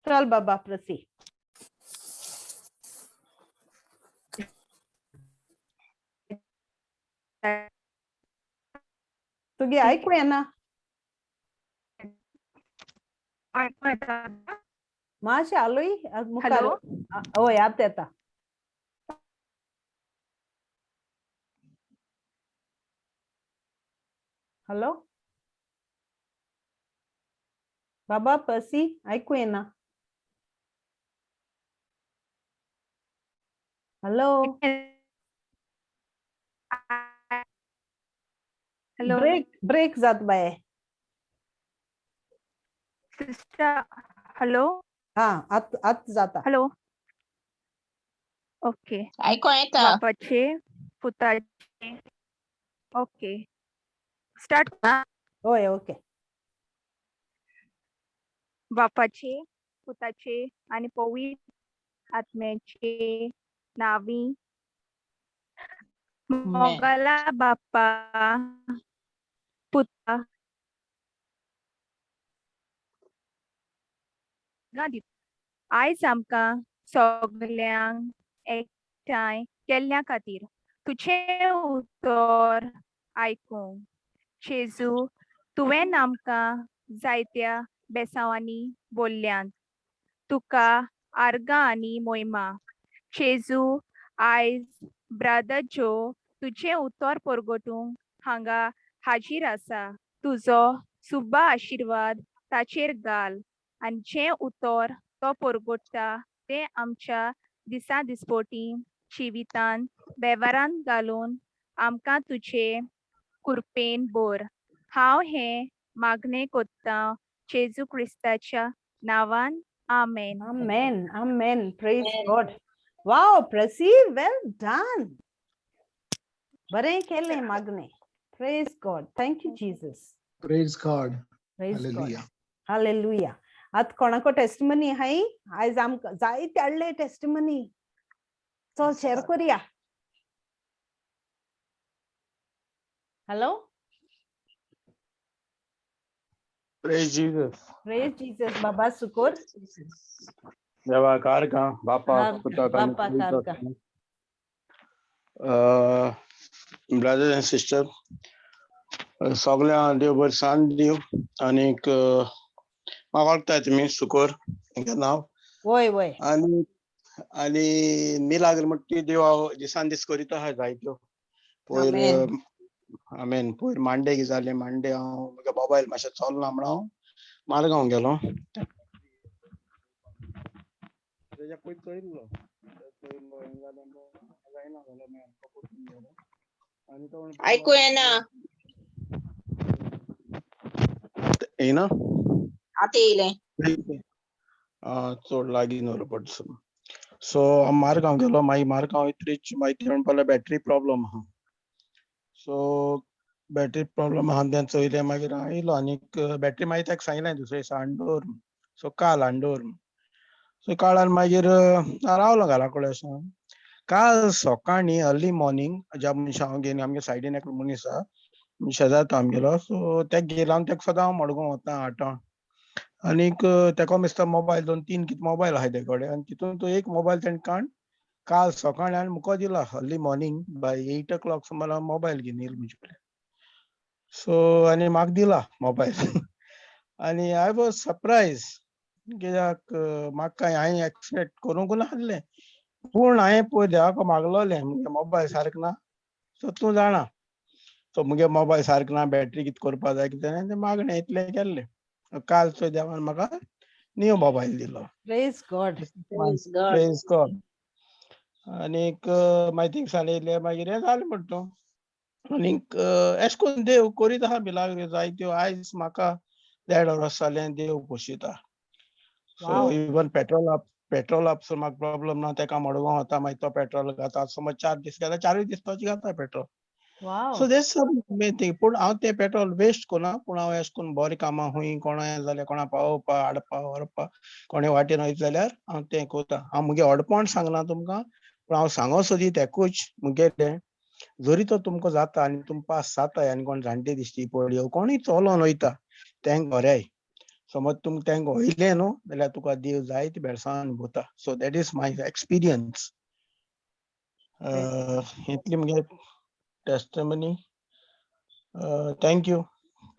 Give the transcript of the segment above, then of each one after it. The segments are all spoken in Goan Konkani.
चल बाबा प्रसी. तुगे आयकू येना. आयकूं येता? मातशें आलोय मुखार. हॅलो. हय, आतां येता. हॅलो बाबा पर्सी, आयकू येना. हॅलो. हॅलो. ब्रेक ब्रेक जात बाये. Sister, hello. हा, आत आत जाता. Hello, okay. आयको येता. बापाचे, पुताचे, ओके, स्टार्ट. हय, ओके. बापाचे, पुताचे आणि पवित्र आत्म्याचे नावी. मोगाला बाप्पा, पुता आयज आमकां सगल्यांक एकठांय केल्ल्या खातीर तुजें उतर आयकूंक. जेजू, तुवें आमकां जायत्या बेसांवांनी बोल्ल्यांत. तुका आर्गां आनी मोयमा. जेजू, आयज ब्रादर जो तुजें उतर परगटूंक हांगा हाजीर आसा. तुजो सुब्बा आशिर्वाद ताचेर घाल आनी जें उतर तो परगट्टा तें आमच्या दिसा दिसपोटी जिवितान वेव्हारांत घालून आमकां तुजे कृपेन भर. हांव हें मागणें कोत्तां जेजू क्रिस्ताच्या नांवान, आमेन. Amen. Amen. Praise Amen. God. Wow, Prasi, well done. बरें केलें मागणें. Praise God. Thank you, Jesus. Praise God. Praise God. Hallelujah. Hallelujah. आतां कोणाको टेस्टमनी हाय? आयज आमकां जायते हाडले टेस्टमनी. चल, शेअर करूया. Hello. Praise Jesus. Praise Jesus. बाबा सुकोर. देवा कारका बापा, पुता, बापा कारका. ब्रदर्स अँड सिस्टर, सगळ्यांक देव बरें सांत दिवं. आनीक म्हाका वळखताय तुमी, सुकोर म्हगेलें नांव. वय वय. आनी आनी मिलाग्र म्हणटा ती देव दिसान दीस करीत आहा जायत्यो. पयर आमेन. आमेन. पयर मांडे कितें जालें, मांडे हांव म्हगे मोबायल मातशें चलना म्हण हांव मारगांव गेलो. तेज्या पयर चोयल्लो चोयल्लो, हें जालें, जायना जालो, मागीर आमकां परतून गेलो आनी तो म्हणपाक आयकू येना. येयना? आतां येयलें. चड लागीं दवरलो पडटा. सो हांव मारगांव गेलो. मागीर मारगांव इतरीच मागीर ते म्हणपाक लागले बॅटरी प्रॉब्लम आहा. सो बॅटरी प्रॉब्लम आहा तें चोयलें. मागीर हांव येयलो आनीक बॅटरी मागीर ताका सांगलें दुसरे दिसा हाडून दवर. सो काल हाडून दवर. सो काळान मागीर हांव रावलो घरा कडेन अशें. काल सकाळीं अर्ली मॉर्निंग ज्या मनशा हांव घेवन, आमगे सायडीन एकलो मनीस आहा, शेजार तो आमगेलो, सो तेका घेयला. हांव तेका सदां हांव मडगांव वता आठांक. आनीक तेका दिसता मोबायल दोन तीन कितें मोबायल आहाय तेजे कडेन आनी तितून तो एक मोबायल तेणें काण काल सकाळीं आनी मुको दिला. Early morning by 8 o'clock सुमार हांव मोबायल घेवन येयलो म्हजे कडेन. सो आनी म्हाका दिला मोबायल आनी I was surprise, कित्याक म्हाका कांय हांवें एक्सपेक्ट करूंक नासलें. पूण हांवें पळय देवाक मागलोलें, मुगे मोबायल सारको ना, सो तूं जाणा, सो मुगे मोबायल सारको ना, बॅटरी कितें करपा जाय, कितें तें मागणें इतलें केल्लें. काल चोय देवान म्हाका न्यू मोबायल दिलो. Praise God. Praise God. Praise God. आनीक मागीर थिंगसान येयले, मागीर हें जालें म्हणटा तूं. आनीक एशें कोन्न देव करीत आहा मिलाग्री जायत्यो. आयज म्हाका देड वरोस जालें देव पोशिता. सो इवन पेट्रोला पसून म्हाका प्रॉब्लम ना. तेका मडगांव वता, मागीर तो पेट्रोल घाता. समज 4 दीस गेल्यार चारूय दीस तोच घाता petrol. So that's main thing. पूण हांव तें पेट्रोल वेस्ट करना. पूण हांव एशें कोन्न बरें कामां खूंय कोणा हें जाल्यार, कोणा पावोवपा, हाडपा, व्हरपा, कोणे वाटेन वयता जाल्यार हांव तें करता. हांव मुगे व्हडपण सांगना तुमकां, पूण हांव सांगो सोदी तेकूच मुगेलें जरी तो तुमकां जाता आनी तुम पास जाताय आनी कोण जाणटे दिश्टी पडयो, कोणूय चलोन वयता तेंक बरें. समज तुमकां तांकां वयलें न्हू जाल्यार तुका देव जायती बेळसांव भोता. So that is my experience. इतली मुगे testimony. Thank you.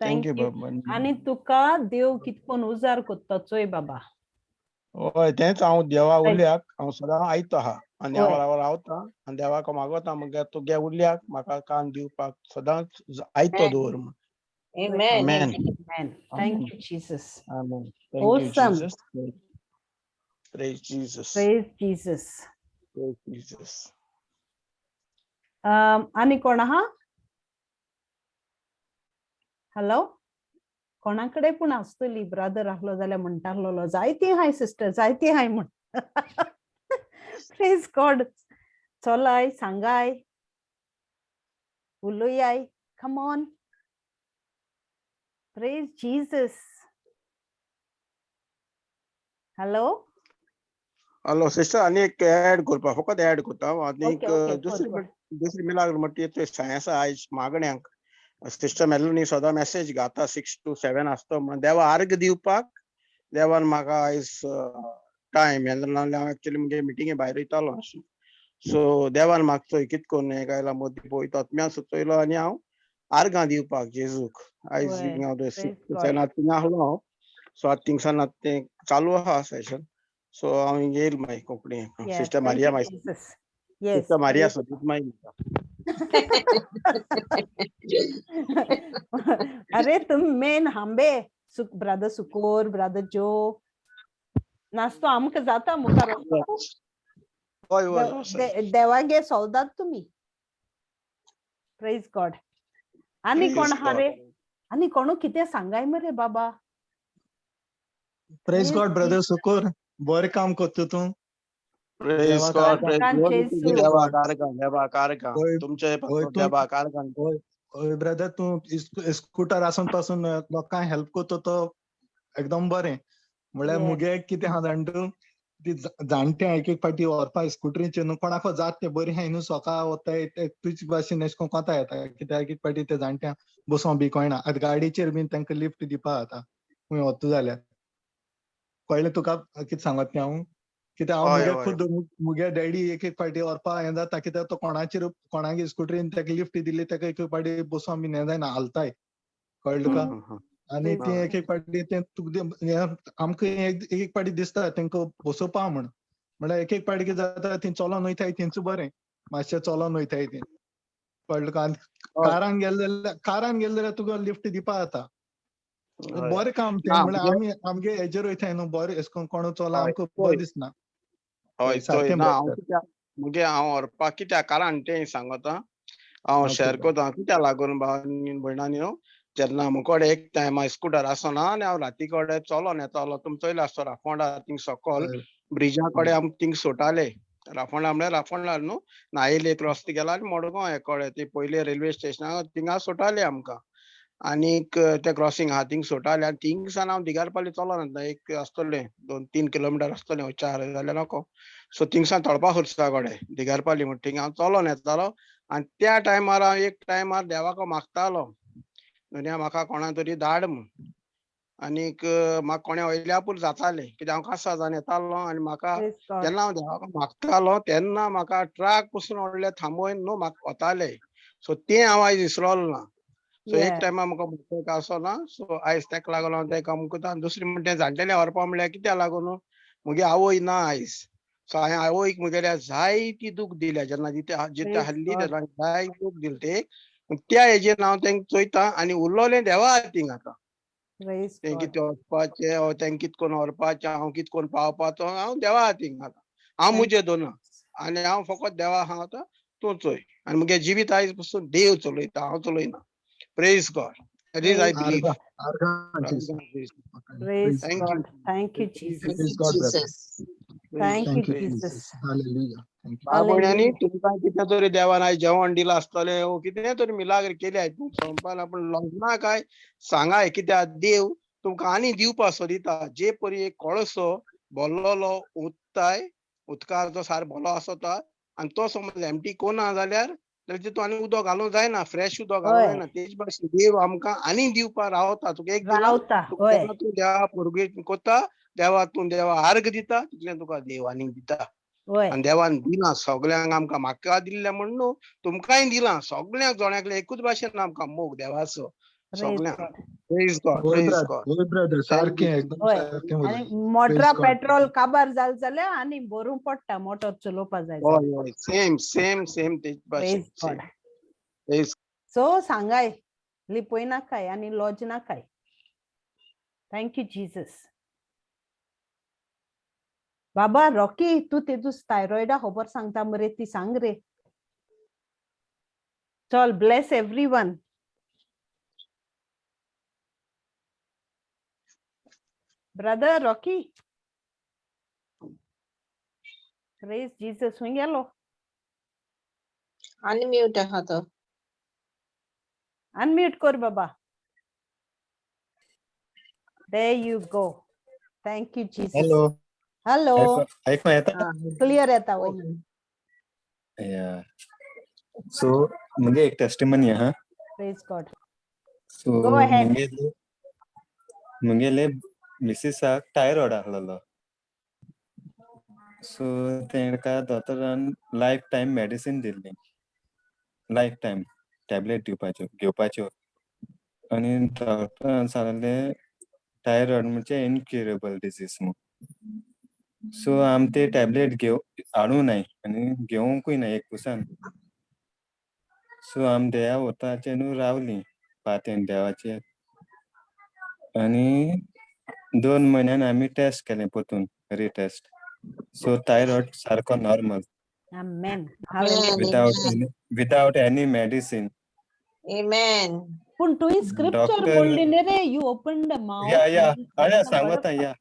Thank thank you you. बाबा. आनी तुका देव कितकोन उजार कोत्ता चोय बाबा. हय, तेंच हांव देवा उल्याक हांव सदां आयतो आहा आनी हांव हय. राव रावता आनी देवाक मागोता मुगे तुगे उल्याक म्हाका कान दिवपाक सदांच आयतो दवर म्हूण. Amen. Amen. Amen. Thank you, Jesus. Amen. Thank you, Awesome. Jesus. Praise Jesus. Praise Jesus. Praise Jesus. आनी कोण आहा? हॅलो, कोणा कडेन पूण आसतली ब्रदर आहलो जाल्यार म्हणटालो जायती हाय सिस्टर, जायती हाय म्हण. प्रेज गॉड. चलाय, सांगाय, उलोयाय. Come on, praise Jesus. Hello. Hello sister, आनी एक ऍड करपा, फकत ऍड करता हांव आनी एक. ओके ओके दुसरी कर. दुसरी मिलाग्र म्हणटा ती सायन्सा. आयज मागण्यांक सिस्टर मेलोनी सदां मॅसेज घाता, 6 to 7 आसता म्हण. देवा आर्ग दिवपाक देवान म्हाका आयज टायम हें नाल्यार हांव एक्चुअली मुगे मिटिंगे भायर वयतालो. सो देवान म्हाका चोय कित करून हें गायला मदीं पळय तोतम्यान सुचयलो आनी हांव आर्गां दिवपाक जेजूक आयज हांव praise 6 to God. 7 थिंगा आहलो हांव. सो आतां थिंगसान आतां तें चालू आहा सेशन. सो हांव येयल मागीर Konkani. Yes, sister thank Maria you, मागीर Jesus. Yes. Sister Maria praise सदींच मागीर. अरे, तुम मेन हांबे सुक ब्रदर सुकोर, ब्रदर जो नासतो आमकां जाता मुखार वचपाक. हय हय देवागे सोल्दाद तुमी. प्रेज गॉड. आनी कोण आहा रे? आनी कोणू कितें सांगाय मरे बाबा. प्रेज Praise God brother Sukur, बरें काम करता तूं. प्रेज देवाक गॉड. आर्गां. प्रेज जेजू. देवाक आर्गां, देवाक आर्गां. होय, तुमचे होय, देवाक आर्गां. हय ब्रदर, तूं स्कुटर आसून पासून लोकांक हेल्प करता तो एकदम बरें. म्हणल्यार मुगे कितें आहा जाण तूं, ती जाणटे एक एक फावटी व्हरपा स्कुटरीचेर न्हू कोणाक जात तें बरी आहाय न्हू, सोका वताय ते तुजे भाशेन एशें कोन्न कोता येता. कित्याक एक एक फावटी ते जाणट्यांक बसोंक बी कळना. आतां गाडयेचेर बीन तांकां लिफ्ट दिवपा जाता खंय वता जाल्यार. कळ्ळें तुका कितें सांगत तें हांव? कित्याक हांव मुगे खुद मुगे डॅडी एक एक फावटी व्हरपा हें जाता, कित्याक तो कोणाचेर कोणागे स्कुटरीन ताका लिफ्ट दिली, ताका एक एक फावटी बसोंक बीन हें जायना, हालताय. कळ्ळें तुका? आनी ती एक एक फावटी तें तुका आमकां एक एक फावटी दिसता तांकां बसोवपा म्हण. म्हणल्यार एक एक फावटी कितें जाता, ती चलोन वयताय तेंच बरें, मातशें चलोन वयताय ती. कळ्ळें तुका? आनी कारान गेले जाल्यार तुका लिफ्ट दिवपा जाता. बरें काम तें. ना, म्हणल्यार आमी आमगे हेजेर वयताय न्हू बरें, एशें करून कोण चोला आमकां बरें दिसना. हय, चोय सारकें ना हांव बरें. कित्याक मुगे हांव व्हरपाक कित्याक कारण तें सांगता हांव शेअर करता. कित्याक लागून भाव भयणांनी न्हू, जेन्ना मुकोडे एक टायमा स्कुटर आसना आनी हांव राती कडेन चलोन येतालो. तुमी चोयला आसतो राफोंडा थिंग सकल ब्रिजा कडेन आमकां थिंग सोडटाले. राफोंडा म्हळ्यार राफोंडा न्हू, नायले एक रस्तो गेला आनी मडगांव हे कडेन ती पयले रेल्वे स्टेशना थिंगा सोडटाले आमकां. आनीक ते क्रॉसिंग आहा थिंग सोडटाले आनी थिंगसान हांव दिगारपाली चलोन येता. एक आसतलें 2-3 किलोमिटर आसतलें, 4 जाल्यार नको. सो थिंगसान तळपा खुर्सा कडेन दिगारपाली म्हण थिंग हांव चलोन येतालो. आनी त्या टायमार हांव एक टायमार देवाक मागतालो, दुनिया म्हाका कोणा तरी धाड म्हूण. आनीक म्हाका कोणें वयल्या पूर जातालें, कित्याक हांव कासार जावन येतालो. आनी म्हाका Praise God. जेन्ना हांव देवाक मागतालो तेन्ना म्हाका ट्रक पसून व्हडले थांबोवन न्हू म्हाका वताले. सो तें हांव आयज विसरोलो ना. सो एक टायमा म्हाका मोटरसायकल आसो ना. सो आयज ताका लागून हांव तें काम करता. आनी दुसरें म्हणटा तें जाणटेले व्हरपा म्हणल्यार कित्याक लागून, मुगे आवय ना आयज. सो हांवें आवयक मुगेल्या जायती दूख दिल्या. जेन्ना जिते जिते Praise आहली God. तेन्ना जायती दूख दिली ते. पूण त्या हेजेर हांव तांकां चोयता आनी उरलोलें देवा हातीन आतां. Praise तें God. कितें वचपाचें ओ तेंकां कित कोन्न व्हरपाचें, हांव कित कोन्न पावपाचो, हांव देवा हातीन आतां. हांव Thank मुजे दोना आनी हांव फकत देवा आहा आतां तूं चोय. आनी मुगे जिवीत आयज पसून देव चलयता, हांव चलयना. Praise God. That is I Praise believe. आर्गां, आर्गां जेजू. Praise Thank you. God. Thank you, Jesus. Thank Praise you, God, brother. Jesus. Thank you, Thank you, Jesus. Jesus. Hallelujah. Thank you. भाव भयणांनी, Hallelujah. तुमकां कितें तरी देवान आयज जेवण दिलां आसतलें ओ कितें तरी मिलाग्र केली आयज संपान पूण लग्ना काय सांगाय, कित्याक देव तुमकां आनी दिवपा सोदिता. जे परी एक कळसो भरलेलो उदताय, उदकाचो सार भोलो आसता आनी तो समज एमटी कोना जाल्यार जाल्यार तितून आनी उदक घालूंक जायना, फ्रेश उदक घालूंक हय. जायना. तेच भाशेन देव आमकां आनी दिवपा रावता. तुका एक दिला, रावता, तुका हय. जेन्ना तूं देवा पुर्गेज कोता, देवा तूं देवा आर्ग दिता, तितलें तुका देव आनी दिता. हय. आनी देवान दिलां सगल्यांक आमकां, म्हाका दिल्लें म्हण न्हू, तुमकांय दिलां सगल्यांक, जणांकले एकूच भाशेन आमकां मोग देवाचो Praise सगल्यांक. God. Praise God, होय प्रेज ब्रदर, गॉड. होय ब्रदर, सारकें, एकदम हय. सारकें आनी उलयलें. मोटरा Praise God. Petrol काबार जालें जाल्यार आनी भरूंक पडटा मोटर चलोवपा जाय जाल्यार. हय हय, सेम सेम सेम तेच भाशेन. Praise God. Praise. सो सांगाय, लिपय नाकाय आनी लॉज नाकाय. Thank you Jesus. बाबा रॉकी, तूं तेजूस थायरॉयडा खबर सांगता मरे, ती सांग रे. चल, bless everyone. Brother Rocky, praise Jesus. खंय गेलो? अनम्यूट आहा तो. अनम्यूट कर बाबा. There you go. Thank you Jesus. Hello. Hello. आयकूं येता? क्लियर येता वय. या, सो मुगे एक टेस्टिमनी आहा. Praise God. So Go ahead. मुगेले मिसिसाक थायरॉयड आहलोलो. सो तेंका दोतोरान लायफ टायम मेडिसीन दिल्ली, लायफ टायम टॅबलेट दिवपाच्यो घेवपाच्यो. आनी डॉक्टरान सांगलें थायरॉयड म्हणजे इनक्युरेबल डिजीज म्हूण. सो आमी ते टॅबलेट घेव हाडूं नाय आनी घेवंकूय ना एक पुसान. सो आमी देवा वताचेर न्हू रावलीं पातयेन देवाचेर. आनी 2 म्हयन्यान आमी टेस्ट केलें परतून, रिटेस्ट. सो थायरॉयड सारको normal. Amen. Amen. Without any medicine. Amen. पूण तुवें स्क्रिप्चर Doctor- बोलली न्ही रे, you open the mouth. या, अरे सांगता, या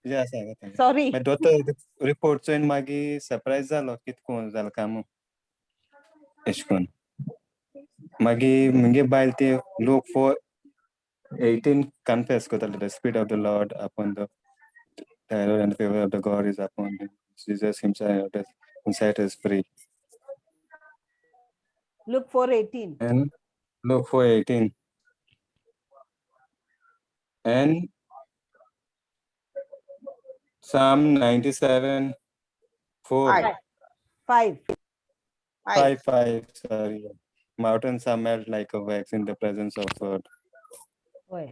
या सांगता. सॉरी. मागीर दोतोर रिपोर्ट चोयन मागीर सरप्रायज जालो, कितको जालें काय म्हूण एश कोन. मागीर मुगे बायल ती लूक 4:18 कन्फेस करताली, the spirit of the Lord upon the thyroid and favour of the God is upon Jesus himself inside is free. Luke 4:18. And Luke 4:18 and Psalm 97:4. Five. 5. Five. 5 5, sorry. Mountains are melt like a wax in the presence of God. हय.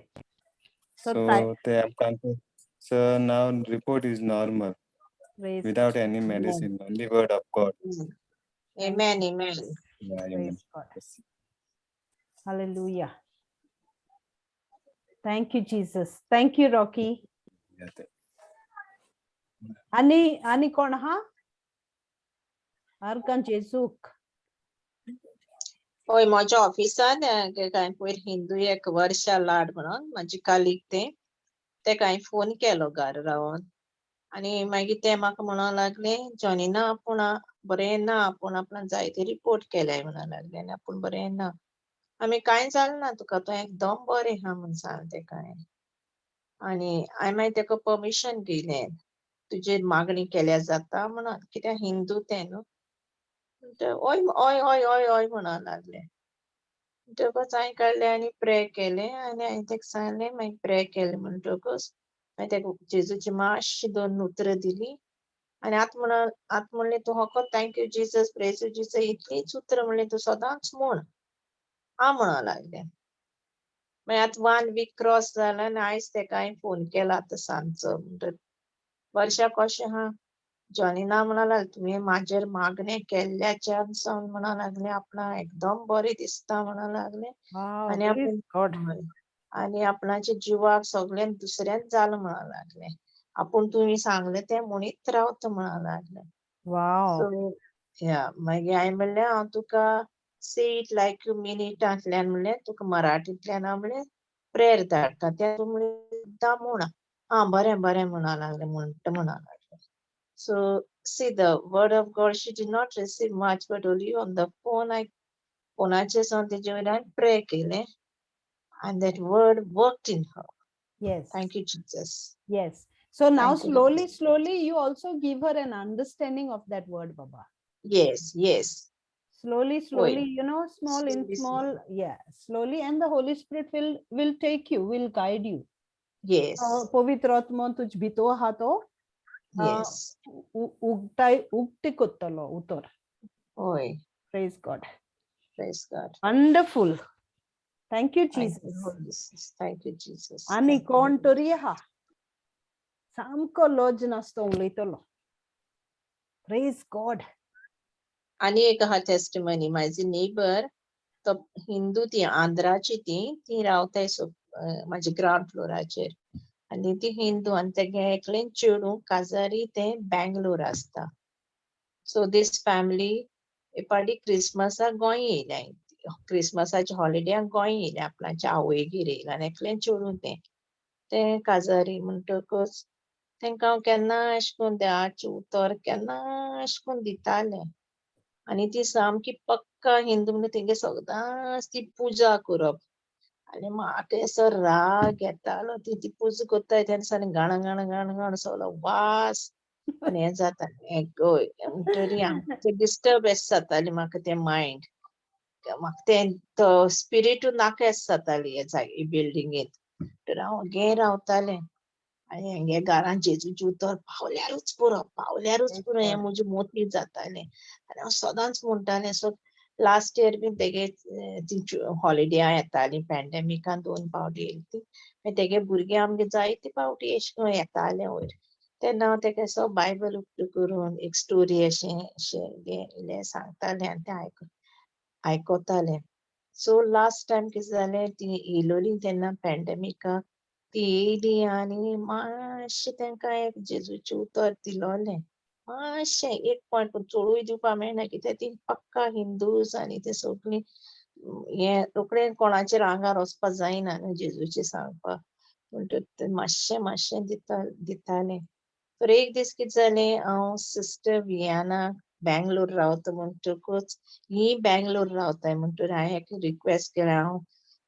So, So they have come to, so now report is normal. Praise without any Amen. medicine, only word of God. Amen, amen. Yeah, amen. Praise God. Hallelujah. Thank you, Jesus. Thank you, Rocky. Yeah, आणि आणि कोण हा? आर्गां जेजूक. हय, म्हज्या ऑफिसान कांय पयर हिंदू एक वर्षा लाड म्हणून म्हाजी कालीग, तें तेका हांवें फोन केलो घरा रावन. आनी मागीर तें म्हाका म्हणोंक लागलें, जॉनीना आपूण बरें ना, आपूण आपणाक जायते रिपोर्ट केल्याय म्हणोंक लागलें आनी आपूण बरें ना. आमी कांय जालें ना तुका, तूं एकदम बरें आहा म्हूण सांगलें तेका हांवें. आनी हांवें मागीर तेका परमिशन दिलें, तुजेर मागणी केल्यार जाता म्हणून, कित्याक हिंदू तें न्हू. म्हणटा हय हय हय हय हय म्हणोंक लागलें. म्हणटकच हांवें काडलें आनी प्रे केलें आनी हांवें तेका सांगलें. मागीर प्रे केलें म्हणटकच मागीर तेका जेजूची मातशी दोन उतरां दिलीं आनी आतां म्हणून आतां म्हणलें, तूं फकत thank you Jesus, praise you Jesus इतलींच उतरां म्हणलें तूं सदांच म्हूण. आं म्हणोंक लागलें. मागीर आतां वन वीक क्रॉस जालें आनी आयज तेका हांवें फोन केला आतां सांजचो. म्हणटा वर्षा कशें आहा? जॉनीना म्हणोंक लागलें, तुवें म्हाजेर मागणें केल्ल्याच्यान सावन म्हणोंक लागलें आपणाक एकदम बरें दिसता म्हणोंक लागलें. Wow, आनी praise आपूण God. हय, आनी आपणाच्या जिवाक सगळें दुसऱ्यान जालां म्हणोंक लागलें. आपूण तुमी सांगलें तें म्हणीत रावता म्हणोंक लागलें. Wow. सो या, मागीर हांवें म्हणलें, हांव तुका say it like you mean इटांतल्यान म्हणलें तुका मराठींतल्यान हांव म्हणलें प्रेयर धाडटा, तें तूं म्हणलें एकदां म्हूण. आं बरें बरें म्हणोंक लागलें, म्हणटा म्हणोंक लागलें. So see, the word of God, she did not receive much, but only on the phone, I फोनाचेर सावन तेजे वयल्यान प्रे केलें and that word worked in her. Yes. Thank you, Jesus. Yes. So now Thank you, slowly, Lord. Slowly, you also give her an understanding of that word, Baba. Yes. Slowly, slowly, you know, small in Slowly, small, yeah, slowly, and the Holy Spirit will take you, will guide you. Yes. पवित्र आत्मो तुज भितर आहा तो येस. उगटाय उक्ती करतलो उतर. हय. Praise God. Praise God. Wonderful. Thank you, Thank you, Jesus. Holy Spirit. Thank you, Jesus. आनी Thank you, कोण Holy तरी आहा सामको लज नासतो उलयतलो. Praise God. आनी एक आहा टेस्टिमनी. म्हाजी नेबर तो हिंदू, ती आंध्राची, ती ती रावताय सो म्हाजे ग्रावंड फ्लोराचेर आनी ती हिंदू आनी तेगे एकलें चेडूं काजारी, तें बँगलोर आसता. सो दीस फॅमिली एक फावटी क्रिसमसाक गोंय येयल्या, क्रिसमसाच्या हॉलिडेयाक गोंय येयल्या, आपणाच्या आवयगेर येयलां आनी एकलें चेडूं तें तें काजारी. म्हणटकच तेंकां हांव केन्ना अशें करून देवाचें उतर केन्ना अशें करून दितालें आनी ती सामकी पक्का हिंदू म्हणून तेंगे सदांच ती पुजा करप आनी म्हाका असो राग येतालो. ती ती पुजा करताय तेन्ना सारकें गाण गाण गाण गाण सगळो वास आनी हें जाता हय. म्हणटरी आमचें डिस्टर्ब अशें जातालें म्हाका तें मायंड, म्हाका तें तो स्पिरिटू नाका अशें जाताली हे जागे बिल्डिंगेंत. तर हांव ओगे रावतालें आनी हेंगे घरान जेजूचें उतर पावल्यारूच पुरो, पावल्यारूच पुरो हें म्हजें मोतीं जातालें आनी हांव सदांच म्हणटालें. सो लास्ट इयर बीन तेगे ती हॉलिडेया येताली, पॅन्डेमिकान दोन फावटी येयली ती, मागीर तेगे भुरगे आमगे जायते फावटी अशें करून येताले वयर, तेन्ना हांव तेका असो बायबल उक्तो करून एक स्टोरी अशें अशें इल्लें सांगतालें आनी तें आयकतालें. सो लास्ट टायम कितें जालें, ती येयलोली तेन्ना पॅन्डेमिकाक ती येयली आनी मातशें तेंकां एक जेजूचें उतर दिलोलें, मातशें एक पॉयंट, पूण चडूय दिवपा मेळना कित्याक ती पक्का हिंदूज आनी ते सगळीं हें रोखडें कोणाचेर आंगार वचपा जायना न्हू जेजूचें सांगपाक, म्हणटकच ते मातशें मातशें दितालें. तर एक दीस कितें जालें, हांव सिस्टर वियाना बँगलोर रावता म्हणटकच ही बँगलोर रावताय म्हणटकीर हांवें एक रिक्वेस्ट केलें, हांव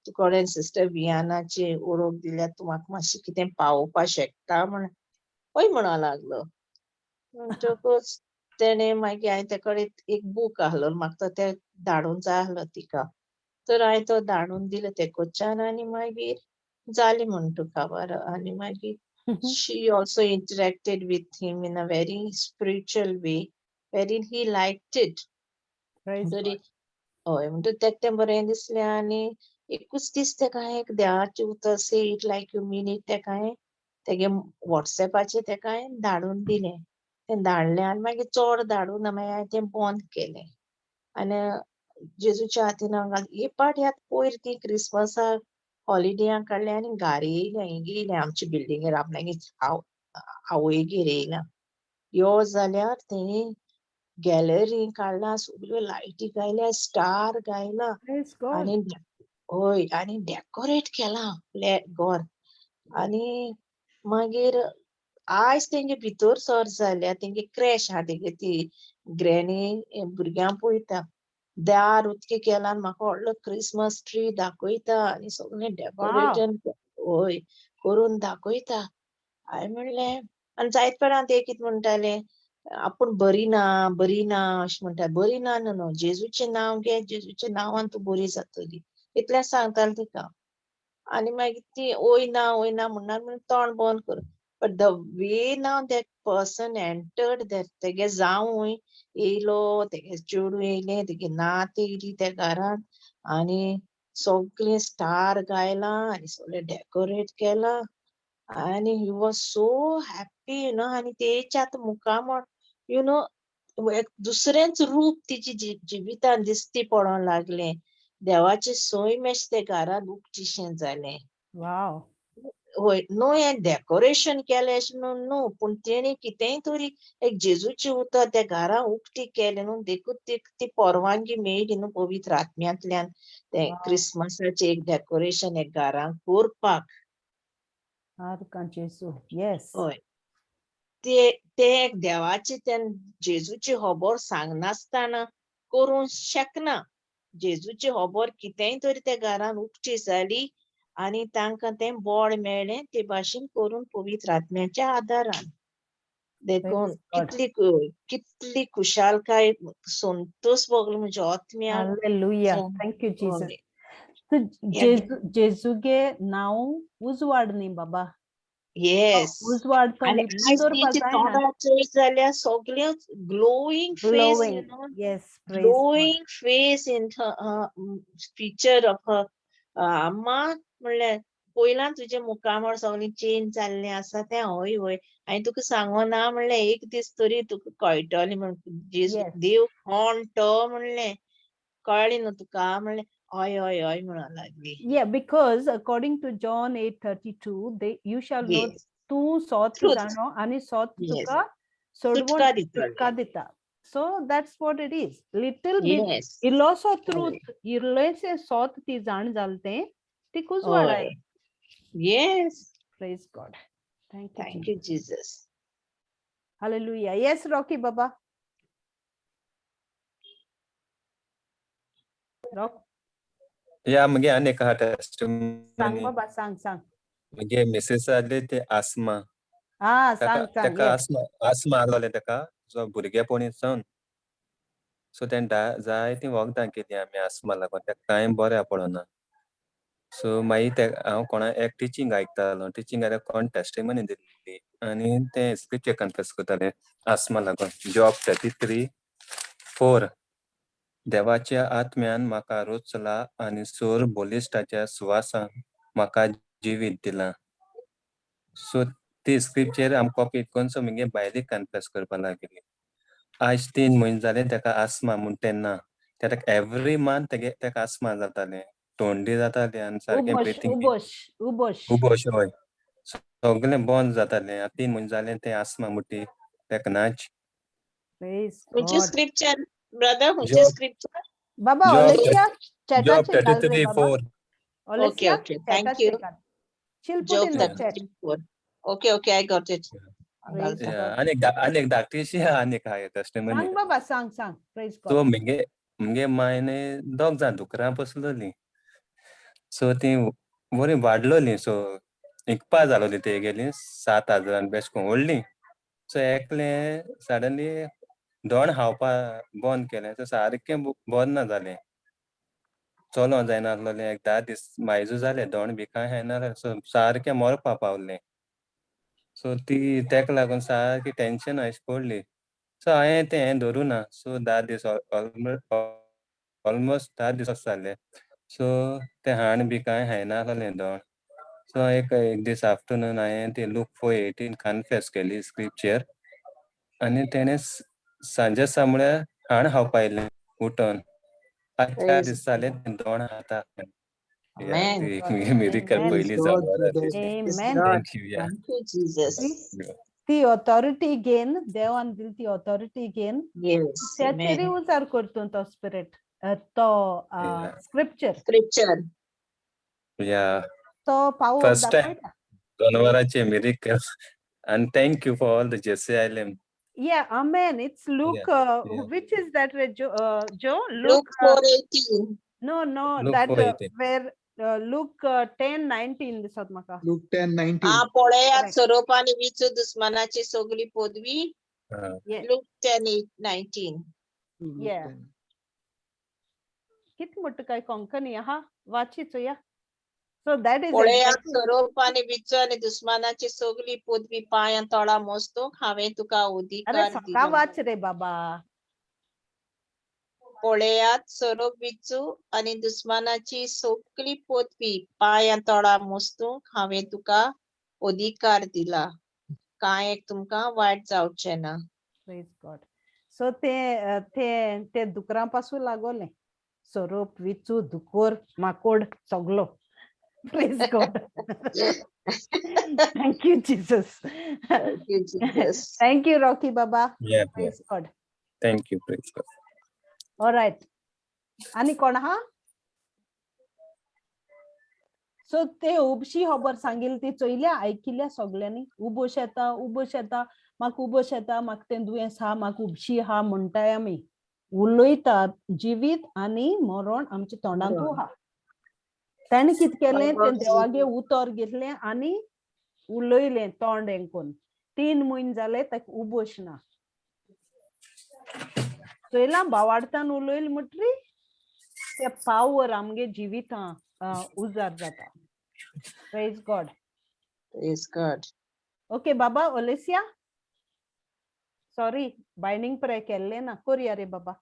तुका सिस्टर वियानाची वळख दिल्यार तूं म्हाका मातशें कितें पावोवपा शकता म्हण. हय म्हणो लागलो. म्हणटकच तेणें मागीर हांवें तेका कडेन एक बूक आहलो, म्हाका तो ते धाडूंक जाय आहलो तिका, तर हांवें तो धाडून दिलो तेकोच्यान आनी मागीर जालें म्हण तुका खबर. आनी मागीर she also interacted with him in a very spiritual way, wherein he liked it. Praise तरी God. हय, म्हणटकच तेका तें बरें दिसलें आनी एकूच दीस तेका एक देवाचें उतर say it like you mean it तेका हांवें तेगे वॉट्सएपाचेर तेका हांवें धाडून दिलें. तें धाडलें आनी मागीर चड धाडूं ना, मागीर हांवें तें बंद केलें. आनी जेजूच्या हातीन हांव घाल एक पाट ह्या पयर ती क्रिसमसाक हॉलिडेयाक काडलें आनी घारा येयलें, हिंगा येयलें आमच्या बिल्डिंगेर आपणागे आवयगेर येयलां. यो जाल्यार तेणी गॅलरी काडला, सगल्यो लायटी घायल्या, स्टार घायला Praise God. आनी हय आनी डेकोरेट केलां फ्लॅट घर. आनी मागीर आयज तेंगे भितर सर जाल्यार तेंगे क्रॅश आहा, तेगे ती ग्रॅनी भुरग्यांक पळयता, दार उक्तें केलां आनी म्हाका व्हडलो क्रिसमस ट्री दाखयता आनी सगळें डेकोरेशन हय करून दाखयता. हांवें म्हणलें, आनी जायते वेळान ते कितें म्हणटाले, आपूण बरी ना बरी ना अशें म्हणटा. बरी ना न्हू न्हू, जेजूचें नांव घे, जेजूच्या नांवान तूं बरी जातली, इतलें सांगतालें तिका. आनी मागीर ती वय ना वय ना म्हणना, म्हणून तोंड बंद कर. But the way now that person entered that, तेगे जावूय येयलो, तेगे चेडूं येयलें, तेगे नात येयली त्या घरांत आनी सगळें स्टार घायलां आनी सगळें डेकोरेट केलां आनी he was so happy, you know. आनी तेच्या आतां मुखामळ you know एक दुसरेंच रूप तिची जिवितान दिसती पडोंक लागलें. देवाचें सैम अशें तें घरांत उक्तीशें जालें. Wow. हय न्हू हें डेकोरेशन केलें अशें न्हू न्हू, पूण तेणी कितेंय तरी एक जेजूचें उतर त्या घरां उक्ती केलें न्हू, देखून ती परवानगी मेळ्ळी न्हू पवित्र आत्म्यांतल्यान तें Wow. क्रिसमसाचें एक डेकोरेशन एक घरांत करपाक. जेजू. Yes. हय, ते ते एक देवाचें ते जेजूची खबर सांगनासतना करूंक शकना. जेजूची खबर कितेंय तरी त्या घरान उक्ती जाली आनी तांकां तें बोड मेळ्ळें ते भाशेन करून पवित्र आत्म्याच्या आदारान. देखून Praise God. कितली कितली खुशालकाय, संतोष भोगलो म्हज्या आत्म्याक. Hallelujah. So, Thank you, Jesus. हय. तूं जेजू, जेजूगे नांव उजवाड न्ही बाबा. येस. उजवाड तो आनी लिपून आयज दवरपा तेंचे जायना. तोंडार चोयत जाल्यार सगळ्योच glowing face, you Glowing. No. Yes, praise God. Glowing face in feature of her. अम्मा म्हणल्यार पयलां तुजें मुखामळ सगळें चेंज जाल्लें आसा तें. हय हय, हांवें तुका सांगो ना म्हणलें, एक दीस तरी तुका कळटलें म्हण जेजू Yes. देव कोण तो म्हणलें, कळ्ळें न्हू तुका म्हणलें. हय हय हय म्हणूंक लागली. Yeah, because according to John 8:32, they you shall know तूं सोत Truth. जाणो आनी सोत तुका सोडवण सुटका दितलें. सुटका दिता. So that's what it is. Little bit इल्लोसो ट्रूथ, इल्लेशें सोत ती जाण जाल तें ती उजवाड हय आयलें. Praise God. Thank you, Thank Jesus. you, Jesus. Hallelujah. Yes, Rocky Baba. Rock, या, मुगे आनी एक आहा सांग टेस्टिमनी. बाबा, सांग सांग. मुगे मिसेस आसले ते आसमा. हा, ताका सांग सांग. ताका Yes. आसमा आसमा आहलोलें ताका सो भुरगेपणी सावन. सो तेणें जायतीं वखदां केली आमी आसमा लागून, ताका कांय बऱ्या पडना. सो मागीर ते हांव कोणा एक टिचींग आयकतालो, टिचींग आयल्यार कोण टेस्टिमनी दिल्ली आनी तें स्क्रिप्चर कन्फेस करताले आसमा लागून, जॉब 33:4, देवाच्या आत्म्यान म्हाका रोचला आनी सोर बलिश्टाच्या सुवासान म्हाका जिवीत दिलां. सो ती स्क्रिप्चर आम कॉपी करून सो मुगे बायलेक कन्फेस करपा लागली. आज 3 म्हयने जाले ताका आसमा म्हूण तें ना. ताका एवरी मंथ तेगे ताका आसमा जातालें, थंडी जाताली आनी सारकें उबोश ब्रिथींग उबोश उबोश. उबोश, हय, सगळें बंद जातालें. आतां 3 म्हयने जाले तें आसमा म्हूण ती ताका नाच. Praise खंयचे God. Scripture brother, खंयचे Job scripture? Baba, Job Olesia, Job चॅटाचेर थर्टी घाल रे थ्री बाबा. Four. Okay. Olesia, okay, thank चॅटाचेर you. घाल. She'll put Job in the chat. 33:4. Okay, okay, I got it. Praise घालता. God. आनी एक धाकटीशी आहा, आनी एक आहा टेस्टिमनी. सांग बाबा, सांग सांग. Praise so God. मुगे मुगे मायने दोग जाण दुकरां पोसलोलीं. सो तीं बरीं वाडलोलीं, सो इकपा जालोलीं तेगेलीं 7,000 बेश्ट करून व्हडलीं. सो एकलें सडनली दोण खावपा बंद केलें, सो सारकें बरें ना जालें, चलों जायना आसलोलें. एक 10 दीस मायजू जालें, दोण बी कांय खायना, सो सारकें मरपा पावलें. सो ती तेका लागून सारकी टेंशन अशी पडली. सो हांवें तें हें धरूं ना. सो 10 दीस, ऑलमोस्ट 10 दीस जाले, सो तें हाण बी कांय खायना आसलें दोण. सो एक एक दीस आफ्टरनून हांवें ती लूक 4:18 कन्फेस केली स्क्रिप्चर आनी तेणें सांजे सा म्हळ्यार हाण खावपा आयलें उठोन. आज चार Praise दीस जाले तें दोण खाता. Amen. Miracle Amen. पयली God, जावन. brother. Praise Amen. God. Thank you, yeah. Thank you, Jesus. ती ऑथॉरिटी घेन, देवान दिली ती ऑथॉरिटी घेन त्याचेर Amen. उजार करतून तो स्पिरिट, तो स्क्रिप्चर. Scripture. तो power First time. दाखयता. जनावरांचे miracle and thank you for all the JCILM. Yeah, amen. It's Luke, which is that, Joe? Joe? Luke Luke, 4:18. No, Luke that 4:18. where Luke 10:19 दिसत म्हाका. Luke 10:19. आ, पळयात, Correct. सोरोप आनी विंचू दुस्मानाची सगळी पदवी. Luke 10:8-19. Luke Yeah. 10. कित म्हणटा काय कोंकणी आहा, वाची चोया. So that is पळयात, exactly सोरोप आनी विंचू आनी दुस्मानाची सगळी पदवी पांयां तळा मोस्तूंक हांवें तुका अरे अधिकार सका दिला. वाच रे बाबा. पळयात, सोरोप, विंचू आनी दुस्मानाची सगळी पदवी पांयां तळा मोस्तूंक हांवें तुका अधिकार दिला, कांय एक तुमकां वायट जावचें ना. Praise God. So ते ते ते दुकरां पासून लागोलें, सोरोप, विचू, दुकोर, माकोड सगलो. Praise God. Thank you, Jesus. Thank you, Jesus. Thank you, Rocky Baba. Yeah. Praise God. Thank you. Praise God. All right. आनी कोण आहा? सो ते उबशी खबर सांगिल ती चोयल्या, आयकिल्या सगल्यांनी. उबोश येता, उबोश येता म्हाका, उबोश येता म्हाका, तें दुयेंस आहा म्हाका, उबशी आहा म्हणटाय आमी उलयतात. जिवीत आनी मरण आमच्या तोंडांत मरण. आहा. ताणें कितें केलें, तें बरोबर. देवागे उतर घेतलें आनी उलयलें तोंड हें करून. 3 म्हयने जाले ताका उबोश ना. चोयलां भावार्थान उलयल म्हणटरी ते पावर आमगे जिवितां उजार जाता. Praise God. Praise God. Okay बाबा ओलेसिया, सॉरी बायंडींग प्रे केल्लें ना, कोरया रे बाबा.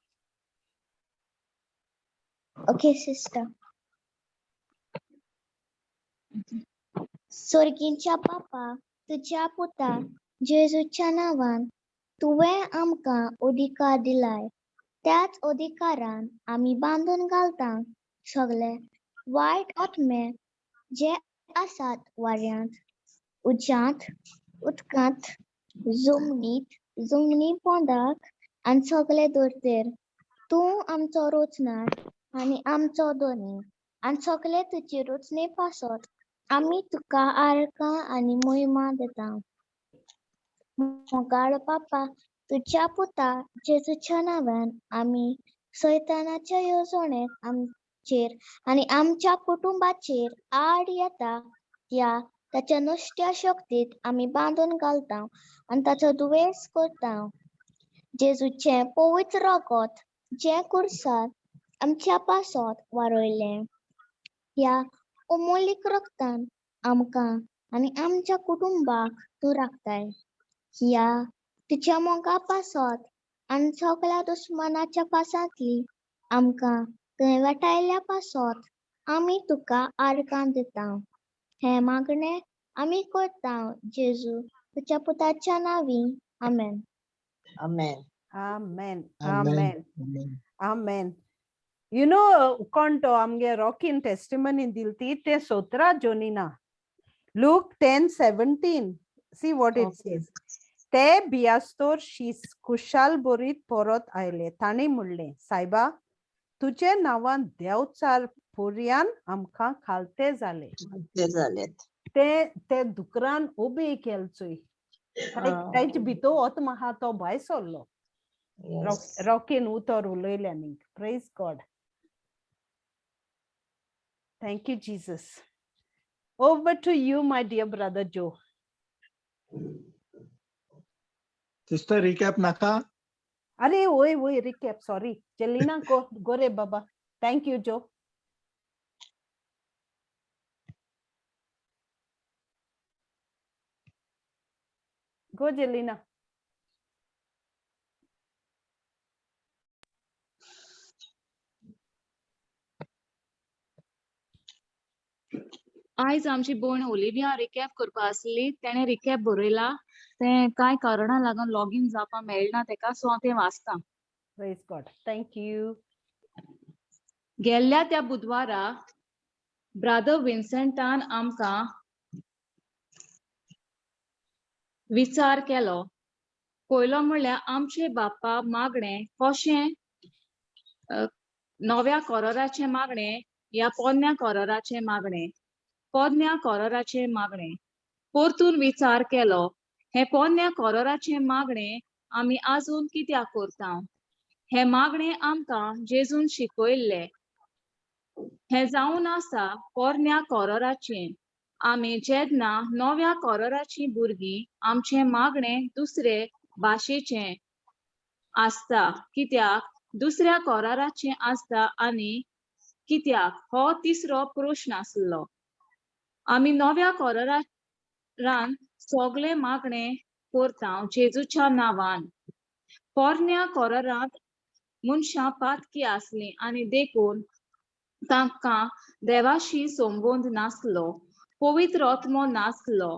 Okay, sister. सोर्गींच्या बापा, तुज्या पुता जेजूच्या नांवान तुवें आमकां अधिकार दिलाय. त्याच अधिकारान आमी बांदून घालता सगळे वायट आत्मे जे आसात वाऱ्यांत, उज्यांत, उदकांत, जमनीत, जमनी पोंदाक आनी सगळे धर्तेर. तूं आमचो रोचणार आनी आमचो धनी आनी सगळे तुजे रचणे पासत आमी तुका आर्गां आनी मोहिमा दिता. मोगाळ बापा, तुज्या पुता जेजूच्या नांवान आमी सैतानाच्या येवजणेक आमचेर आनी आमच्या कुटुंबाचेर आड येता त्या ताच्या नश्ट्या शक्तीक आमी बांदून घालता आनी ताचो दुयेंस करता. जेजूचें पवित्र रगत जें कुर्सार आमच्या पासत वारयलें, ह्या अमोलीक रगतान आमकां आनी आमच्या कुटुंबाक तूं राखताय. ह्या तुज्या मोगा पासत आनी सगळ्या दुस्मानाच्या पासांतली आमकां तुवें वाटायल्या पासत आमी तुका आर्गां दिता. हें मागणें आमी करता जेजू तुज्या पुताच्या नांवी. आमेन. आमेन. आमेन. आमेन. आमेन. आमेन. You know कोण तो आमगे रॉकीन टेस्टिमनी दिल ती ते 17 जोनीना. Luke 10:17. See what it says. ते बियास्तोर शीस कुशाल बोरीत परत आयले. तांणी म्हणलें, सायबा तुजे नांवान देवचार पुर्यान आमकां खालते जाले. ते जालेत. ते ते दुकरान उबे केल चोय. ताचे भितर आत्मा आहा तो भायर सरलो. रॉकीन उतर उलयल्या न्ही. Praise God. Thank you Jesus. Over to you my dear brother Joe. Sister recap नाका? अरे ओय ओय रिकॅप, सॉरी जेलिना गो गोरे बाबा. Thank you Joe. Go Jelina. आयज आमची भयण ओलिविया रिकॅप करपा आसली, तेणें रिकॅप बरयला. तें कांय कारणां लागून लॉगीन जावपाक मेळना तेका, सो हांव तें वाचतां. Praise God. Thank you. गेल्ल्या त्या बुधवारा ब्रादर विन्सेंटान आमकां विचार केलो. पयलो म्हणल्यार आमचे बाप्पा मागणें कशें नव्या कोरोराचें मागणें या पोन्न्या कोरोराचें मागणें, पोन्न्या कोरोराचें मागणें. परतून विचार केलो, हें पोन्न्या कोरोराचें मागणें आमी आजून कित्याक करता? हें मागणें आमकां जेजून शिकयल्लें. हें जावन आसा पोरन्या कोरोराचें. आमी जेन्ना नव्या कोरोराचीं भुरगीं आमचें मागणें दुसरे भाशेचें आसता, कित्याक दुसऱ्या कोराराचें आसता आनी कित्याक, हो तिसरो प्रश्न आसलो. आमी नव्या कोरारान सगळें मागणें करता जेजूच्या नांवान. पोरन्या कोरारांत मनशां पातकी आसलीं आनी देखून तांकां देवाशी संबंद नासलो, पवित्र आत्मो नासलो,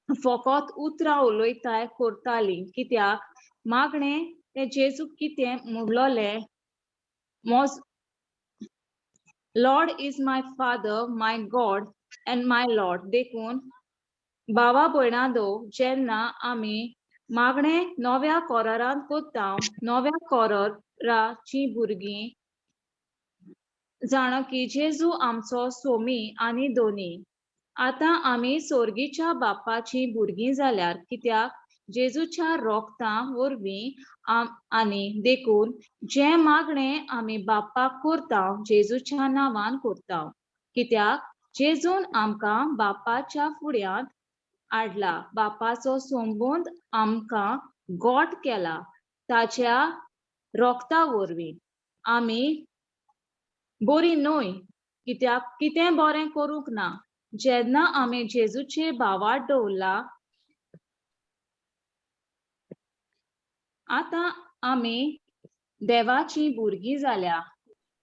फकत उतरां उलयताय करतालीं. कित्याक मागणें तें जेजूक कितें म्हणलोलें, मोज Lord is my father, my God and my Lord. देखून भावा भयणांनो, जेन्ना आमी मागणें नव्या कोरारांत करता, नव्या कोराराचीं भुरगीं जाणा की जेजू आमचो सोमी आनी दोनी. आतां आमी सोर्गीच्या बापाचीं भुरगीं जाल्यार, कित्याक जेजूच्या रोगता वरवीं आनी देखून जें मागणें आमी बापाक करता जेजूच्या नांवान करता, कित्याक जेजून आमकां बापाच्या फुड्यांत हाडला. बापाचो संबंद आमकां गोट केला ताच्या रोगता वरवीं. आमी बरी न्हय कित्याक कितें बरें करूंक ना. जेन्ना आमी जेजूचे भावार दवरला आतां आमी देवाची भुरगीं जाल्या.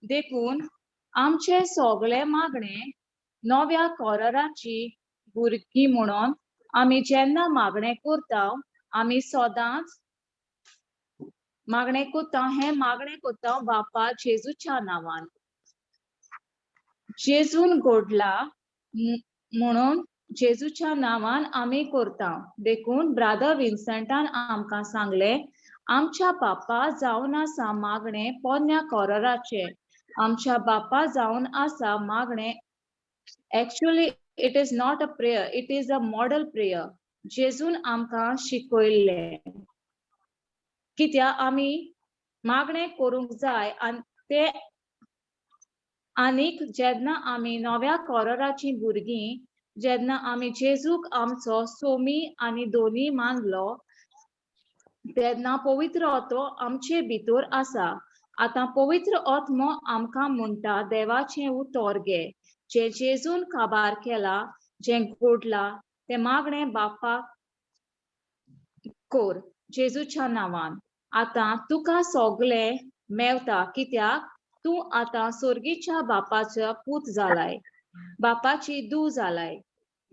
देखून आमचे सगळे मागणे नव्या कोराराची भुरगीं म्हणून आमी जेन्ना मागणें करता आमी सदांच मागणें करता. हें मागणें करता बापा जेजूच्या नांवान. जेजून घडला म्हणून जेजूच्या नांवान आमी करता. देखून ब्रादर विन्संटान आमकां सांगलें, आमच्या बापा जावन आसा मागणें पोन्न्या कोराराचें. आमच्या बापा जावन आसा मागणें. Actually it is not a prayer, it is a model prayer. जेजून आमकां शिकयल्लें कित्याक आमी मागणें करूंक जाय. आनी ते आनीक जेन्ना आमी नव्या कोराराचीं भुरगीं, जेन्ना आमी जेजूक आमचो सोमी आनी दोनी मानलो तेन्ना पवित्र आत्मो आमचे भितर आसा. आतां पवित्र आत्मो आमकां म्हणटा देवाचें उतर घे, जें जेजून काबार केला, जें घडलां तें मागणें बापाक कर जेजूच्या नांवान. आतां तुका सगळें मेवता कित्याक तूं आतां सोर्गीच्या बापाचो पूत जालाय, बापाची धूव जालाय.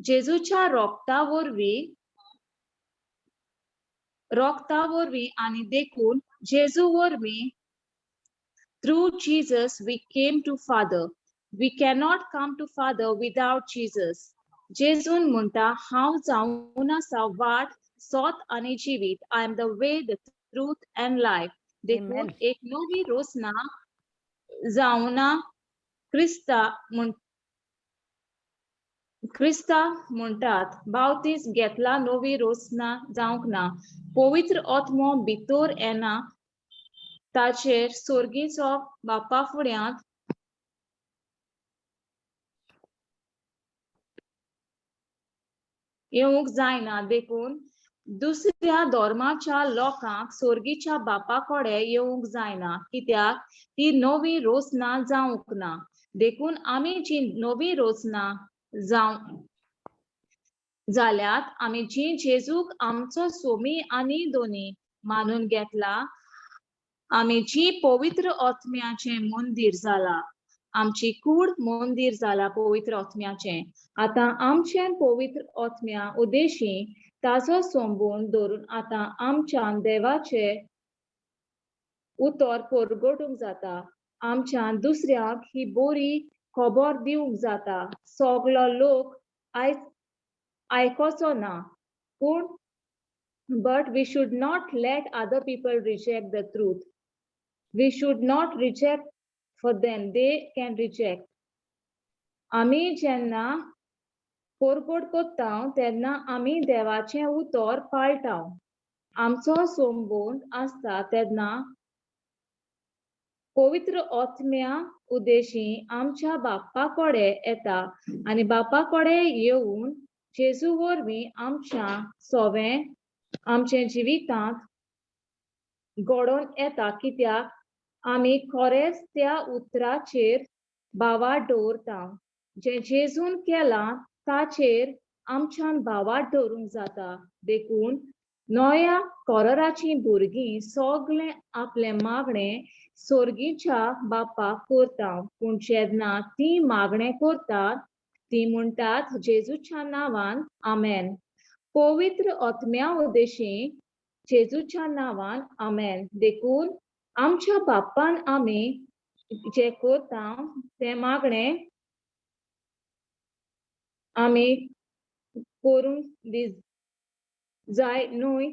जेजूच्या रोगता वरवीं, रोगता वरवीं आनी देखून जेजू वरवीं, through Jesus we came to Father. We cannot come to Father without Jesus. जेजून म्हणटा, हांव जावन आसा वाट, सोत आनी जिवीत. I am the way, the truth and life. देखून Amen. एक नवी रोसना जावना क्रिस्ता म्हण क्रिस्ता म्हणटात बावतीस घेतला नवी रोसना जावंक ना. पवित्र आत्मो भितर येना ताचेर सोर्गीचो बापा फुड्यांत येवंक जायना. देखून दुसऱ्या धर्माच्या लोकांक सोर्गीच्या बापा कडेन येवंक जायना कित्याक ती नवी रोसना जावंक ना. देखून आमी जी नवी रोसना जावं जाल्यात, आमी जी जेजूक आमचो सोमी आनी दोनी मानून घेतला, आमी जी पवित्र आत्म्याचें मंदीर जाला, आमची कूड मंदीर जाला पवित्र आत्म्याचें. आतां आमचें पवित्र आत्म्या उद्देशी ताचो संबंद धरून आतां आमच्यान देवाचें उतर परगटूंक जाता. आमच्यान दुसऱ्यांक ही बरी खबर दिवंक जाता. सगलो लोक आयकोचो ना, पूण but we should not let other people reject the truth. We should not reject for them, they can reject. आमी जेन्ना परगट करता तेन्ना आमी देवाचें उतर पाळटा. आमचो संबंद आसता तेन्ना पवित्र आत्म्या उद्देशी आमच्या बापा कडेन येता आनी बापा कडेन येवन जेजू वरवीं आमच्या सोवें आमच्या जिवितांत घडोवन येता कित्याक आमी खरेंच त्या उतराचेर भावार्थ दवरता. जें जेजून केलां ताचेर आमच्यान भावार्थ दवरूंक जाता. देखून नव्या कोराराचीं भुरगीं सगळें आपलें मागणें सोर्गीच्या बापाक करता. पूण जेन्ना तीं मागणें करतात ती म्हणटात जेजूच्या नांवान आमेन. पवित्र आत्म्या उद्देशी जेजूच्या नांवान आमेन. देखून आमच्या बापान आमी जें करता तें मागणें आमी करूंक जाय न्हय.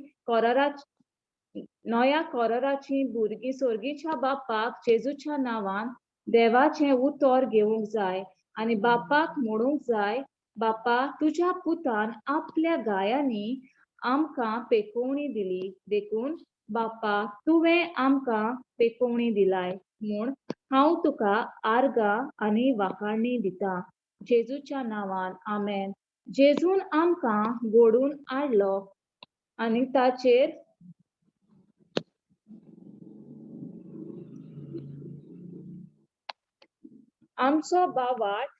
नव्या कोराराचीं भुरगीं सोर्गीच्या बापाक जेजूच्या नांवान देवाचें उतर घेवंक जाय आनी बापाक म्हणूंक जाय, बापा तुज्या पुतान आपल्या गायांनी आमकां पेकोवणी दिली, देखून बापा तुवें आमकां पेकोवणी दिलाय म्हूण हांव तुका आर्गां आनी वाखाणी दिता. जेजूच्या नांवान आमेन. जेजून आमकां घडोवन हाडलो आनी ताचेर आमचो भावार्थ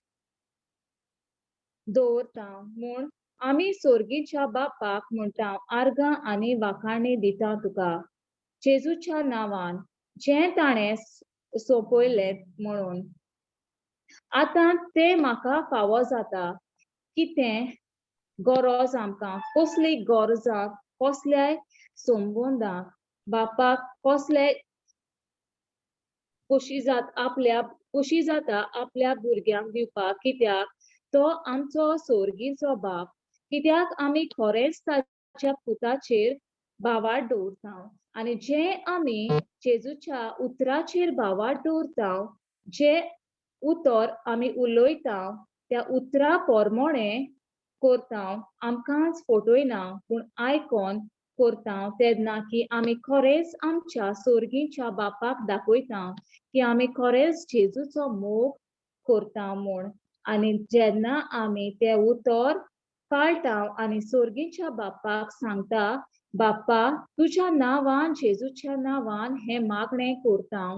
दवरता म्हूण आमी सोर्गीच्या बापाक म्हणटा आर्गां आनी वाखाणी दिता तुका जेजूच्या नांवान जें ताणें सोंपयलें म्हणून. आतां तें म्हाका फावो जाता. कितें गरज आमकां, कसली गरजाक, कसल्याय संबंदाक बापाक कसले खोशी जात आपल्या खोशी जाता आपल्या भुरग्यांक दिवपाक, कित्याक तो आमचो सोर्गीचो बाप. कित्याक आमी खरेंच ताच्या पुताचेर भावार्थ दवरता आनी जें आमी जेजूच्या उतराचेर भावार्थ दवरता, जें उतर आमी उलयता त्या उतरा प्रमाणे करता, आमकांच फटयना पूण आयकोन करता, तेन्ना की आमी खरेंच आमच्या सोर्गीच्या बापाक दाखयता की आमी खरेंच जेजूचो मोग करता म्हूण. आनी जेन्ना आमी तें उतर पाळटा आनी सोर्गीच्या बापाक सांगता, बापा तुज्या नांवान, जेजूच्या नांवान हें मागणें करता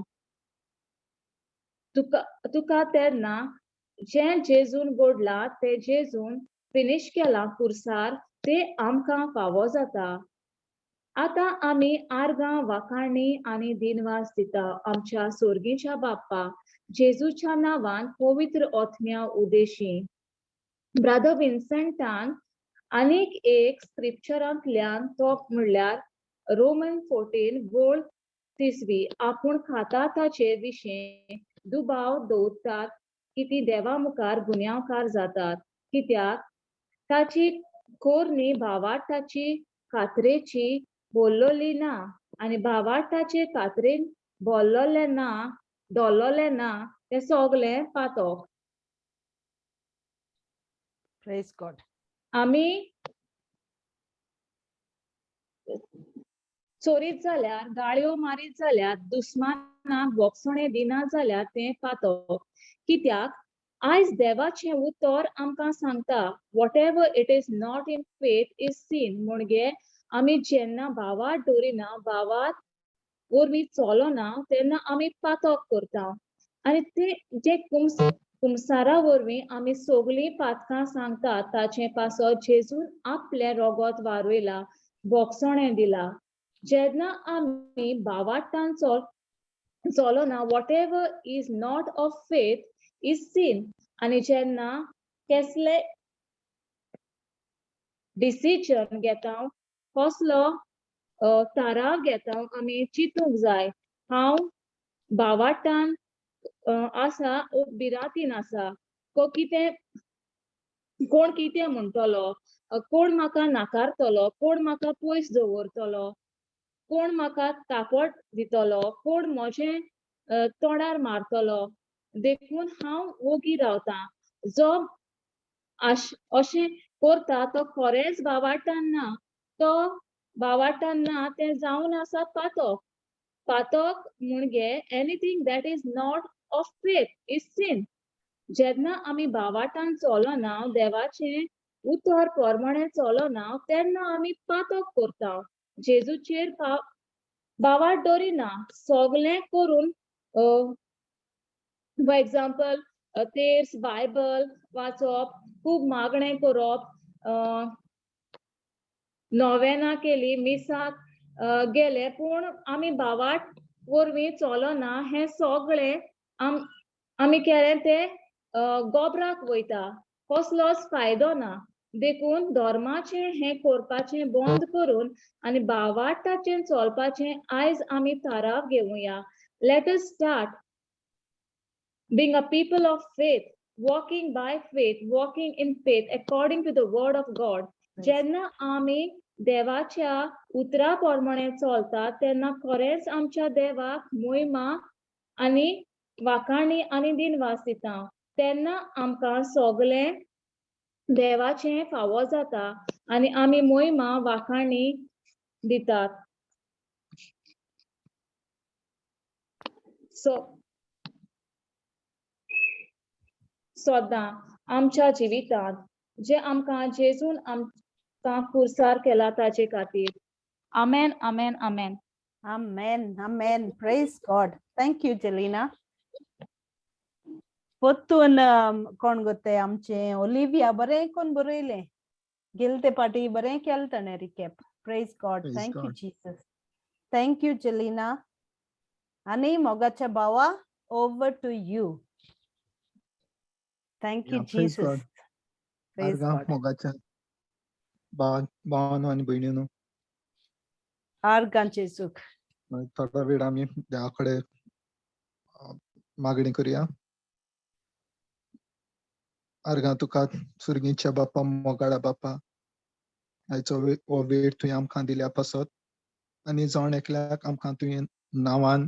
तुका, तुका तेन्ना जें जेजून घडलां तें जेजून फिनीश केलां कुर्सार, तें आमकां फावो जाता. आतां आमी आर्गां वाखाणी आनी दिनवास दिता आमच्या सोर्गीच्या बाप्पा जेजूच्या नांवान पवित्र ओथम्या उदेशी. ब्रादर विन्संटान आनीक एक स्क्रिप्चरांतल्यान, तो म्हणल्यार रोमन 14 वळ 30, आपूण खाता ताचे विशीं दुबाव दवरतात की ती देवा मुखार गुन्यांवकार जातात, कित्याक ताची कोरणी भावार्थाची कातरेची बोल्लोली ना आनी भावार्थाचे कातरेन बोल्लोलें ना, डोल्लोलें ना, तें सगलें पातक. Praise God. आमी चोरीत जाल्यार, गाळयो मारीत जाल्यार, दुस्मानाक बोगसणें दिना जाल्यार तें पातक. कित्याक आयज देवाचें उतर आमकां सांगता, whatever it is not in faith is sin. म्हणजे आमी जेन्ना भावार्थ दवरिना, भावार्थ वरवीं चलना, तेन्ना आमी पातक करता. आनी ते जे कुमसारा वरवीं आमी सगळीं पातकां सांगता, ताचे पासत जेजून आपलें रोगोत वारयलां, बोगसणें दिलां. जेन्ना आमी भावार्थान चलना, whatever is not of faith is sin. आनी जेन्ना कसले डिसिजन घेता, कसलो थाराव घेता, आमी चिंतूंक जाय, हांव भावार्थान आसा ओ भिरांतीन आसा, कितें कोण कितें म्हणटलो, कोण म्हाका नाकारतलो, कोण म्हाका पयस दवरतलो, कोण म्हाका तापट दितलो, कोण म्हजें तोंडार मारतलो, देखून हांव ओगी रावतां. जो अशें करता तो खरेंच भावार्थान ना, तो भावार्थान ना, तें जावन आसा पातक. पातक म्हणजे anything that is not of faith is sin. जेन्ना आमी भावार्थान चलना, देवाचें उतर प्रमाणे चलना, तेन्ना आमी पातक करता, जेजूचेर भावार्थ दवरिना. सगळें करून, फॉर एग्जाम्पल तेर्स, बायबल वाचप, खूब मागणें करप, नोवेनां केली, मिसाक गेले, पूण आमी भावार्थ वरवीं चलना, हें सगळें आमी केलें तें गोबराक वयता, कसलोच फायदो ना. देखून धर्माचें हें करपाचें बंद करून आनी भावार्थाचें चलपाचें आयज आमी थाराव घेवया. Let us start being a people of faith, walking by faith, walking in faith according to the word of God. जेन्ना आमी देवाच्या उतरा प्रमाणे चलता, तेन्ना खरेंच आमच्या देवाक मोहिमा आनी वाखाणी आनी दिनवास दिता, तेन्ना आमकां सगळें देवाचें फावो जाता आनी आमी मोहिमा वाखाणी दितात. सो सदां आमच्या जिवितांत जे आमकां जेजून आमकां पुरसार केला ताचे खातीर. आमेन, आमेन, आमेन. Amen, amen. Praise God. Thank you, Jelena. पोत्तून कोण गो ते आमचे ओलिविया बरें कोण बरयलें गेले ते पाटी बरें केलें ताणें recap. Praise God. Praise thank you God. Jesus. Thank you Jelena. आनी मोगाच्या भावा, over to you. Thank you Yeah, praise Jesus. God. Praise आर्गां गॉड. मोगाच्या भावानो आनी भयणीनो. आर्गां जेजूक. थोडो वेळ आमी देवा कडेन मागणी करुया. आर्गां तुका सुर्गीच्या बापा, मोगाळा बापा, आयचो हो वेळ तुवें आमकां दिल्या पासत आनी जण एकल्याक आमकां तुवें नांवान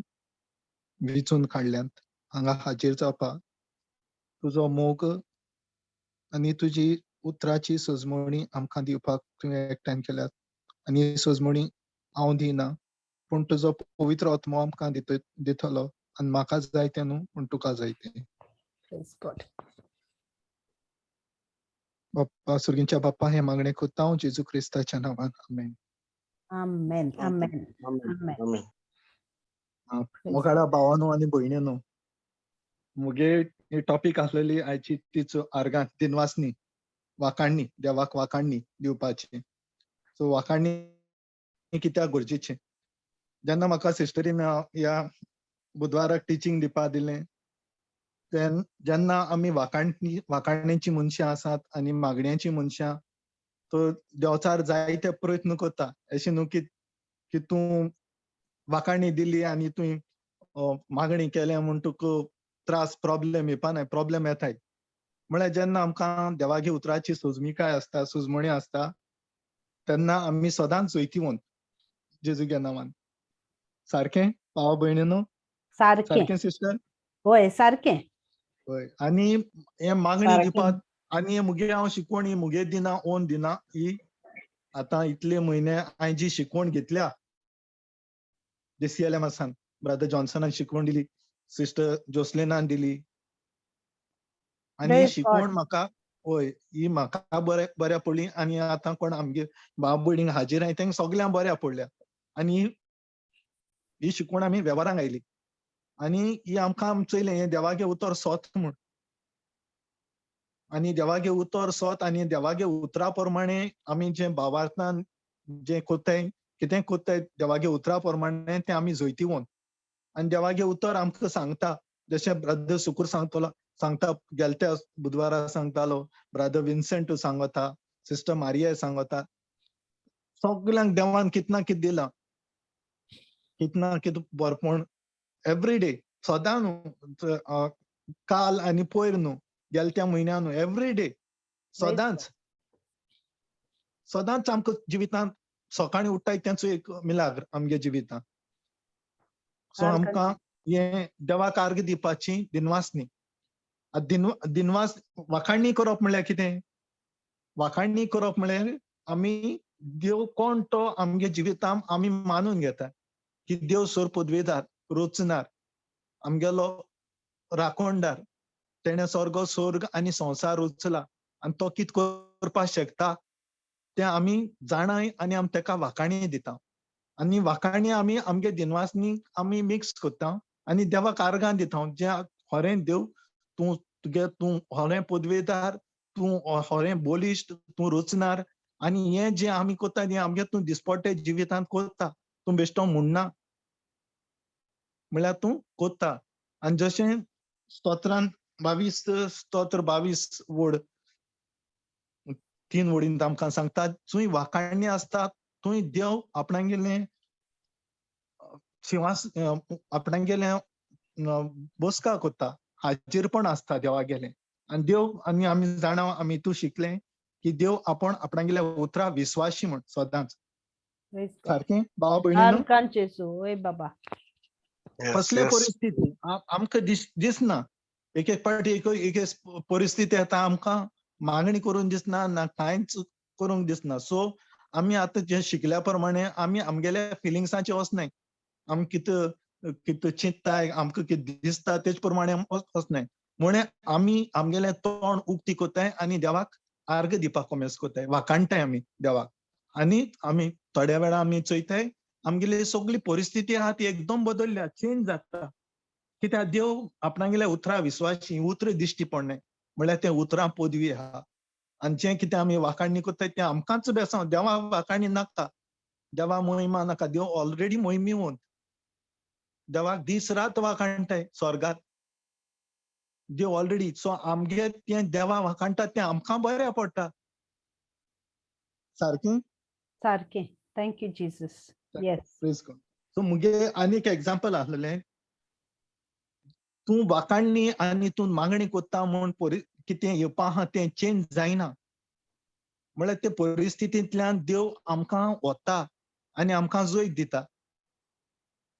विचून काडल्यात हांगा हाजीर जावपाक, तुजो मोग आनी तुजी उतराची सजमणी आमकां दिवपाक तुवें एकठांय केल्यात. आनी सजमणी हांव दिना, पूण तुजो पवित्र आत्मो आमकां दितलो आनी म्हाका जाय तें न्हू, पूण तुका जाय तें. Praise God. बाप्पा, सुर्गींच्या बाप्पा, हें मागणें करता हांव जेजू क्रिस्ताच्या नांवान, आमेन. आमेन, आमेन, आमेन. आमेन. मोगाळा भावानो आनी भयणीनो, मुगे ही टॉपीक आसलेली आयची तीच आर्गां दिनवासनी, वाखाणणी, देवाक वाखाणणी दिवपाची. सो वाखाणणी कित्याक गरजेचें? जेन्ना म्हाका सिस्टरीन ह्या बुधवाराक टिचींग दिवपा दिलें, जेन्ना आमी वाखाणणेची मनशां आसात आनी मागण्याची मनशां, तर देवचार जायते प्रयत्न करता अशें न्हू की तूं वाखाणणी दिली आनी तुवें मागणी केल्या म्हूण तुका त्रास प्रॉब्लेम येवपा नाय, प्रॉब्लेम येताय. म्हळ्यार जेन्ना आमकां देवागे उतराची सोजमिकाय आसता, सुजमणी आसता, तेन्ना आमी सदांच जैतिवंत जेजूगे नांवान. सारकें भावा भयणीनो? सारकें. सारकें सिस्टर? होय, सारकें. हय. आनी हे मागणी सारकें. दिवपाक आनी हे मुगे हांव शिकवण ही मुगे दिना, ओन दिना, ही आतां इतले म्हयने हांवें जी शिकवण घेतल्या जे सी एल एम आसान ब्रदर जॉन्सनान शिकवण दिली, सिस्टर जोसलिनान दिली, आनी ही Praise शिकवण God. म्हाका, हय, ही म्हाका बऱ्या पडली. आनी आतां कोण आमगे भाव भयणींक हाजीर आहाय तेंका सगल्यांक बऱ्या पडल्या. आनी ही शिकवण आमी वेव्हारांक आयली आनी ही आमकां चोयलें हें देवागे उतर सोत म्हूण. आनी देवागे उतर सोत आनी देवागे उतरा प्रमाणे आमी जें भावार्थान जें कोत्ताय, कितें कोत्ताय देवागे उतरा प्रमाणे तें आमी जैतिवंत. आनी देवागे उतर आमकां सांगता, जशें ब्रदर सुकूर सांगता, गेलत्या बुधवारा सांगतालो, ब्रदर विन्सेंट सांगता, सिस्टर मारिया सांगता, सगल्यांक देवान कित ना कित दिलां, कित ना कित बरपण एवरी डे, सदां न्हू, काल आनी पयर न्हू, गेलत्या म्हयन्या न्हू, एवरी डे, सदांच सदांच आमकां जिवितांत सकाळीं उठ्ठाय तेंचो एक मिलाग्र आमगे जिवितांत. सो आमकां हें देवाक आर्ग दिवपाची दिनवास न्ही. दिनवास वाखाणणी करप म्हणल्यार कितें? वाखाणणी करप म्हणल्यार आमी देव कोण तो आमगे जिवितांत आमी मानून घेता की देव सोर पदवेदार, रोचणार, आमगेलो राखणदार, तेणें स्वर्ग स्वर्ग आनी संवसार रचला आनी तो कित करपाक शकता तें आमी जाणाय आनी आमी तेका वाखाणी दिता. आनी वाखाणी आमी आमगे दिनवासनी आमी मिक्स करता आनी देवाक आर्गां दिता, जें खरें देव तूं तुगे, तूं खरें पदवेदार, तूं खरें बलिश्ट, तूं रचणार आनी हें जें आमी करता तें आमगे तूं दिसपट्टे जिवितांत करता, तूं बेश्टो म्हणना म्हणल्यार तूं करता. आनी जशें स्तोत्रान 22 स्तोत्र 22 वड 3 वडीन आमकां सांगता, थंय वाखाणणी आसता थंय देव आपणागेलें शिंवास, आपणागेलें बसका करता, हाजीरपण आसता देवागेलें. आनी देव आनी आमी जाणा, आमी तूं शिकलें की देव आपण आपणागेल्या उतरा विस्वाशी म्हण सदांच. सारकें भावा भयणीनो? बाबा कसले परिस्थिती आमकां दिसना, एक एक पाटी एक एक परिस्थिती येता आमकां मागणी करून दिसना ना कांयच करूंक दिसना. सो आमी आतां जे शिकल्या प्रमाणे आमी आमगेल्या फिलिंग्साचे वचनाय, आमी कितें कितें चिंतताय, आमकां कितें दिसता तेच प्रमाणे वचनाय, म्हणून आमी आमगेलें तोंड उक्ती करताय आनी देवाक आर्ग दिवपाक कोमेस कोताय, वाखाणटाय आमी देवाक. आनी आमी थोड्या वेळा आमी चोयताय आमगेली सगळी परिस्थिती आहा ती एकदम बदलल्या, चेंज जाता. कित्याक देव आपणागेल्या उतरां विस्वासी, उतर दिश्टी पडनाय म्हळ्यार तें उतरां पदवी आहा. आनी जें कितें आमी वाखाणणी करताय तें आमकांच बेसांव, देवा वाखाणी नाका, देवा मोहिमा नाका, देव ऑलरेडी मोहिमेवंत. देवाक दीस रात वाखाणटाय स्वर्गात देव ऑलरेडी. सो आमगे तें देवा वाखाणटा तें आमकां बरें पडटा. सारकें सारकें. Thank you Jesus. Yes. Praise God. So मुगे आनीक एग्जाम्पल आसलेलें, तूं वाखाणणी आनी तूं मागणी कोत्ता म्हूण कितें येवपा आहा तें चेंज जायना. म्हळ्यार ते परिस्थितींतल्यान देव आमकां वता आनी आमकां जैत दिता.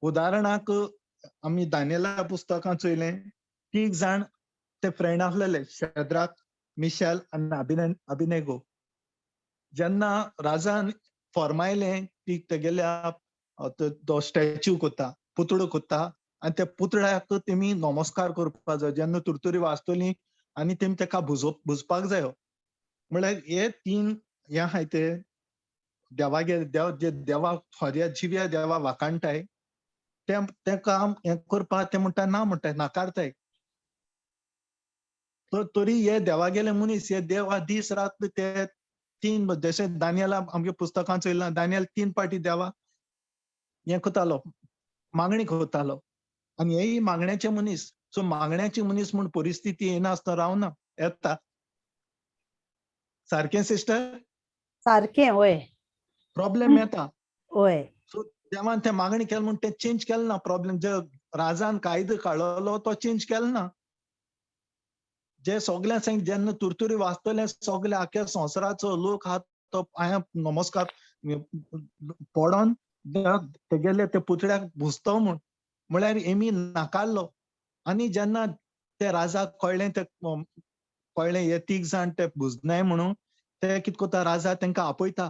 उदाहरणाक आमी दानियेला पुस्तकां चोयलें, तीग जाण ते फ्रेंड आसलेले, शेद्राक, मिशेल आनी अभिनेगो. जेन्ना राजान फॉर्मायलें ती तेगेल्या तो स्टॅच्यू कोत्ता, पुतळो कोत्ता आनी त्या पुतळ्याक तेमी नमस्कार करपाक जाय. जेन्ना तुरतुरी वाजतली आनी तेमी तेका भुजपाक जायो. म्हळ्यार हे तीन हे आहाय ते देवागे देव जे देवा खऱ्या जिव्या देवा वाखाणटाय तें काम हें करपाक ते म्हणटा ना म्हणटाय, नाकारताय. तरी हे देवागेले मनीस हे देवा दीस रात ते तीन, जशें दानियेला आमगे पुस्तकां चोयलां, दानियल 3 पाटी देवा हें करतालो, मागणी करतालो. आनी हेय मागण्याचे मनीस. सो मागण्याचे मनीस म्हूण परिस्थिती येनासतना रावना, येता. सारकें सिस्टर? सारकें. वय प्रॉब्लेम येता. वय. सो देवान तें मागणी केलें म्हूण तें चेंज केलें ना. प्रॉब्लेम जे राजान कायदो काडलो तो चेंज केलो ना. जे सगळ्या संग जेन्ना तुरतुरी वाचतले सगळे आख्या संवसाराचो लोक आहा तो हांवें नमस्कार पडोन तेगेले ते पुतळ्याक भुजतो म्हूण, म्हळ्यार एमी नाकारलो. आनी जेन्ना ते राजाक कळ्ळें, ते कळ्ळें हे तीग जाण ते भुजनाय म्हणून, ते कितें करता, राजा तेंकां आपयता.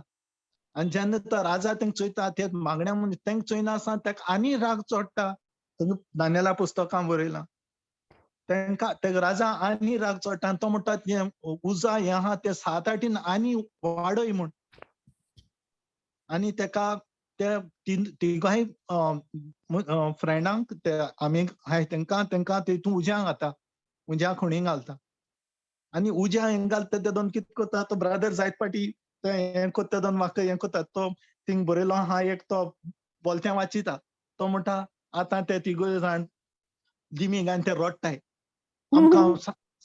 आनी जेन्ना तो राजा तेंकां चोयता ते मागण्या म्हूण तेंकां चोयना आसतना तेका आनी राग चडटा. दानियेला पुस्तकां बरयलां तेंकां ते राजा आनी राग चडटा आनी तो म्हणटा हें उजा हें आहा ते 7 आठीन आनी वाडय म्हूण. आनी तेका ते तिगांय फ्रेंडांक ते आमी हाय तेंकां तेंकां तितून उज्यांक घाता, उज्या खुणी घालता. आनी उज्या हें घालता ते दोन कितें करता, तो ब्रदर जायत पाटी ते हें करता, दोन म्हाका हें करता. तो थिंग बरयलो आहा एक, तो बोलतें वाचिता, तो म्हणटा आतां ते तिगूय जाण दिमी आनी ते रडटाय आमकां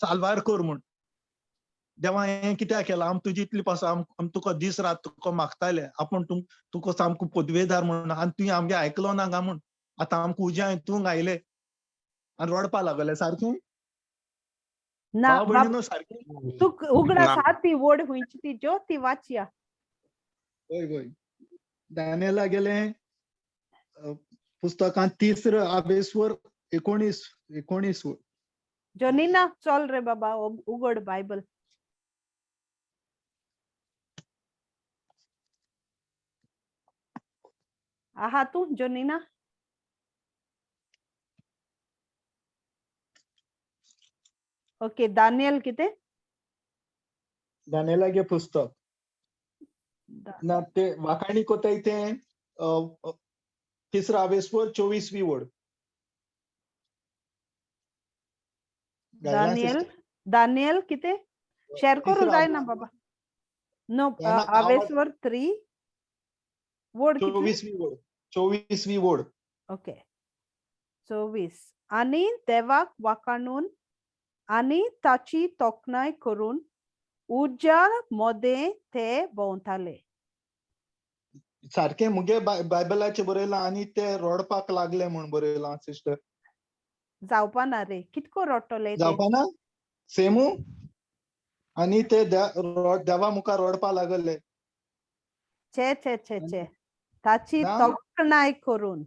साल्वार कर म्हूण. देवा हें कित्याक केलां, आम तुजी इतली पासून आम तुका दीस रात तुका मागताले, आपूण तुका सामको पदवेदार म्हूण, आनी तुवें आमगे आयकलो ना गा म्हूण, आतां आमकां उज्या तूं घायले आनी रडपा लागले. सारकें ना भयणीनो, सारकें तूं उगडास आहा ती वड खंयची ती ज्यो ती वाचया. वय वय, दानियेला गेलें पुस्तकांत 3 आबेस्वर 19. जोनिना चल रे बाबा उगड बायबल. आहा तूं जोनिना? ओके, दानियल कितें? दानियेलागे पुस्तक ना ते वाखाणी कोताय तें 3 आबेस्वर 24वी वड. दानियल, दानियल कितें शेअर करूं जायना बाबा? नो, आवेस्वर 3 वड 24वी वड, 24वी वड. ओके, 24. आनी देवाक वाखाणून आनी ताची तोखणाय करून उज्या मोदें ते भोंवताले. सारकें मुगे बायबलाचें बरयलां आनी ते रडपाक लागले म्हूण बरयलां सिस्टर. जावपा ना रे, कितको रडटले? जावपा ना सेमू. आनी ते देवा मुखार रडपा लागले. छे छे छे छे, ताची तोखणाय करून.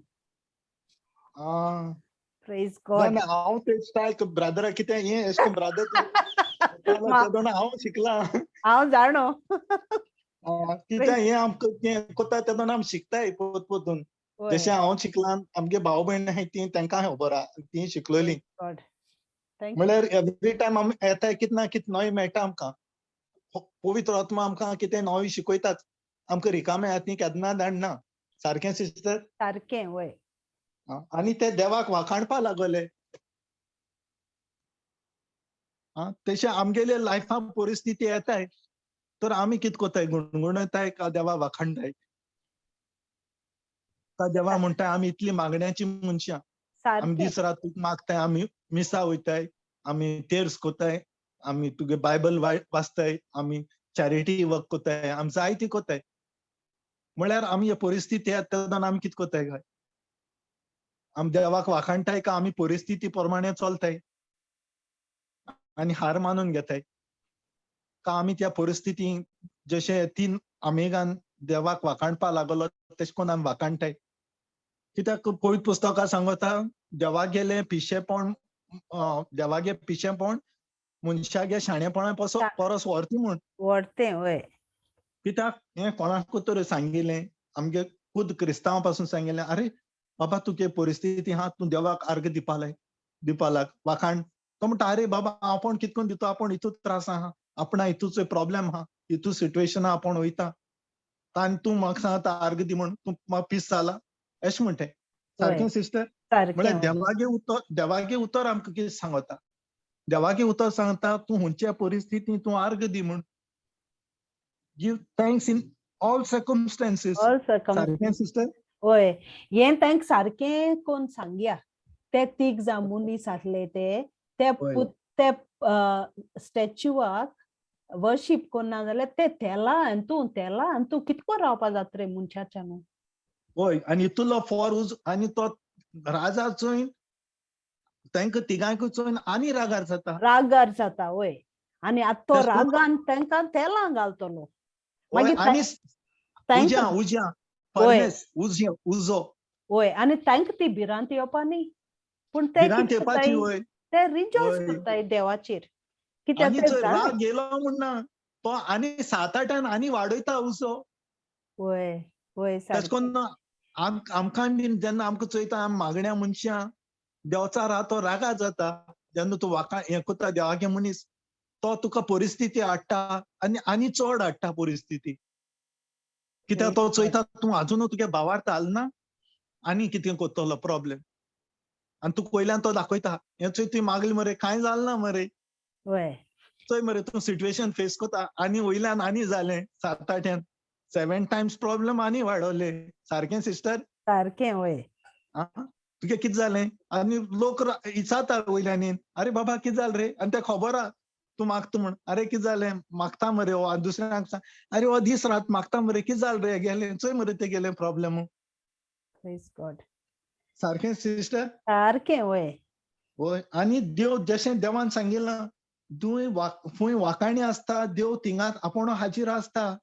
Praise God. हांव ते स्टायल ब्रदरा कितें हें एशें ब्रदर हांव शिकलां, हांव जाणो कित्याक हें आमकां तें कोता तेदोन आमी शिकताय पोत पोतून. जशें हांव शिकलां, आमगे भाव भयण आहाय ती तेंकां खबर आहा, ती शिकलोली. म्हळ्यार एवरी टायम आमी येताय कितें ना कितें नवें मेळटा आमकां. पवित्र आत्मा आमकां कितें नवी शिकयताच, आमकां रिकामे हातीं केन्ना धाडना. सारकें सिस्टर? सारकें वय. आनी ते देवाक वाखाणपा लागले. तशें आमगेले लायफान परिस्थिती येताय तर आमी कित कोताय, गुणगुणताय का देवा वाखाणताय का देवा म्हणटाय आमी इतली मागण्याची मनशां, आमी दीस रात तुका मागताय, आमी मिसा वयताय, आमी तेर्स कोताय, आमी तुगे बायबल वाचताय, आमी चॅरिटी वर्क कोताय, आमी जायती कोताय. म्हळ्यार आमी हे परिस्थिती येता तेन्ना आमी कित कोताय काय? आमी देवाक वाखाणटाय का आमी परिस्थिती प्रमाणे चलताय आनी हार मानून घेताय का आमी त्या परिस्थितीन जशे तीन आमेगान देवाक वाखाणपा लागलो तशें करून आमी वाखाणटाय? कित्याक पवित्र पुस्तकां सांगता देवागेलें पिशेपण, देवागे पिशेपण मनशागे शाणेपणा परस व्हरती म्हूण. व्हरतें वय. कित्याक हें कोणाकूच तर सांगिल्लें, आमगे खुद क्रिस्तांवा पासून सांगिल्लें, अरे बाबा तुगे परिस्थिती आहा, तूं देवाक अर्घ दिवपा लाग वाखाण. तो म्हणटा अरे बाबा आपूण कितकोन दिता, आपूण इतू त्रास आहा, आपणा इतूचो प्रॉब्लेम आहा, इतू सिट्युएशन आहा, आपूण वयता आनी तूं म्हाका सांगता अर्घ दी म्हूण, तूं म्हाका पीस जाला अशें म्हणटा. सारकें सिस्टर? म्हळ्यार देवागे उतर, देवागे उतर आमकां कितें सांगता, देवागे उतर सांगता तूं खंयच्या परिस्थितींत तूं अर्घ दी म्हूण. Give thanks in all circumstances. सारकें सिस्टर? वय, हें तांकां सारकें कोण सांगया. ते तीग जाण मनीस आसले ते ते स्टॅच्युआक वर्शीप कोन्ना जाल्यार ते तेला आनी तूं तेला आनी तूं कितको रावपा जाता रे मनशाच्या न्हू. वय, आनी इतलो फोर आनी तो राजा चोयन तांकां तिगांकूय चोयन आनी रागार जाता. रागार जाता वय. आनी आतां तो रागान तांकां तेलां घालतलो. मागीर उजो. वय, आनी तांकां ती भिरांत येवपा न्ही, पूण ते ते रिजॉयस करताय देवाचेर. कित्याक राग गेलो म्हूण ना, तो आनी 7-8 आनी वाडयता उजो. वय वय. तशें करून आमकां बीन जेन्ना आमकां चोयता आमी मागण्या मनशां देवचार आहा तो रागार जाता. जेन्ना तूं वाका हें करता देवागे मनीस तो तुका परिस्थिती हाडटा आनी आनी चड हाडटा परिस्थिती. कित्याक तो चोयता तूं आजून तुगे भावार्थ हालना आनी कितें करतलो प्रॉब्लेम, आनी तुका वयल्यान तो दाखयता हें चोय तुवें मागलें मरे कांय जालें ना मरे, चोय मरे तूं सिट्युएशन फेस करता आनी वयल्यान आनी जालें 7-8 7 टायम्स प्रॉब्लेम आनी वाडवले. सारकें सिस्टर? सारकें वय. तुगे कितें जालें? आनी लोक विचारता वयल्यान, अरे बाबा कितें जालें रे, आनी ते खबर आहा तूं मागता म्हूण, अरे कितें जालें मागता मरे हो, आनी दुसऱ्यांक सांग अरे हो दीस रात मागता मरे कितें जालें रे गेलें चोय मरे ते गेलें प्रॉब्लेम. सारकें सिस्टर? सारकें वय. वय. आनी देव जशें देवान सांगिल्लां तूं फूंय वाखाणी आसता देव थिंगा आपूण हाजीर आसता.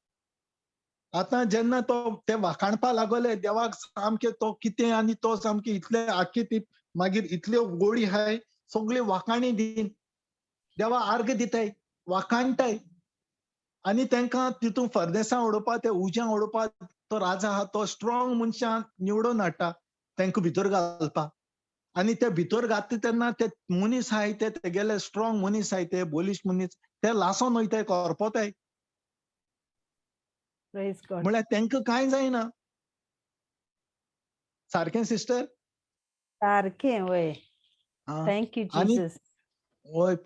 आतां जेन्ना तो ते वाखाणपा लागले देवाक सामकें तो कितें आनी तो सामकें इतले आख्खी ती मागीर इतल्यो गोडी हाय सगळी वाखाणी दीन देवा अर्घ दिताय वाखाणटाय आनी तांकां तितून फर्देसां उडोवपा ते उज्यां उडोवपा तो राजा आहा तो स्ट्रॉंग मनशां निवडून हाडटा तांकां भितर घालपा. आनी ते भितर घातले तेन्ना ते मनीस आहाय ते तेगेले स्ट्रॉंग मनीस आहाय ते बोलिश मनीस ते लासोन वयताय करपताय. म्हळ्यार तांकां कांय जायना. सारकें सिस्टर? सारकें वय. Thank you Jesus. वय.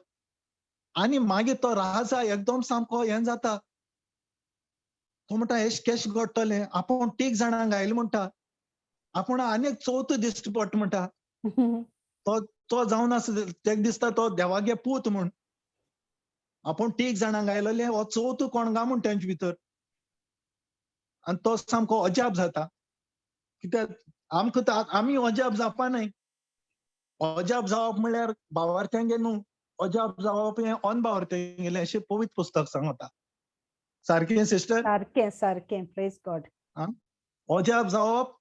आनी मागीर तो राजा एकदम सामको हें जाता, तो म्हणटा हें केश घडटलें, आपूण तीग जाणांक आयले म्हणटा, आपूण आनी एक चवथो दिश्टी पडटा म्हणटा. तो तो जावन आसा तेका दिसता तो देवागे पूत म्हूण, आपूण तीग जाणांक आयलेले हो चवथो कोण गा म्हूण तेंचे भितर. आनी तो सामको अजाप जाता. कित्याक आमकां आमी अजाप जावपा न्हय. अजाप जावप म्हळ्यार भावार्थ्यांगे न्हू, अजाप जावप हें अनभावार्थ्यांगेलें अशें पवित्र पुस्तक सांगता. सारकें सिस्टर? सारकें सारकें. Praise God. अजाप जावप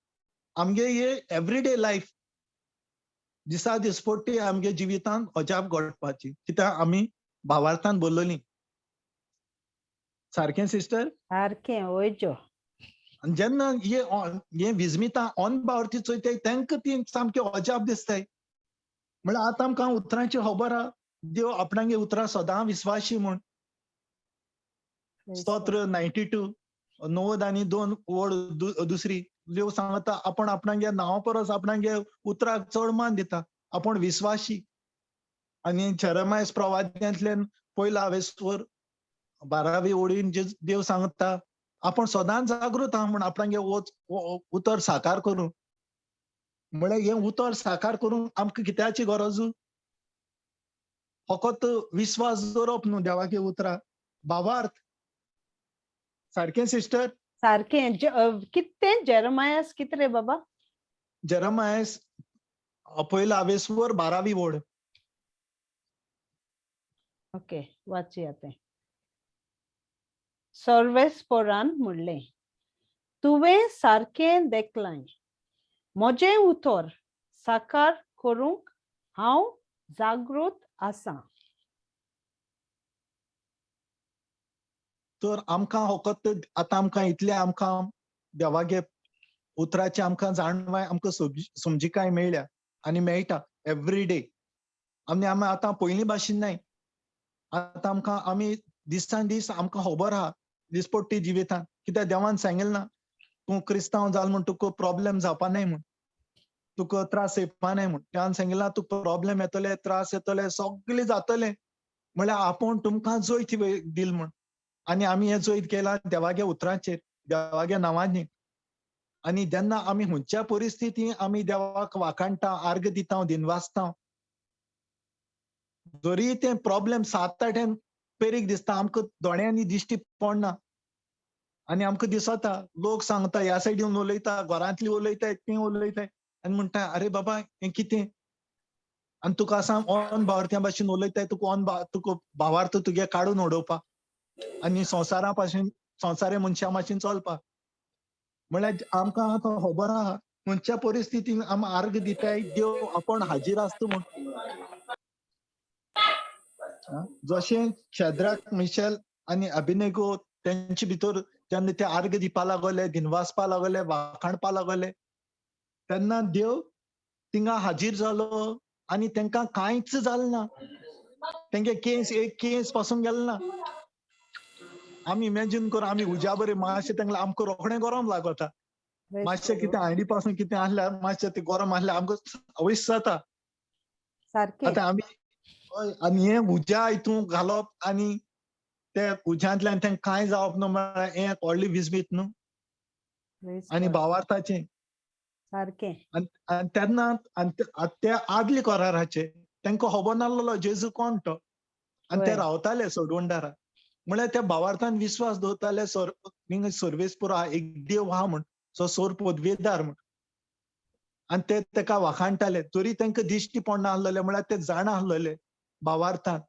आमगे हे एवरीडे लायफ, दिसा दिसपट्टी आमगे जिवितांत अजाप घडपाची, कित्याक आमी भावार्थान बोल्लोली. सारकें सिस्टर? सारकें वय जो. आनी जेन्ना हे विस्मिता अनभावार्थी चोयताय तांकां ती सामकी अजाप दिसताय. म्हळ्यार आतां आमकां उतरांची खबर आहा देव आपणागे उतरां सदां विस्वाशी म्हूण. स्तोत्र 92 92 ओळ दुसरी देव सांगता आपण आपणागे नांवा परस आपणागे उतराक चड मान दिता, आपण विस्वाशी. आनी जेरेमायस प्रवाद्यांतल्यान पयलो आवेस्वर 12वी ओळीन देव सांगता आपण सदांच जागृत आहा म्हूण आपणागे उतर साकार करूं. म्हळ्यार हें उतर साकार करूंक आमकां कित्याची गरज? फकत विस्वास दवरप न्हू देवाचे उतरा, भावार्थ. सारकें सिस्टर? सारकें. कितें जेरमायस कितें रे बाबा? जेरमायस पयलो आवेस्वर 12वी ओळ. ओके, वाचया तें. सर्वेस्परान म्हणलें, तुवें सारकें देखलां, म्हजें उतर साकार करूंक हांव जागृत आसा. तर आमकां फकत आतां आमकां इतलें आमकां देवागे उतराचें आमकां जाणवाय, आमकां समजिकाय मेळ्ळ्या आनी मेळटा एवरी डे. आनी आमी आतां पयलीं भाशेन न्हय, आतां आमकां आमी दिसान दीस आमकां खबर आहा दिसपट्टी जिवितान, कित्याक देवान सांगिल्लें ना तूं क्रिस्तांव जाल म्हूण तुका प्रॉब्लेम जावपा न्हय म्हूण, तुका त्रास येवपा न्हय म्हूण. देवान सांगिल्लां तुका प्रॉब्लेम येतले, त्रास येतले, सगळे जातले, म्हळ्यार आपूण तुमकां जैत दिल म्हूण. आनी आमी हें जैत केलां देवागे उतरांचेर, देवागे नांवांनी. आनी जेन्ना आमी खंयच्या परिस्थितींत आमी देवाक वाखाणटा, आर्ग दिता, दिनवासता, जरी तें प्रॉब्लेम 7-8 पेरीक दिसता, आमकां दोळ्यांनी दिश्टी पडना आनी आमकां दिसता, लोक सांगता ह्या सायडीन उलयता, घरांतली उलयताय, ती उलयताय आनी म्हणटा अरे बाबा हें कितें, आनी तुका आसा ऑन भावार्थ्यां भाशेन उलयताय, तुका ऑन तुका भावार्थ तुगे काडून उडोवपा आनी संवसारा पासून संवसारे मनशां भाशेन चलपा. म्हळ्यार आमकां आतां खबर आहा खंयच्या परिस्थितीन आमी आर्ग दिताय, देव आपूण हाजीर आसता म्हूण. जशें शेद्राक मिशेल आनी अभिनेगो तेंचे भितर जेन्ना ते आर्ग दिवपा लागले, दिनवासपा लागले, वाखाणपा लागले, तेन्ना देव थिंगा हाजीर जालो आनी तेंकां कांयच जालें ना, तेंगे केंस एक केंस पासून गेलो ना. आमी इमॅजीन कर, आमी उज्या बरे मातशें तेंका आमकां रोखडें गरम लागता, मातशें कितें हांडी पासून कितें आसल्यार मातशें तें गरम आसल्यार आमकां अवश्य जाता. आतां आमी आनी हें उज्या हितून घालप आनी ते उज्यांतल्यान तेंकां कांय जावप न्हू म्हळ्यार हें व्हडली विजमीत न्हू आनी भावार्थाचें सारकें. आनी तेन्ना ते आदले कराराचे तेंकां खबर नासलो जेजू कोण तो, आनी ते रावताले सोडवणदारा, म्हळ्यार त्या भावार्थान विस्वास दवरताले सर्वेस पुरो एक देव आहा म्हूण, सो सोर पदवेदार म्हूण, आनी ते तेका वाखाणटाले. तरी तेंकां दिश्टी पडना आसलेले, म्हळ्यार ते जाणा आसलेले भावार्थान.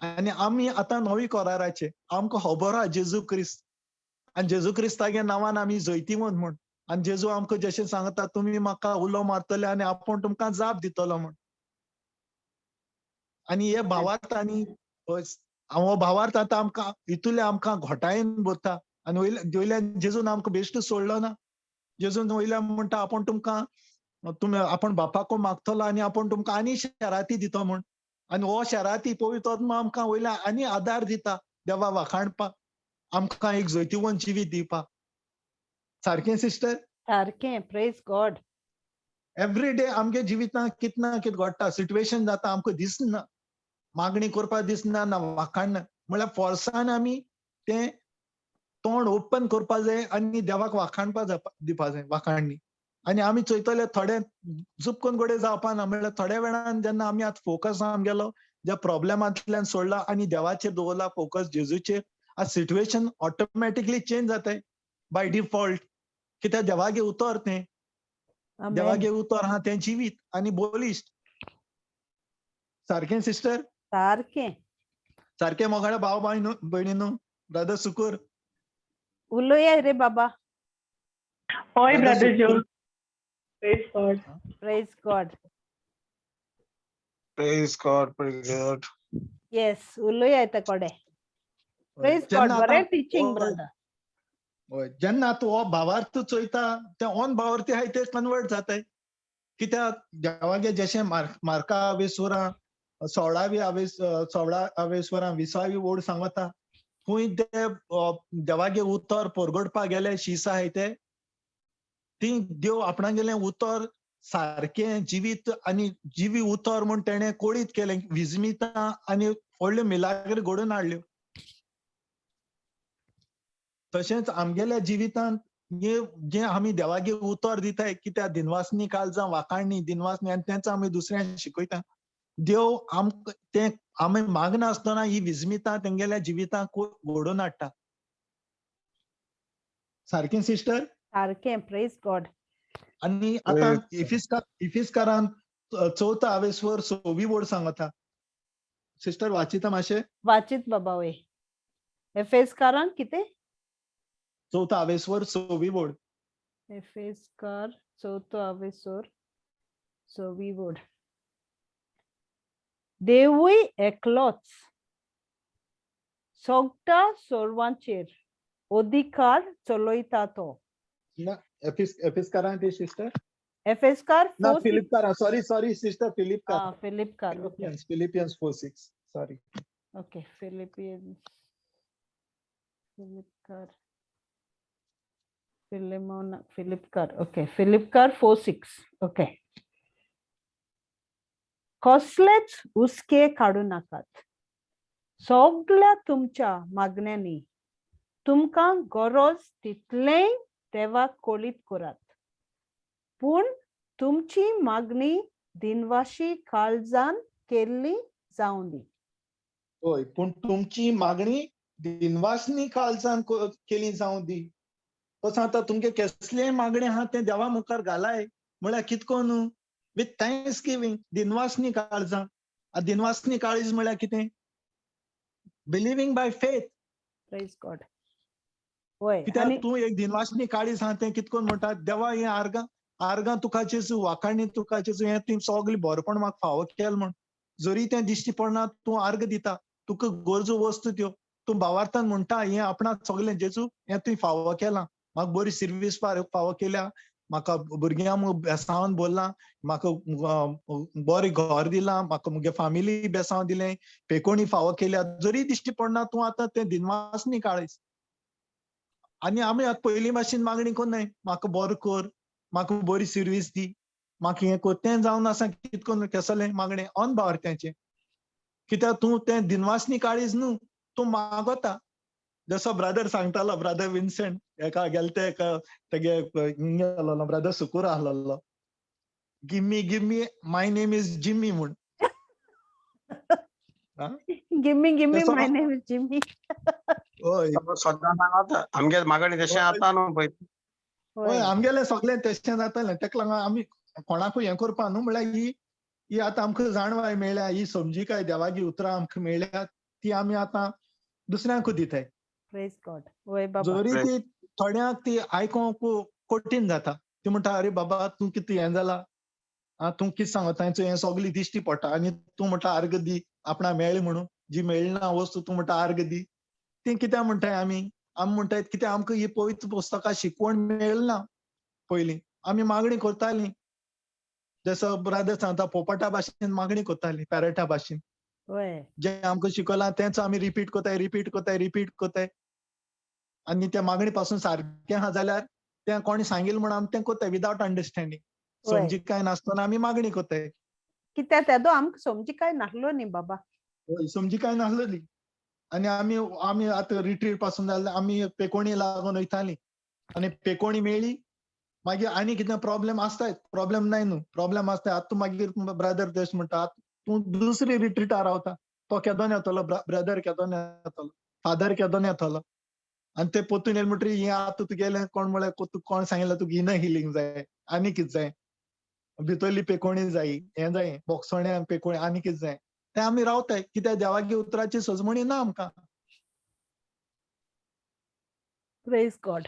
आनी आमी आतां नवी कराराचे, आमकां खबर आहा जेजू क्रिस्त, आनी जेजू क्रिस्तागे नांवान आमी जैतिवंत म्हूण. आनी जेजू आमकां जशें सांगता तुमी म्हाका उलो मारतले आनी आपूण तुमकां जाप दितलो म्हूण. आनी हे भावार्थ आनी हो भावार्थ आतां आमकां हितूंतले आमकां घोटायेन भरता. आनी वयल्यान जेजून आमकां बेश्टो सोडलो ना, जेजून वयल्यान म्हणटा आपूण तुमकां तुमी आपूण बापाको मागतलो आनी आपूण तुमकां आनी शेराती दितो म्हूण. आनी हो शेराती पवित्र आत्मा आमकां वयल्यान आनी आदार दिता देवा वाखाणपाक, आमकां एक जैतिवंत जिवीत दिवपाक. सारकें सिस्टर? सारकें. प्रेज गॉड. एवरी डे आमगे जिवितांत कितें ना कितें घडटा, सिट्युएशन जाता, आमकां दिसना, मागणी करपाक दिसना ना वाखाणना, म्हळ्यार फोर्सान आमी तें तोंड ओपन करपा जाय आनी देवाक वाखाणपा दिवपा जाय वाखाणणी. आनी आमी चोयतले थोडे जुपकून गोडे जावपा ना, म्हळ्यार थोड्या वेळान जेन्ना आमी आतां फोकस आमगेलो ज्या प्रॉब्लेमांतल्यान सोडला आनी देवाचेर दवरला फोकस जेजूचेर, आतां सिट्युएशन ऑटोमॅटिकली चेंज जाताय बाय डिफॉल्ट. कित्याक देवागे उतर तें, देवागे उतर आहा तें जिवीत आनी बळिश्ट. सारकें सिस्टर? सारकें. सारकें मोगाळ्या भाव भयणीनो, ब्रदर सुकूर उलोया रे बाबा. हय brother Joe. Praise God. Praise God. Praise God. Praise God. Yes, उलोया येता कोडे. प्रेज गॉड. बरें टिचींग ब्रदर. जेन्ना तूं हो भावार्थ चोयता ते ऑन भावार्थी आहाय ते कन्वर्ट जाताय. कित्याक देवागे जशें मार्का आवेस्वरां 16वी आवेस 16 आवेस्वरां 20वी ओड सांगता खंय ते देवागे उतर परगटपा गेले शीस आहाय ते ती देव आपणागेलें उतर सारकें जिवीत आनी जिवी उतर म्हूण तेणें कोळीत केलें, विजमितां आनी व्हडल्यो मिलाग्र घडोवन हाडल्यो. तशेंच आमगेल्या जिवितांत जे आमी देवागे उतर दिताय कित्याक दिनवासनी काळजां वाखाणणी दिनवासनी आनी तेंच आमी दुसऱ्यांक शिकयता. देव आमकां तें आमी मागनासतना ही विजमितां तेंगेल्या जिवितांत घडोवन हाडटा. सारकें सिस्टर? सारकें. Praise God. आनी आतां इफिसकारान चवथो आवेसवर 6वी वोड सांगता. सिस्टर वाचिता मातशें? वाचित बाबा. वय, एफेसकारान कितें? चवथो आवेसवर 6वी वोड. एफेसकार चवथो आवेसवर 6वी वोड. देवूय एकलोच सगळ्या सर्वांचेर अधिकार चलयता तो. ना, एफिसकारान ते सिस्टर? एफेसकार ना, फिलिपकारान. सॉरी सॉरी सिस्टर, फिलिपकार. फिलिपकार. Philippians 4:6. Sorry. Okay, Philippians, फिलिपकार, फिलिमोन, फिलिपकार. ओके, फिलिपकार 4:6. ओके. कसलेच हुस्के काडू नाकात, सगळ्या तुमच्या मागण्यांनी तुमकां गरज तितलेंय देवाक कळीत करात, पूण तुमची मागणी दिनवाशी काळजान केल्ली जावं दी. हय, पूण तुमची मागणी दिनवासनी काळजान केली जावं दी. तसो आतां तुमगे केसलेय मागणें आहा तें देवा मुखार घालाय म्हळ्यार कितको न्हू, विथ thanks giving, दिनवासनी काळजां. दिनवासनी काळीज म्हळ्यार कितें? Believing by faith. Praise God. वय, कित्याक तूं एक दिनवासनी काळीज आहा तें कितकोन म्हणटा देवा हें आर्गां आर्गां तुका जेजू, वाखाणी तुका जेजू, हें तुवें सगळें बरेपण म्हाका फावो केलें म्हूण. जरी तें दिश्टी पडना तूं आर्ग दिता, तुका गरजो वस्तू त्यो तूं भावार्थान म्हणटा हें आपणाक सगळें जेजू हें तुवें फावो केलां, म्हाका बरी सिर्वीस फावो केल्या, म्हाका भुरग्यांक बेसांवान बोल्लां, म्हाका बरें घर दिलां, म्हाका मुगे फामिली बेसांव दिलें, पेकोणी फावो केल्या. जरी दिश्टी पडना तूं आतां तें दिनवासनी काळीज. आनी आमी आतां पयलीं भाशेन मागणी करनाय, म्हाका बरो कर, म्हाका बरी सिर्वीस दी, म्हाका हें कर, तें जावन आसा कितकोन केसलें मागणें अनभावार्थ्याचें. कित्याक तूं तें दिनवासनी काळीज न्हू, तूं मागता. जसो ब्रदर सांगतालो, ब्रदर विन्सेंट एका गेले ते एका तेगे गेलोलो ब्रदर सुकूर आहलोलो, gimme gimme my name is Jimmy म्हूण. Gimme gimme my name is Jimmy. हय, सदां सांगता आमगे मागणी तशें जाता न्हू पळय. हय, आमगेलें सगळें तशें जातालें. तेका लागून आमी कोणाकूय हें करपा न्हू, म्हळ्यार ही ही आतां आमकां जाणवाय मेळ्ळ्या, ही समजिकाय देवाची उतरां आमकां मेळ्ळ्या, ती आमी आतां दुसऱ्यांकूय दिताय. Praise God. वय बाबा. जरी ती थोड्यांक ती आयकोंक कठीण जाता, ती म्हणटा अरे बाबा तूं कितें हें जाला, आं तूं कितें सांगता, हें सगळें दिश्टी पडटा आनी तूं म्हणटा आर्ग दी, आपणाक मेळ्ळें म्हणून, जी मेळना वस्तू तूं म्हणटा आर्ग दी. ती कित्याक म्हणटाय आमी? आमी म्हणटाय कित्याक आमकां ही पवित्र पुस्तकां शिकवण मेळना. पयलीं आमी मागणी करतालीं, जसो ब्रदर सांगता पोपटा भाशेन मागणी करतालीं, पॅरटा भाशेन. जें आमकां शिकयलां तेंच आमी रिपीट करताय, रिपीट करताय, रिपीट करताय. आनी त्या मागणी पासून सारकें आहा जाल्यार तें कोणी सांगिल्लें म्हूण आमी तें करताय विदावट अंडरस्टँडींग. समजिकाय नासतना आमी मागणी करताय. कित्याक तेदो आमकां समजिकाय नासलो न्ही बाबा. हय, समजिकाय नासलोली. आनी आमी आमी आतां रिट्रीट पासून जाल्यार आमी पेकोणी लागून वयतालीं आनी पेकोणी मेळ्ळी, मागीर आनी कितें प्रॉब्लेम आसताय, प्रॉब्लेम नाय न्हू, प्रॉब्लेम आसताय. आतां तूं मागीर ब्रदर तशें म्हणटा, आतां तूं दुसरी रिट्रीटार रावता, तो केदोन येतलो, ब्रदर केदोन येतलो, फादर केदोन येतलो. आनी ते पोतून येयले म्हणटरीर हें आतां तुगेलें कोण म्हळ्यार कोण सांगिल्लें तुका इनर हिलींग जाय, आनी कितें जाय, भितरली पेकोणी जाय, हें जाय, बोगसोण्या पेकोणी आनी कितें जाय. तें आमी रावताय कित्याक देवागे उतराची सजमणी ना आमकां. Praise God.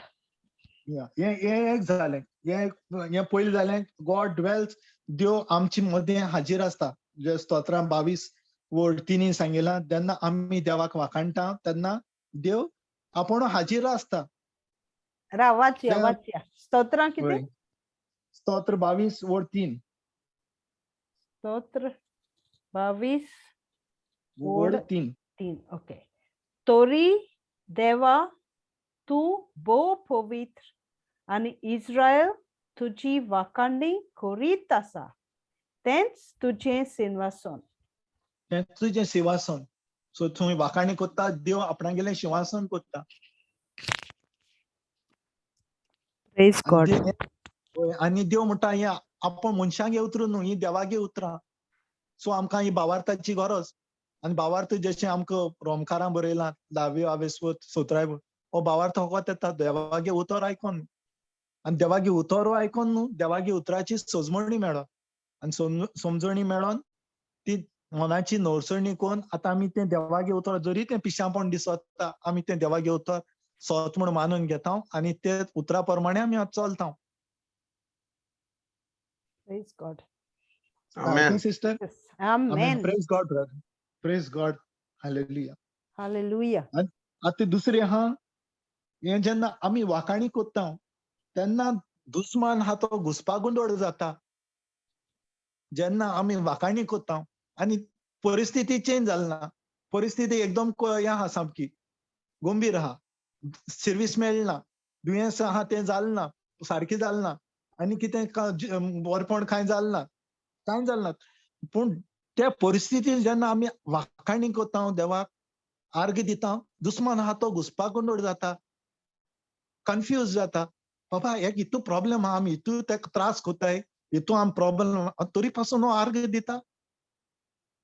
हें हें एक जालें, हें हें पयलीं जालें. गॉड ड्वेल्स, देव आमचे मदें हाजीर आसता. जे स्तोत्रां 22 वड 3 सांगिलां, जेन्ना आमी देवाक वाखाणटा तेन्ना देव आपूण हाजीर आसता. वाचया वाचया स्तोत्रां कितें? स्तोत्र 22 वड 3. स्तोत्र 22 वड 3. 3. ओके. तोरी देवा, तूं भोव पवित्र आनी इस्रायल तुजी वाखाणी करीत आसा, तेंच तुजें सिंहासन. तें तुजें शिंवासन. सो थंय वाखाणी कोत्ता, देव आपणागेलें शिंवासन कोत्ता. Praise God. आनी देव म्हणटा हें आपूण मनशांगे उतरूं न्हू, ही देवागे उतरां. सो आमकां ही भावार्थाची गरज. आनी भावार्थ जशें आमकां रोमकारां बरयलां धाव्यो आवेस्वत सतराय, हो भावार्थ फकत येता देवागे उतर आयकोन. आनी देवागे उतर आयकोन न्हू, देवागे उतराची सजमणी मेळो. आनी समजणी मेळोन ती मनाची नवसणी कोन आतां आमी तें देवागे उतर जरी तें पिशापण दिसता, आमी तें देवागे उतर सत म्हूण मानून घेता आनी ते उतरा प्रमाणे आमी आतां चलता. Praise God. Amen. Sister. Yes. Amen. Praise God brother. Praise God. Hallelujah. Hallelujah. आतां दुसरें आहा, हें जेन्ना आमी वाखाणी कोत्ता तेन्ना दुस्मान आहा तो घुसपागोंदळ जाता. जेन्ना आमी वाखाणी कोत्ता आनी परिस्थिती चेंज जाली ना, परिस्थिती एकदम हें आहा, सामकी गंभीर आहा, सर्वीस मेळना, दुयेंस आहा तें जालें ना, सारकें जालें ना, आनी कितें बरेपण कांय जालें ना, कांय जालें ना. पूण त्या परिस्थितीन जेन्ना आमी वाखाणी कोत्ता, देवाक आर्ग दिता, दुस्मान आहा तो घुसपागोंदळ जाता, कन्फ्यूज जाता. बाबा एक हितू प्रॉब्लम आहा, आमी हितू तेका त्रास कोत्ताय, हितू आम प्रॉब्लम, तरी पासून हो आर्ग दिता.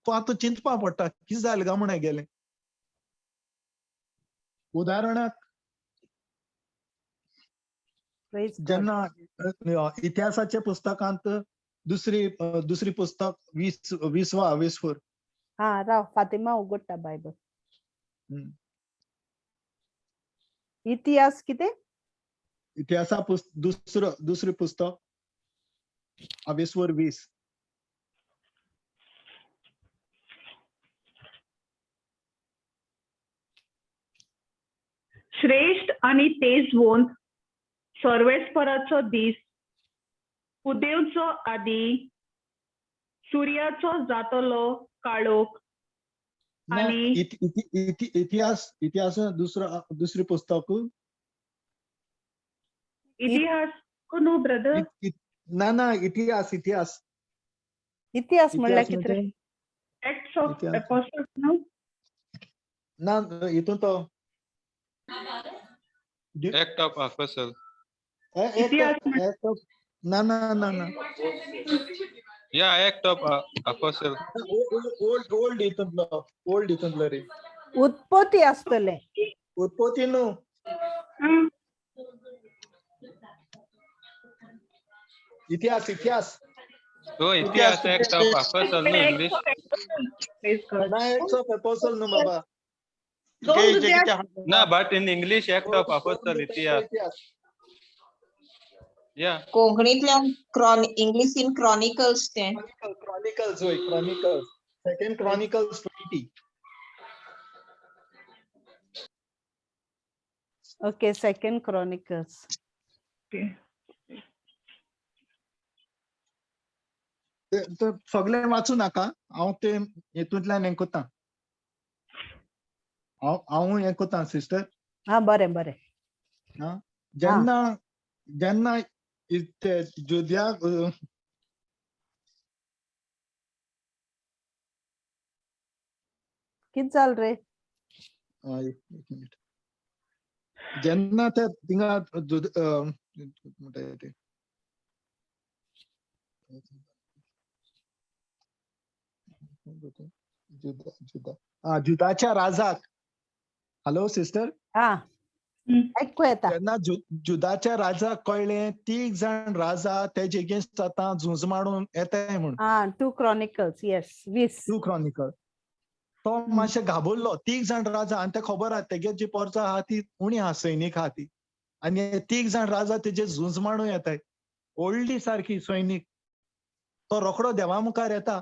तो आतां चिंतपा पडटा कितें जालें काय म्हूण गेलें. उदाहरणाक जेन्ना इतिहासाच्या पुस्तकांत दुसरी पुस्तक 20 वा 24. हा राव, फातिमा उगडटा बायबल. इतिहास कितें? इतिहासा दुसरी पुस्तक 20. श्रेष्ठ आणि तेजवंत सर्वेस्पराचो दीस उदेवचो आदी सुर्याचो जातलो काळोख. आणि इतिहास इतिहास दुसरी पुस्तक इतिहास न्हू ब्रदर? ना ना, इतिहास इतिहास इतिहास म्हणल्यार कितें? एक्ट्स ऑफ एपोस्टल्स न्हू? ना, हितून तो Act of Apostle. इतिहास ना ना ना ना. Yeah, Act of Apostle. Old old हितूंतलो, ओल्ड हितूंतलो रे. उत्पत्ती आसतले. उत्पत्ती न्हू. इतिहास इतिहास. So इतिहास Act of Apostle no English. ना, Acts of Apostle न्हू बाबा. ना, but in English Act of Apostle इतिहास. Yeah. कोंकणीतल्यान इंग्लिशीन क्रॉनिकल्स ते. क्रॉनिकल्स होय, Chronicles, second Chronicles 20. Okay, second Chronicles. सगळें वाचू नाका, हांव ते हेतूंतल्यान हें कोत्ता, हांव हें कोत्ता सिस्टर. हा बरें बरें. जेन्ना जेन्ना ते जुद्या कितें जालें रे? एक मिनिट. जेन्ना ते थिंगा म्हणटा ते जुदाच्या राजाक. Hello sister. हा आयकू येता. जेन्ना जुदाच्या राजाक कळ्ळें 3 जाण राजा तेजे एगेन्स्ट आतां झुंज मारून येताय म्हूण. हा, 2 क्रॉनिकल्स, येस, 20. 2 क्रॉनिकल. तो मातशें घाबरलो. 3 जाण राजा आनी तें खबर आहा तेगे जी पोरसां आहा ती उणी आहा, सैनीक आहा ती, आनी 3 जाण राजा तेजे झुंज मारून येताय, व्हडली सारकी सैनीक. तो रोखडो देवा मुखार येता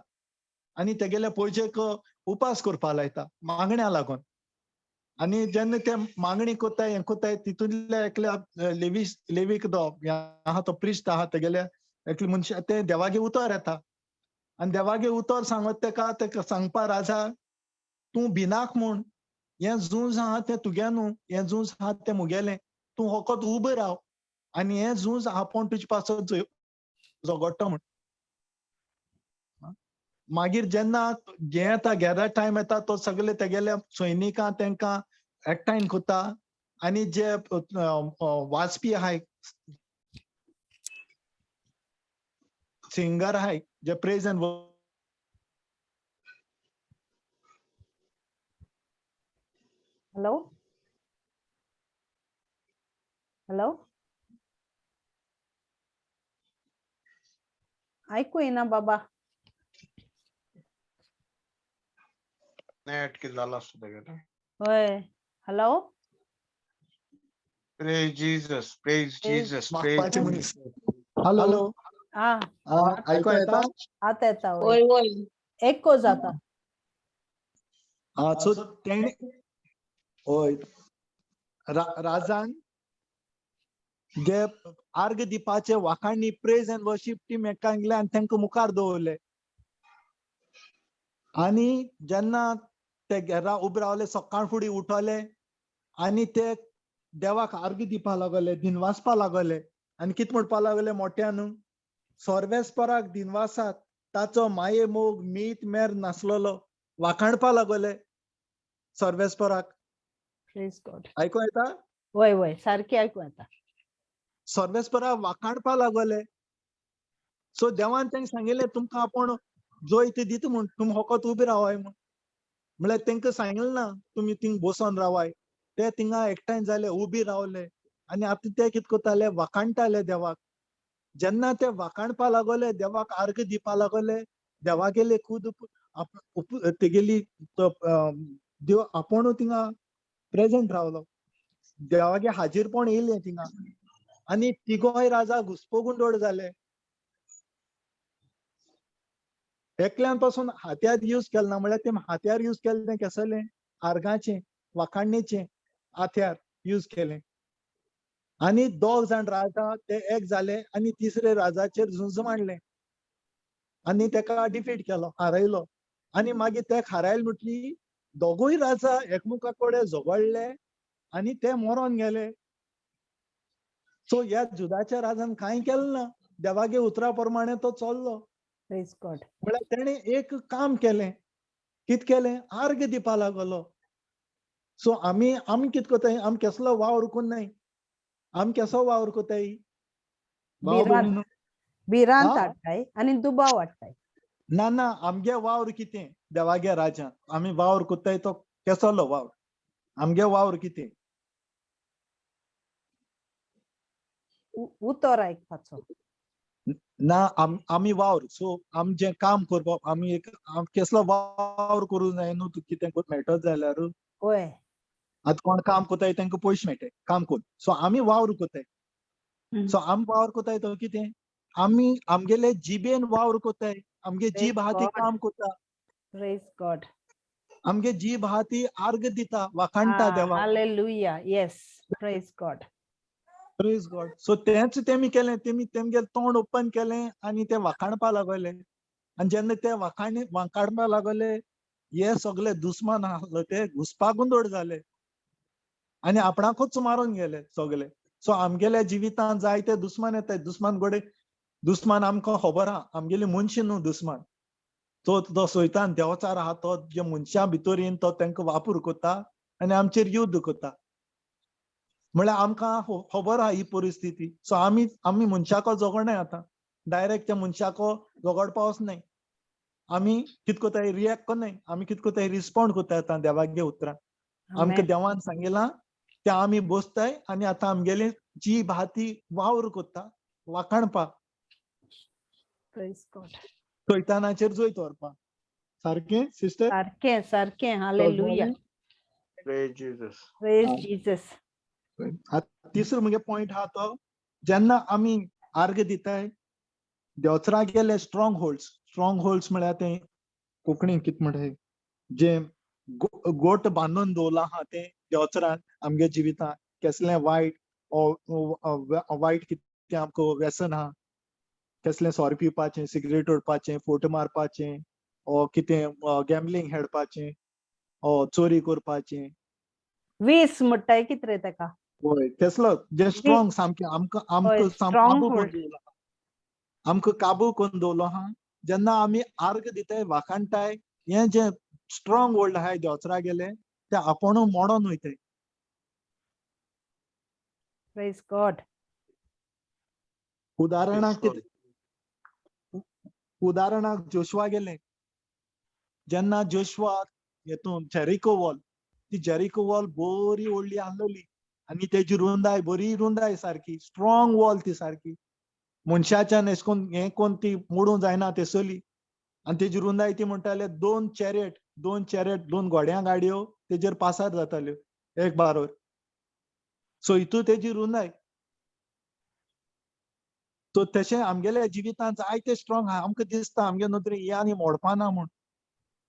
आनी तेगेले पयजेक उपास करपा लायता मागण्या लागून. आनी जेन्ना ते मागणी कोत्ताय हें कोत्ताय, तितूंतल्या एकल्या लेवीक तो आहा, तो प्रिस्ट आहा, तेगेल्या एकले मनशा ते देवागे उतर येता आनी देवागे उतर सांगत तेका, तेका सांगपा राजा तूं भिनाक म्हूण, हें झूंज आहा तें तुगे न्हू, हें झूंज आहा तें मुगेलें, तूं फकत उबो राव आनी हें झूंज आपूण तुजे पासत झगडटा म्हण. मागीर जेन्ना हें येता गेरा टायम येता तो सगळे तेगेले सैनिकां तेंकां एकठांय कोता आनी जे वाजपी आहाय, सिंगर आहाय, जे प्रेज एंड हॅलो हॅलो आयकू येना बाबा. नेट कितें जालां आसता तेगेलें. हय hello. Praise Jesus, praise Jesus, praise. मागपाचे मनीस. हॅलो आ आयको येता? आतां येता. वय वय एको जाता. आं सो तेणे हय राजान जे आर्ग दिपाचे वाखाणी प्रेज एंड वर्शीप टीम एकांगले आनी तांकां मुखार दवरले. आनी जेन्ना ते घरा उबे रावले सकाळ फुडें उठले आनी ते देवाक आर्ग दिवपा लागले, दिनवासपा लागले आनी कितें म्हणपा लागले मोठ्यान, सर्वेस्पराक दिनवासात, ताचो माये मोग मीत मेर नासलेलो. वाखाणपा लागले सर्वेस्पराक. आयको येता? वय वय सारकें आयकू येता. सर्वेस्पराक वाखाणपा लागले. सो देवान तांकां सांगिल्लें तुमकां आपूण जोय ते दिता म्हूण, तुमी फकत उबे रावाय म्हूण. म्हळ्यार तांकां सांगिल्लें ना तुमी थिंग बसोन रावाय. ते थिंगा एकठांय जाले, उबी रावले आनी आतां ते कितें करताले, वाखाणटाले देवाक. जेन्ना ते वाखाणपा लागले, देवाक आर्ग दिवपा लागले, देवागेले खूद तेगेली देव आपूण थिंगा प्रेजेंट रावलो, देवागे हाजीरपण येयलें थिंगा आनी तिगोय राजा घुस्पगुंडोळ जाले. एकल्यान पासून हात्यार यूज केलें ना, म्हळ्यार ते हात्यार यूज केलें तें केसलें, आर्गाचें वाखाणणेचें हात्यार यूज केलें. आनी दोग जाण राजा ते एक जाले आनी तिसरे राजाचेर झुंज मांडलें आनी तेका डिफीट केलो, हारयलो. आनी मागीर ते हारायले म्हटली दोगूय राजा एकमेका कडेन झगडले आनी ते मरोन गेले. सो ह्या जुदाच्या राजान कांय केलें ना, देवागे उतरा प्रमाणे तो चल्लो. म्हळ्यार तेणें एक काम केलें, कितें केलें, आर्ग दिवपा लागलो. सो आमी आमी कितें करताय, आमी केसलो वावर कोन्नाय, आमी केसो वावर कोताय, भिरांत हाडटाय आनी दुबाव हाडटाय. ना ना, आमगे वावर कितें देवागे राजा, आमी वावर कोताय तो केसलो वावर, आमगे वावर कितें, उतर आयकपाचो ना. आमी वावर, सो आमी जें काम करपाक आमी एक केसलो वावर करूं जाय न्हू, तूं कितें मेळटच जाल्यार. हय आतां कोण काम कोताय तांकां पयशे मेळटाय काम करून. सो आमी वावर कोताय, सो आमी वावर कोताय तो कितें, आमी आमगेले जिबेन वावर कोताय, आमगे जीब आहा ती काम कोता. Praise God. आमगे जीब आहा ती आर्ग दिता, वाखाणटा देवाक. Hallelujah, yes, praise God, praise God. So तेंच तेमी केलें, तेमी तेमगेलें तोंड ओपन केलें आनी ते वाखाणपा लागले. आनी जेन्ना ते वाखाणपा लागले, हे सगळे दुस्मान आसले ते घुसपागोंदळ जाले आनी आपणाकूच मारून गेले सगळे. सो आमगेल्या जिवितांत जायते दुस्मान येताय. दुस्मान गोडे दुस्मान आमकां खबर आहा, आमगेली मनशां न्हू दुस्मान. तो तो सैतान देवचार आहा, तो जे मनशां भितर येवन तो तांकां वापर करता आनी आमचेर युद्ध करता. म्हळ्यार आमकां खबर आहा ही परिस्थिती. सो आमी आमी मनशाको झगडनाय आतां, डायरेक्ट त्या मनशाको झगडपा वचनाय. आमी कितें करताय, रिएक्ट करनाय, आमी कितें करताय, रिस्पोंड करताय आतां देवागे उतरां. आमकां देवान सांगिलां तें आमी बसताय आनी आतां आमगेली जीब आहा ती वावर करता, वाखाणपा, सैतानाचेर जैत व्हरपा. सारकें सिस्टर? सारकें सारकें. Hallelujah, praise Jesus, praise Jesus. तिसरो मुगे पॉयंट आहा तो, जेन्ना आमी आर्ग दिताय देवचरा गेले स्ट्रॉंग होल्ड्स. स्ट्रॉंग होल्ड्स म्हळ्यार तें कोंकणीन कितें म्हणटाय, जे गोट बांदून दवरलां आहा तें देवचरान आमगे जिवितांत, केसलें वायट वायट कितें आमकां व्यसन आहा, केसलें सोरो पिवपाचें, सिगरेट ओडपाचें, फोटो मारपाचें, ओ कितें गॅमलींग खेळपाचें, ओ चोरी करपाचें, वीस म्हणटाय कित रे तेका? हय, तेसलो जे स्ट्रॉंग सामकें आमकां आमकां सामकें strong काबू करून hold. दवरलो आहा. आमकां काबू करून दवरलो आहा. जेन्ना आमी आर्ग दिताय वाखाणटाय हें जें स्ट्रॉंग होल्ड आहाय देवचरा गेले ते आपोणू मोडोन वयताय. Praise God. उदाहरणाक कितें, उदाहरणाक जोशवा गेले, जेन्ना जोशवा हेतून जेरिको वॉल, ती जेरिको वॉल बरी व्हडली आसलेली आनी तेजी रुंदाय बरी रुंदाय सारकी स्ट्रॉंग वॉल ती सारकी, मनशाच्यान एश कोन हें कोन ती मोडूंक जायना तेसली. आनी तेजी रुंदाय ती म्हणटाले दोन चॅरेट, दोन चॅरेट, दोन घोड्यां गाडयो तेजेर पासार जाताल्यो एक बारोर. सो हितू तेजी रुंदाय. सो तशें आमगेल्या जिवितांत जायते स्ट्रॉंग आहा, आमकां दिसता आमगे नदरेन हें आनी मोडपा ना म्हूण,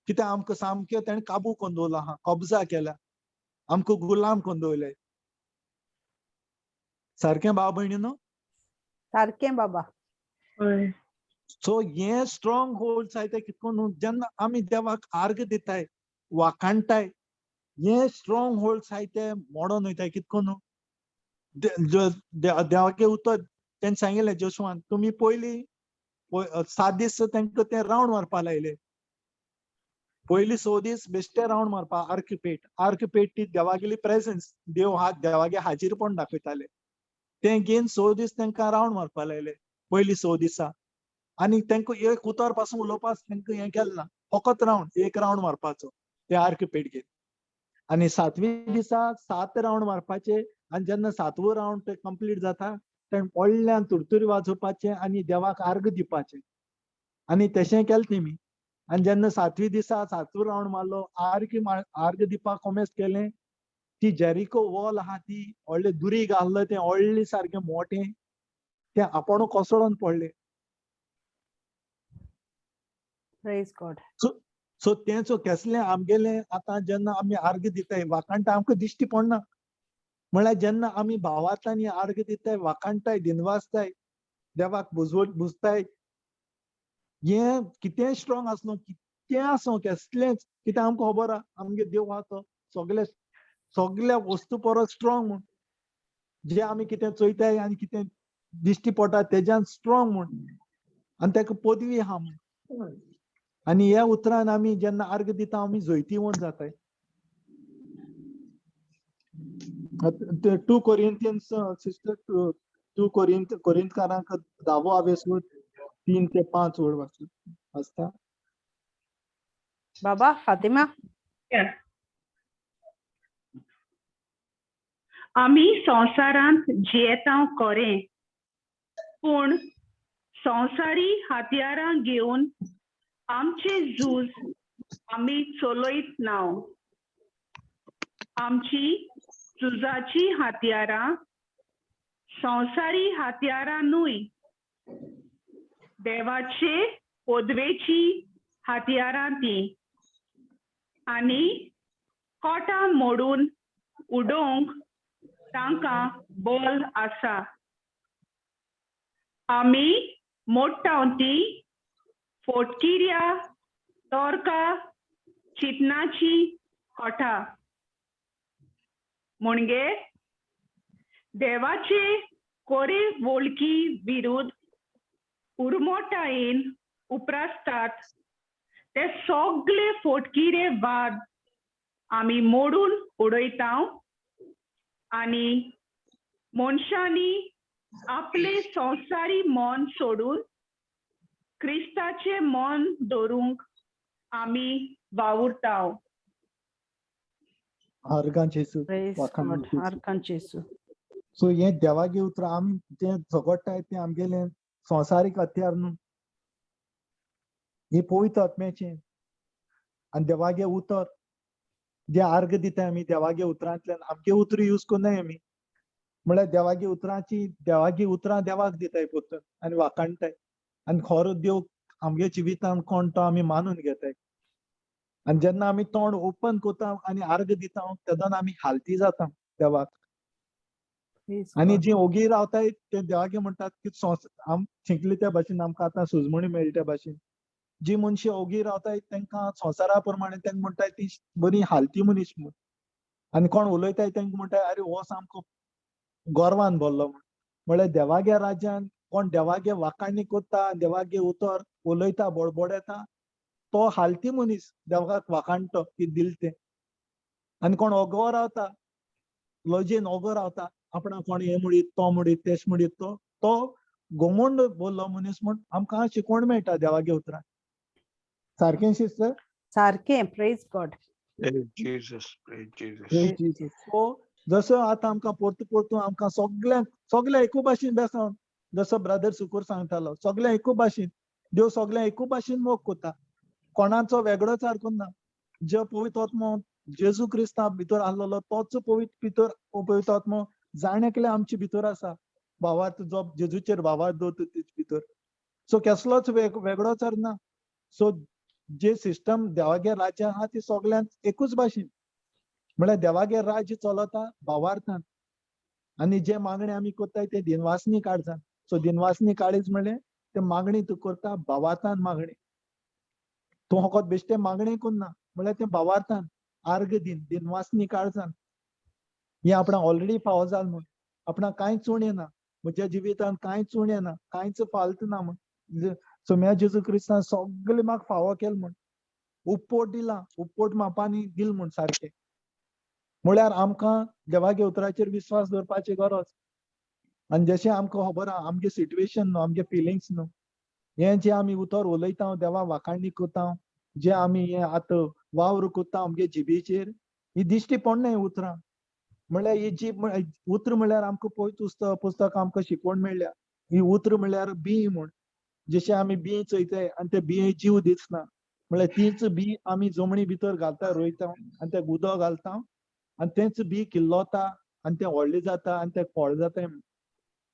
कित्याक आमकां सामकें तेणें काबू करून दवरलो आहा, कब्जा केला, आमकां गुलाम करून दवरले. सारकें भाव भयणी न्हू? सारकें बाबा. सो हे स्ट्रॉंग होल्ड आहाय ते कितको न्हू, जेन्ना आमी देवाक आर्ग दिताय वाखाणटाय हे स्ट्रॉंग होल्ड आहाय ते मोडोन वयताय कितको न्हू. देवागे उतर तेणें सांगिल्लें जोशुआन, तुमी पयलीं 7 दीस तांकां ते रावंड मारपा लायले, पयली 6 दीस बेश्टे रावंड मारपा, आर्क पेट, आर्क पेट ती देवागेली प्रेजन्स, देव हात देवागे हाजीरपण दाखयताले, तें घेवन 6 दीस तांकां रावंड मारपा लायले पयली 6 दिसा. आनी तांकां एक उतर पासून उलोवपाक तांकां हें केलें ना, फकत रावंड, एक रावंड मारपाचो ते आर्क पेट घेवन. आनी 7वी दिसा 7 रावंड मारपाचे, आनी जेन्ना 7वो रावंड ते कंप्लीट जाता तेणें व्हडल्यान तुरतुरी वाजोवपाचें आनी देवाक आर्ग दिवपाचें. आनी तशें केलें तेमी. आनी जेन्ना 7वी दिसा 7वो रावंड मारलो, आर्ग आर्ग दिवपाक कोमेस केलें, ती जेरिको वॉल आहा ती व्हडलें दुरीग आहलें तें व्हडलें सारकें मोटें, तें आपोणू कोसळोन पडलें. Praise God. सो तें सो केसलें आमगेलें आतां जेन्ना आमी आर्ग दिताय वाखाणटा आमकां दिश्टी पडना, म्हळ्यार जेन्ना आमी भावांतल्यान आर्ग दिताय वाखाणटाय दिनवासताय देवाक बुजताय, हें कितेंय स्ट्रॉंग आसलो कितें आसूं केसलेंच, कित्याक आमकां खबर आहा आमगे देव आहा तो सगळे सगळ्या वस्तू परस स्ट्रॉंग म्हूण, जे आमी कितें चोयताय आनी कितें दिश्टी पडटा तेज्यान स्ट्रॉंग म्हूण, आनी ताका पदवी आहा म्हूण. आनी ह्या उतरान आमी जेन्ना आर्ग दिता आमी जैतिवंत जाताय. 2 Corinthians sister, 2 कोरिंथकारांक 10वो आवेस 3 ते 5 वड वाचता. बाबा फातिमा. आमी संवसारांत जियेता कोरें, पूण संवसारी हत्यारां घेवन आमचे झूज आमी चलयत ना. आमची झुजाची हत्यारां संवसारी हत्यारां न्हय, देवाचे पदवेची हत्यारां ती, आनी कोटां मोडून उडोवंक तांकां बल आसा. आमी मोडटा ती फोटकिऱ्या तोरका चिंतनाची कोठा, म्हणजे देवाचे कोरे वळखी विरुद्ध उरमोटायेन उप्रासतात ते सगळे फोटकिरे वाद आमी मोडून उडयता आनी मनशांनी आपले संवसारी मन सोडून क्रिस्ताचे मन दवरूंक आमी वावुरता. सो हे देवागे उतरां आमी तें झगडटाय तें आमगेलें संवसारीक हत्यार न्हू, हें पवित्र आत्म्याचें आनी देवागे उतर जे आर्ग दिताय आमी देवागे उतरांतल्यान, आमगे उतरां यूज करनाय आमी, म्हळ्यार देवागे उतरांची देवागे उतरां देवाक दिताय पोरतून आनी वाखाणटाय, आनी खरो देव आमगे जिवितान कोण तो आमी मानून घेताय. आनी जेन्ना आमी तोंड ओपन करता आनी आर्ग दिता तेन्ना आमी हालती जाता देवाक. आनी जी ओगी रावताय ते देवागे म्हणटात की आम शिकले त्या भाशेन आमकां आतां सुजमणी मेळटा त्या भाशेन, जी मनशां ओगी रावताय तांकां संवसारा प्रमाणे तांकां म्हणटाय ती बरी हालती मनीस म्हूण, आनी कोण उलयताय तेंका म्हणटाय अरे हो सामको गोरवान भरलो म्हण. म्हळ्यार देवागे राज्यान कोण देवागे वाखाणी कोत्ता, देवागे उतर उलयता, बडबड येता, तो हालती मनीस देवाक वाखाणतो की दिल तें. आनी कोण ओगो रावता, लजेन ओगो रावता, आपणा कोण हें म्हणीत तो म्हणीत तेश म्हणीत, तो तो गोमोंड बोल्लो मनीस म्हण आमकां शिकवण मेळटा देवागे उतरान. सारकें सिस्टर? सारकें. Praise God. Praise Jesus, praise Jesus. So जसो आतां आमकां परतू परतू आमकां सगल्यांक सगल्या एकू भाशेन बेसोन, जसो ब्रदर सुकूर सांगतालो, सगळ्यां एकू भाशेन देव सगळ्यां एकू भाशेन मोग कोता, कोणाचो वेगळोच सारको ना. जे पवित्र आत्मो जेजू क्रिस्ता भितर आसलेलो तोच पवित्र भितर पवित्र आत्मो जाण एकले आमचे भितर आसा. भावार्थ जो जेजूचेर भावार्थ दवरता तेजे भितर. सो केसलोच वेगळोच ना. सो जे सिस्टम देवागे राज्य आहा ती सगल्यांक एकूच भाशेन, म्हळ्यार देवागे राज्य चलता भावार्थान आनी जे मागणे आमी करताय ते दिनवासनी काळजान. सो दिनवासनी काळीज म्हणलें ते मागणी तूं करता भावार्थान मागणी, तूं फकत बेश्टें मागणें करना, म्हळ्यार तें भावार्थान आर्ग दिन दिनवासनी काळजान. हें आपणाक ऑलरेडी फावो जाल म्हूण आपणाक कांयच उणें ना, म्हज्या जिवितान कांयच उणें ना, कांयच फाल्त ना म्हूण सोम्या जेजू क्रिस्तान सगळें म्हाका फावो केलें म्हूण उपपोट दिला, उपपोट मापांनी दिल म्हूण सारकें. म्हळ्यार आमकां देवागे उतराचेर विस्वास दवरपाची गरज. आनी जशें आमकां खबर आहा आमगे सिट्युएशन न्हू, आमगे फिलिंग्स न्हू, हें जें आमी उतर उलयता, देवा वाखाणी करता, जे आमी हें आतां वावर करता आमगे जिबेचेर, ही दिश्टी पडना उतरां. म्हळ्यार ही जीब उतर म्हळ्यार आमकां पवित्र पुस्तक आमकां शिकवण मेळ्ळ्या. ही उतर म्हळ्यार बी म्हूण, जशें आमी बी चोयताय आनी ते बिये जीव दिसना, म्हळ्यार तीच बी आमी जमनी भितर घालता, रोयता आनी ते उदक घालता आनी तेंच बी किल्लोता आनी तें व्हडलें जाता आनी तें फळ जाता.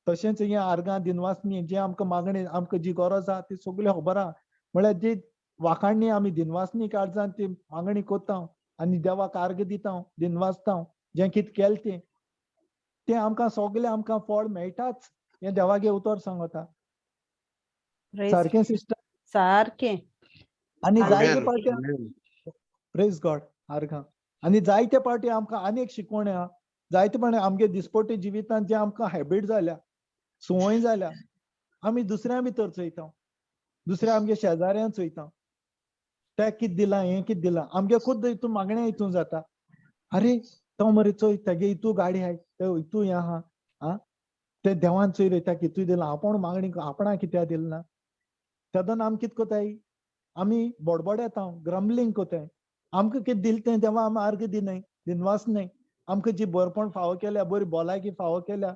तशेंच हें आर्गां दिनवासनी जें आमकां मागणी आमकां जी गरज आहा ती सगळी खबर आहा. म्हळ्यार जी वाखाणी आमी दिनवासनी काळजान ती मागणी करता आनी देवाक आर्ग दिता, दिनवासता, जें कितें केलें तें तें आमकां सगळें आमकां फळ मेळटाच, हें देवागे उतर सांगता. सारकें सिस्टर? सारकें. आनी जायते पावटी प्रेज गॉड आर्गां. आनी जायते पावटी आमकां आनी एक शिकवण आहा, जायते पावटी आमगे दिसपट्टे जिवितांत जे आमकां हॅबीट जाल्या, संवय जाल्या, आमी दुसऱ्या भितर चोयता, दुसऱ्या आमगे शेजाऱ्यान चोयता, तें कितें दिलां हें कितें दिलां, आमगे खुद्द हितून मागणें हितून जाता, अरे तो मरे चोय तेगे हितू गाडी आहाय, ते हितू हें आहा, आं ते देवान चोय रे तेका हितू दिलां, आपूण मागणी आपणाक कित्याक दिलें ना. तेदोन आमी कितें कोताय, आमी बडबड येता, ग्रमलींग कोताय, आमकां कितें दिलें तें देवा आमी आर्ग दिनाय, दिनवास न्हय. आमकां जी बरपण फावो केल्या, बरी भलायकी फावो केल्या,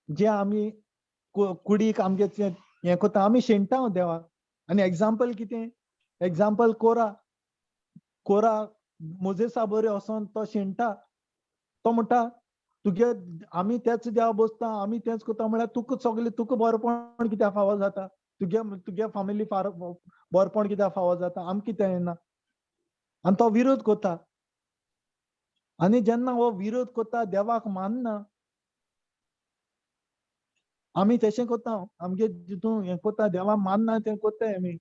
जे आमी कुडीक आमगे हें कोता, आमी शेणटा देवाक. आनी एग्जाम्पल कितें, एग्जाम्पल कोरा, कोरा मोजेसा बरें वचोन तो शेणटा, तो म्हणटा तुगे आमी तेच देवा बसता, आमी तेच कोता, म्हळ्यार तुका सगळें तुका बरेपण कित्याक फावो जाता, तुगे तुगे फामिली फार बरेपण कित्याक फावो जाता, आमकां कित्याक येना. आनी तो विरोध कोता. आनी जेन्ना हो विरोध कोता देवाक मानना, आमी तशें कोता, आमगे जितून हें कोता देवाक मानना तें कोताय आमी.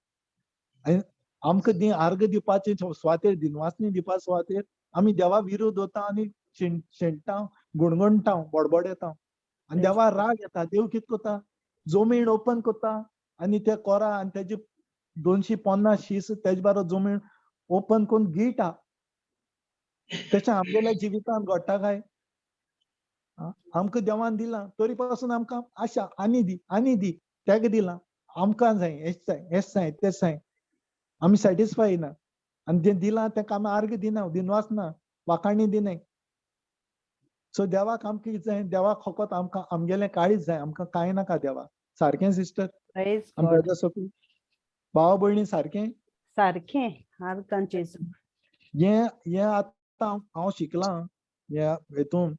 आमकां दी आर्ग दिवपाचे सुवातेर, दिनवासनी दिवपा सुवातेर आमी देवा विरोध वता आनी शेणटा, गुणगुणटा, बडबड येता आनी देवा राग येता. देव कितें कोता, जमीन ओपन कोता आनी ते कोरा आनी तेजे 250 शीस तेजे बारा जमीन ओपन करून गिळटा. तशें आमगेल्या जिवितांत घडटा काय? आमकां देवान दिलां तरी पासून आमकां आशा आनी दी आनी दी, तेका दिलां आमकां जाय, हेच जाय, हेच जाय, तेच जाय, आमी सॅटिस्फाय ना. आनी जें दिलां तेका आमी आर्ग दिना, दिनवास ना, वाखाणी दिनाय. सो देवाक आमकां कितें जाय, देवाक फकत आमकां आमगेलें काळीज जाय, आमकां कांय नाका देवा. सारकें सिस्टर? ब्रदर सोफी, भाव भयणी सारकें? सारकें. आर्गां जेजू. हें हें आतां हांव शिकलां ह्या हेतून,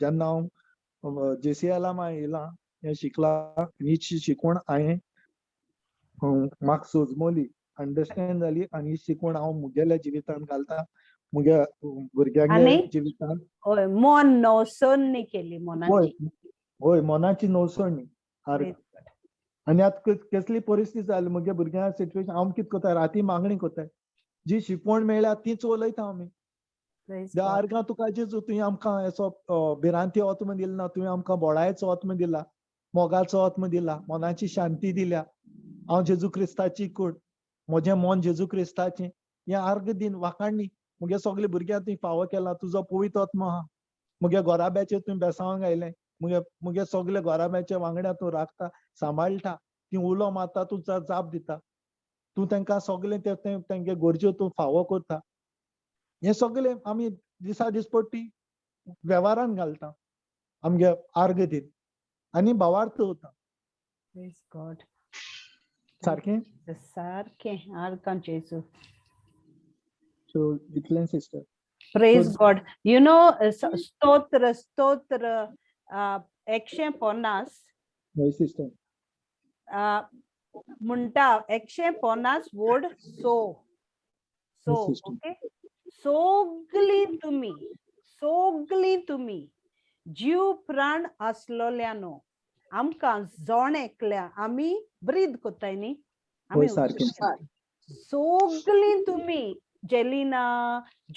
जेन्ना हांव जेसीएलाम येयलां हें शिकलां, ही शिकवण हांवें म्हाका सोजमोली, अंडरस्टँड जाली आनी ही शिकवण हांव मुगेल्या जिवितांत घालता, मुगे भुरग्यांच्या जिवितांत. हय, मन नवसणी केली मनाची. हय, मनाची नवसणी. आनी आतां कसली परिस्थिती जाली मुगे भुरग्यां सिट्युएशन, हांव कितें कोताय, राती मागणी कोताय, जी शिकवण मेळ्ळ्या तीच उलयता आमी. Praise देवा God. आर्गां तुका जेजू, तुवें आमकां असो भिरांती आत्म दिला ना, तुवें आमकां बोळायचो आत्म दिला, मोगाचो आत्म दिला, मनाची शांती दिल्या. हांव जेजू क्रिस्ताची कूड, म्हजें मन जेजू क्रिस्ताचें. हें आर्ग दिन वाखाणणी मुगे सगळे भुरग्यांक तुवें फावो केला. तुजो पवित्र आत्मो आहा मुगे घराब्याचेर, तुवें बेसांव घायलें. मुगे मुगे सगळे घराब्याच्या वांगडा तूं राखता, सांबाळटा. ती उलो मारता, तूं जाप दिता. तूं तांकां सगळें ते तेंगे गरज्यो तूं फावो करता. हें सगळें आमी दिसा दिसपट्टी वेव्हारान घालता आमगे आर्ग दीत आनी भावार्थ उरता. Praise God. सारकें. सारकें. आर्गां जेजू. सो इतलें sister. Praise God. You know, स्तोत्र स्तोत्र 150. हय सिस्टर. म्हणटा 150 वड सो सो sister. Okay, सगळीं तुमी, सगळीं तुमी जीव प्राण आसलोल्यानो. आमकां जण एकल्या आमी ब्रीद कोत्ताय न्ही आमी. सारकें. सगळीं तुमी, जेलिना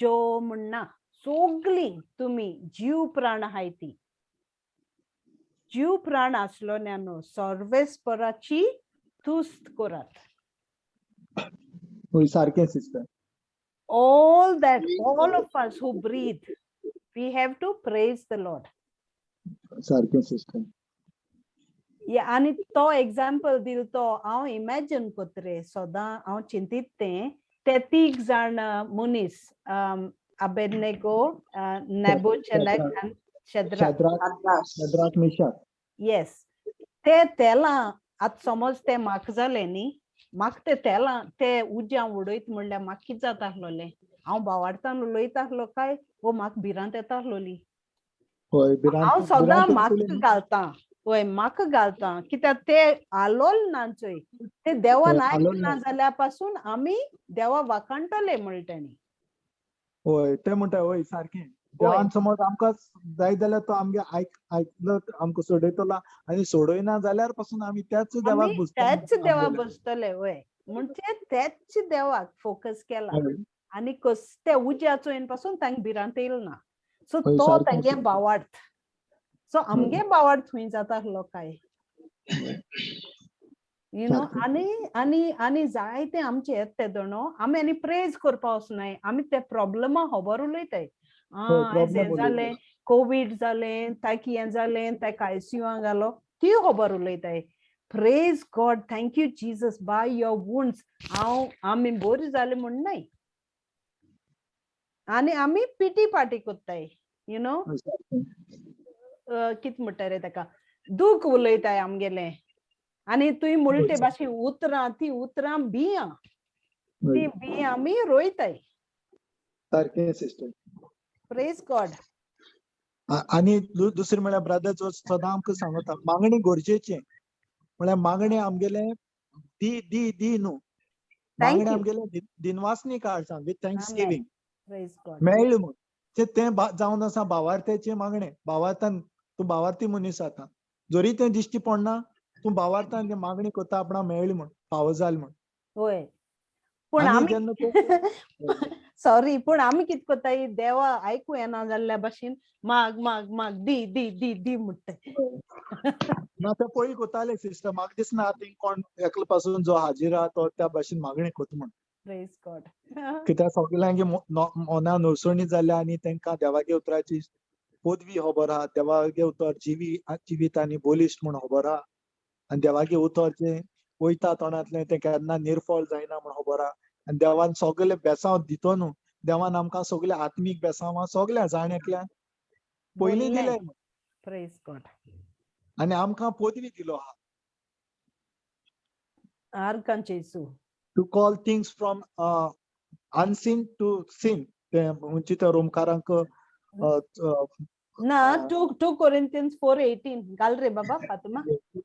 जो म्हणना, सगळीं तुमी जीव प्राण आहाय ती जीव प्राण आसलोल्यानो सर्वेस्पराची तुस्त करात. हय, सारकें sister. All that, all of us who breathe, we have to praise the Lord. सारकें सिस्टर. Yeah, आनी तो एग्जाम्पल दिल तो हांव इमॅजिन कोत रे, सदां हांव चिंतीत तें ते तीग जाण मनीस, अबेदनेगो, नेबुचनेक आनी शेद्राक. शेद्राक, शेद्राक, मिशाक. येस, ते तेलां आतां समज ते म्हाका जालें न्ही, म्हाका ते तेलां ते उज्यां उडयत म्हणल्यार म्हाका कितें जाता आसलोलें? हांव भावार्थान उलयता आसलो काय वो म्हाका भिरांत येता आसलोली? हय. हांव भिरांत सदां भिरांत म्हाका येतली. घालता, वय, म्हाका घालता, कित्याक ते आलोल ना चोय, ते देवान हय, आलोल आयकना ना. जाल्या पासून आमी देवा वाखाणटले म्हणटा तेणी. हय, ते म्हणटा, हय, सारकें. देवान समज आमकां जाय जाल्यार तो आमगे आयक आयकलो, आमकां सोडयतलो आनी सोडयना जाल्यार पासून आमी त्याच देवाक आमी भुजतले. त्याच देवा बसतले. वय, म्हणजे त्याच देवाक फोकस केला आनी कस ते उज्या चोयन पासून तांकां भिरांत येयल ना. सो तो तांगे भावार्थ. सो आमगे भावार्थ खंय जाता आसलो काय, you know? आनी आनी आनी जायते आमचे येत ते दोणो आमी आनी प्रेज करपा वचनाय. आमी ते प्रॉब्लमा खबर उलयताय. आं, आयज प्रॉब्लम हें उलयता. जालें, कोवीड जालें, ताका हें जालें, ताका आयसीयूआं घालो, ती खबर उलयताय. Praise God, thank you Jesus, by your wounds हांव आमी बरी जाले म्हण न्हय. आनी आमी पिटी पार्टी कोत्ताय, you know. कित म्हणटा रे ताका, दूख उलयताय आमगेलें. आनी तुवें म्हणले ते भाशेन उतरां, ती उतरां बियां, ती बियां आमी रोयताय. सारकें सिस्टर. Praise God. आनी दुसरें म्हळ्यार ब्रदर जो सदां आमकां सांगता, मागणी गरजेचें. म्हळ्यार मागणें आमगेलें दी दी दी न्हू, Thank मागणें you. आमगेलें दिनवासनी काळसान with thanks giving Praise God. मेळ्ळें म्हूण ते तें जावन आसा भावार्थ्याचें मागणें. भावार्थान तूं भावार्थी मनीस आतां, जरी तें दिश्टी पडना, तूं भावार्थान तें मागणी करता आपणाक मेळ्ळें म्हूण, फावो जालें म्हूण. वय, पूण आनी आमी जेन्ना तूं सॉरी, पूण आमी कित कोत्ताय, देवा आयकूं येना जाल्ल्या भाशेन माग माग माग, दी दी दी दी म्हणटाय. ना, ते पयलीं कोताले सिस्टर. म्हाका दिसना आतां कोण एकलो पासून जो हाजीर आहा तो त्या भाशेन मागणी कोता म्हूण. Praise God. कित्याक सगल्यांगे मना नरसणी जाल्या आनी तांकां देवागे उतराची पदवी खबर आहा. देवागे उतर जिवी जिवीत आनी बलिश्ट म्हूण खबर आहा आनी देवागे उतर जें वयता तोंडांतलें तें केन्ना निर्फळ जायना म्हूण खबर आहा. आनी देवान सगळे बेसांव दितो न्हू, देवान आमकां सगळे आत्मीक बेसांवां सगळ्या जाण एकल्यान पयलीं बोल्लें. दिले. Praise God. आनी आमकां पदवी दिलो आहा आर्गां जेजू. To call things from unseen to seen. ते म्हणजे त्या रोमकारांक ना, 2 Corinthians 4:18 घाल रे बाबा फातिमा.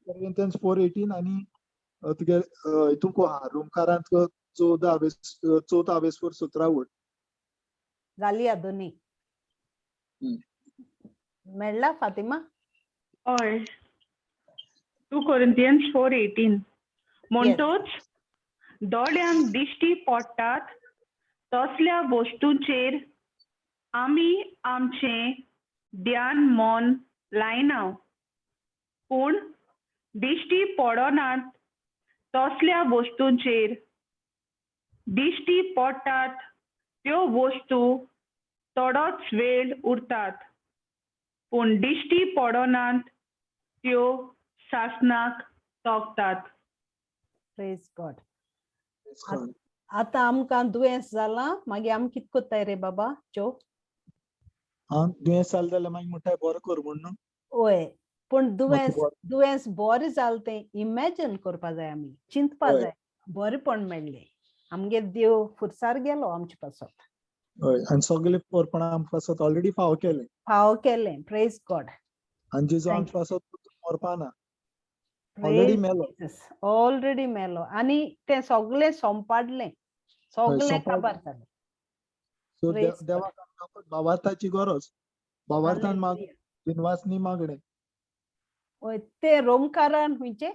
Corinthians 4:18 आनी तुगे हितूंक आहा रोमकारांक 14 चवदा वेसपूर 17 वड. घालया दोनी. मेळ्ळा फातिमा? हय, 2 Corinthians 4:18. म्हणटोच दोळ्यांक दिश्टी पडटात तसल्या वस्तूंचेर आमी आमचें ध्यान मन लायना, पूण दिश्टी पडनात तसल्या वस्तूंचेर. दिश्टी पडटात त्यो वस्तू थोडोच वेळ उरतात, पूण दिश्टी पडनात त्यो सासणाक तगतात. Praise God. आतां आमकां दुयेंस जालां, मागीर आमी कित कोत्ताय रे बाबा जो? आं, दुयेंस जालें जाल्यार मागीर म्हणटाय बरो कर म्हूण न्हू. वय, पूण दुयेंस बरें. दुयेंस बरें जालें तें इमॅजिन करपा जाय, आमी चिंतपा हय. जाय. बरेंपण मेळ्ळें, आमगे देव फुरसार गेलो आमचे पासत. हय, आनी सगळे पोरपणां आमकां पासत ऑलरेडी फावो केलें. फावो केलें. Praise God. आनी जेजू Thank आमचे पासत मरपा ना, ऑलरेडी मेलो. ऑलरेडी मेलो आनी तें सगळें सोंपाडलें, सगळें सोंपाडलें. काबार जालें. So Praise God. देवाक आमकां फकत भावार्थाची गरज, भावार्थान माग, Hallelujah. दिनवासनी मागणें. वय, ते रोमकारान खंयचे?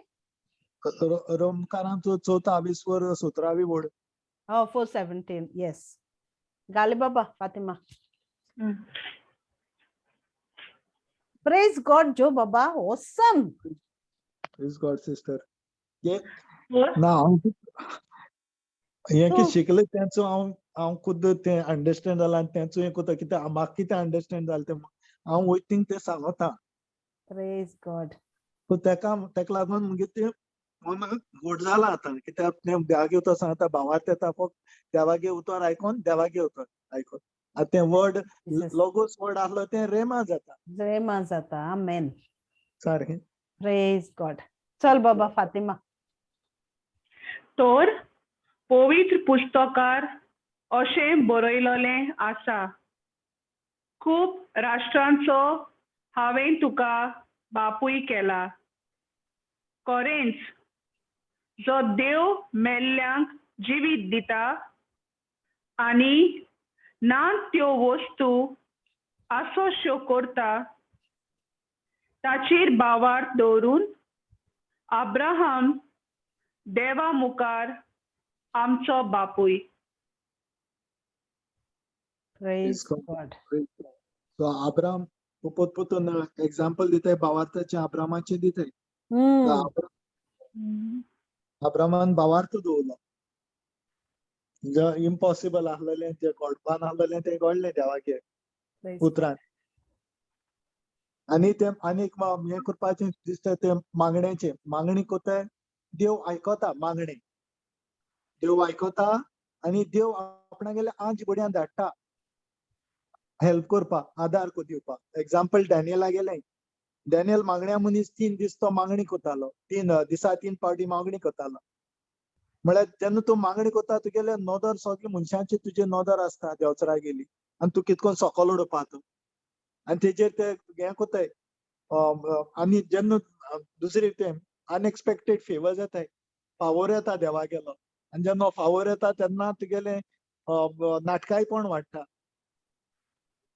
रोमकारांचो चवथो आविस्वर सतरावी वड. हो, 4:17, येस. गाले बाबा फातिमा. प्रेज गॉड जो बाबा, ऑसम. प्रेज गॉड सिस्टर. ना, हांव हें कितें शिकलें तेंचो हांव हांव खुद्द तें अंडरस्टँड जालां आनी तेंचो हें करता. कित्याक म्हाका कितें अंडरस्टँड जालें तें हांव वयता तें सांगता. Praise God. सो तेका तेका लागून मुगे तें मन घट जालां आतां. कित्याक तें देवागे उतर सांगता, भावार्थ येता फक्त देवागे उतर आयकोन, देवागे उतर आयकोन. आतां तें वर्ड लोगोस वर्ड आसलो तें रेमा जाता. रेमा जाता. आमेन. सारकें. प्रेज गॉड. चल बाबा फातिमा. तर पवित्र पुस्तकार अशें बरयलेलें आसा, खूब राष्ट्रांचो हांवें तुका बापूय केला. खरेंच जो देव मेल्ल्यांक जिवीत दिता आनी ना त्यो वस्तू आसोश्यो करता, ताचेर भावार्थ दवरून अब्राहम देवा मुखार आमचो बापूय. Praise God. God. So Abraham पोत पोतून एग्जाम्पल दिताय, भावार्थाचें आब्रामाचें दिताय. आब्रामान भावार्थ दवरलो, जे इम्पॉसिबल आसलेलें, जे घडपा नासलेलें तें घडलें देवागे उतरान. आनी तें आनी एक हें करपाचें दिसता तें मागण्याचें. मागणी कोताय देव आयकता, मागणें देव आयकता आनी देव आपणागेले आंज बडयान धाडटा हेल्प करपाक, आदार दिवपाक. एग्जाम्पल डॅनियला गेलें. डॅनियल मागण्या मनीस 3 दीस तो मागणी करतालो, 3 दिसा 3 फावटी मागणी करतालो. म्हळ्यार जेन्ना तूं मागणी करता तुगेले नदर सगळे मनशांची तुजे नदर आसता देवचरा गेली आनी तूं कितकोन सकल उडोवपा तूं आनी तेजेर ते हें करताय. आनी जेन्ना दुसरी ते अनएक्सपेक्टेड फेवर जाताय, फावोर येता देवा गेलो आनी जेन्ना फावोर येता तेन्ना तुगेले नाटकाय पण वाडटा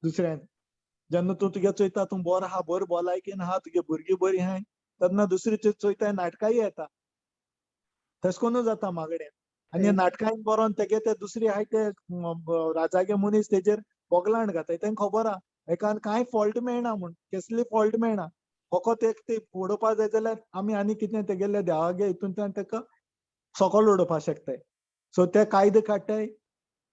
दुसऱ्यान. जेन्ना तूं तुगे चोयता तूं बरो आहा, बरो भलायकेन आहा, तुगे भुरगीं बरीं आहाय, तेन्ना दुसरी चोयता नाटकाय येता. तशें करून जाता मागणें. आनी नाटकान बरोवन तेगे ते दुसरी आहाय ते राजागे मनीस तेजेर बोगलांड घाताय. तेंका खबर आहा एकान कांय फॉल्ट मेळना म्हूण, केसली फॉल्ट मेळना, फकत एक ते उडोवपा जाय जाल्यार आमी आनी कितें तेगेले देवागे हितूंतल्यान तेका सकल उडोवपा शकताय. सो ते कायदे काडटाय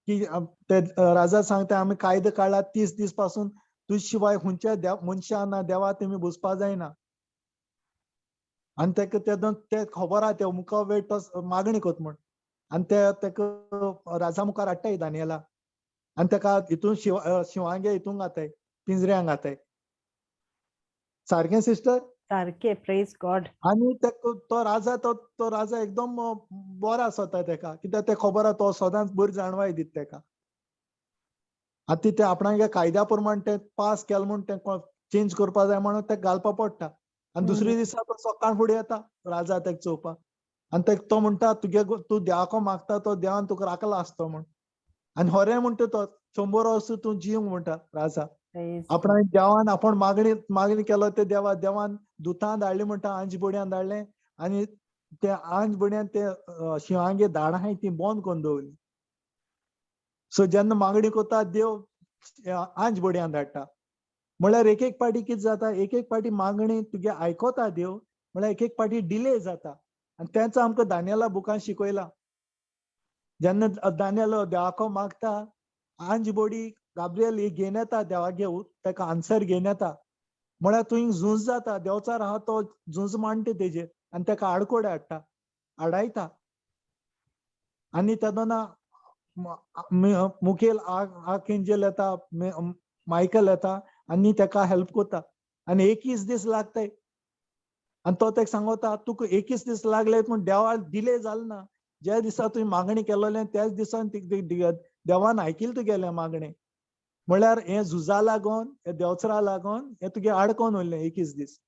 की ते राजा सांगता आमी कायदे काडला 30 दीस पासून तुज शिवाय खंयच्या देव मनशां ना देवा तेमी बसपा जायना. आनी तेका तेदोन ते खबर आहा ते मुखार वेळ तो मागणी करता म्हूण. आनी ते तेका राजा मुखार हाडटाय दानियला आनी तेका हितून शिंवांगे हितून घाताय, पिंजऱ्यांक घाताय. सारकें सिस्टर? सारकें. Praise God. आनी तेका तो राजा तो राजा एकदम बरो आसता तेका, कित्याक ते खबर आहा तो सदांच बरी जाणवाय दिता तेका. आतां ते आपणागे कायद्या प्रमाण ते पास केलें म्हूण तें चेंज करपा जाय म्हणून तेका घालपा पडटा. आनी दुसरे दिसा तो सकाळ फुडें येता राजा तेका चोवपाक आनी तेका तो म्हणटा तुगे तूं देवाको मागता तो देवान तुका राखला आसतो म्हूण. आनी खरें म्हणटा तो 100 वर्सां तूं जीव म्हणटा राजा. आपणा देवान आपूण मागणी मागणी केलो ते देवा देवान दुतां धाडली म्हणटा, आंज बडयान धाडलें आनी ते आंज बडयान ते शिंवांगे धाडां आहाय ती बंद करून दवरली. सो जेन्ना मागणी करता देव आंज बोडयान धाडटा. म्हळ्यार एक एक पाटी कितें जाता, एक एक पाटी मागणी तुगे आयकोता देव, म्हळ्यार एक एक पाटी डिले जाता. आनी तेंच आमकां दानियला बुकान शिकयलां. जेन्ना दानियल देवाको मागता, आंज बोडी गाब्रियल ही घेवन येता देवागे, ताका आन्सर घेवन येता. म्हळ्यार थंय झूंज जाता, देवचार आहा तो झूंज मांडटा तेजेर आनी ताका आडकोड हाडटा, आडायता. आनी तेदोना मुखेल आर्कएंजल येता, मायकल येता आनी ताका हेल्प करता. आनी 21 दीस लागताय. आनी तो ताका सांगता, तुका 21 दीस लागले पूण देवा डिले जाल ना. ज्या दिसा तुवें मागणी केलोलें त्याच दिसान देवान आयकिल तुगेलें मागणें. म्हळ्यार हें झुजा लागोन, हे देवचरा लागोन हें तुगे आडकोन उरलें 21 दीस.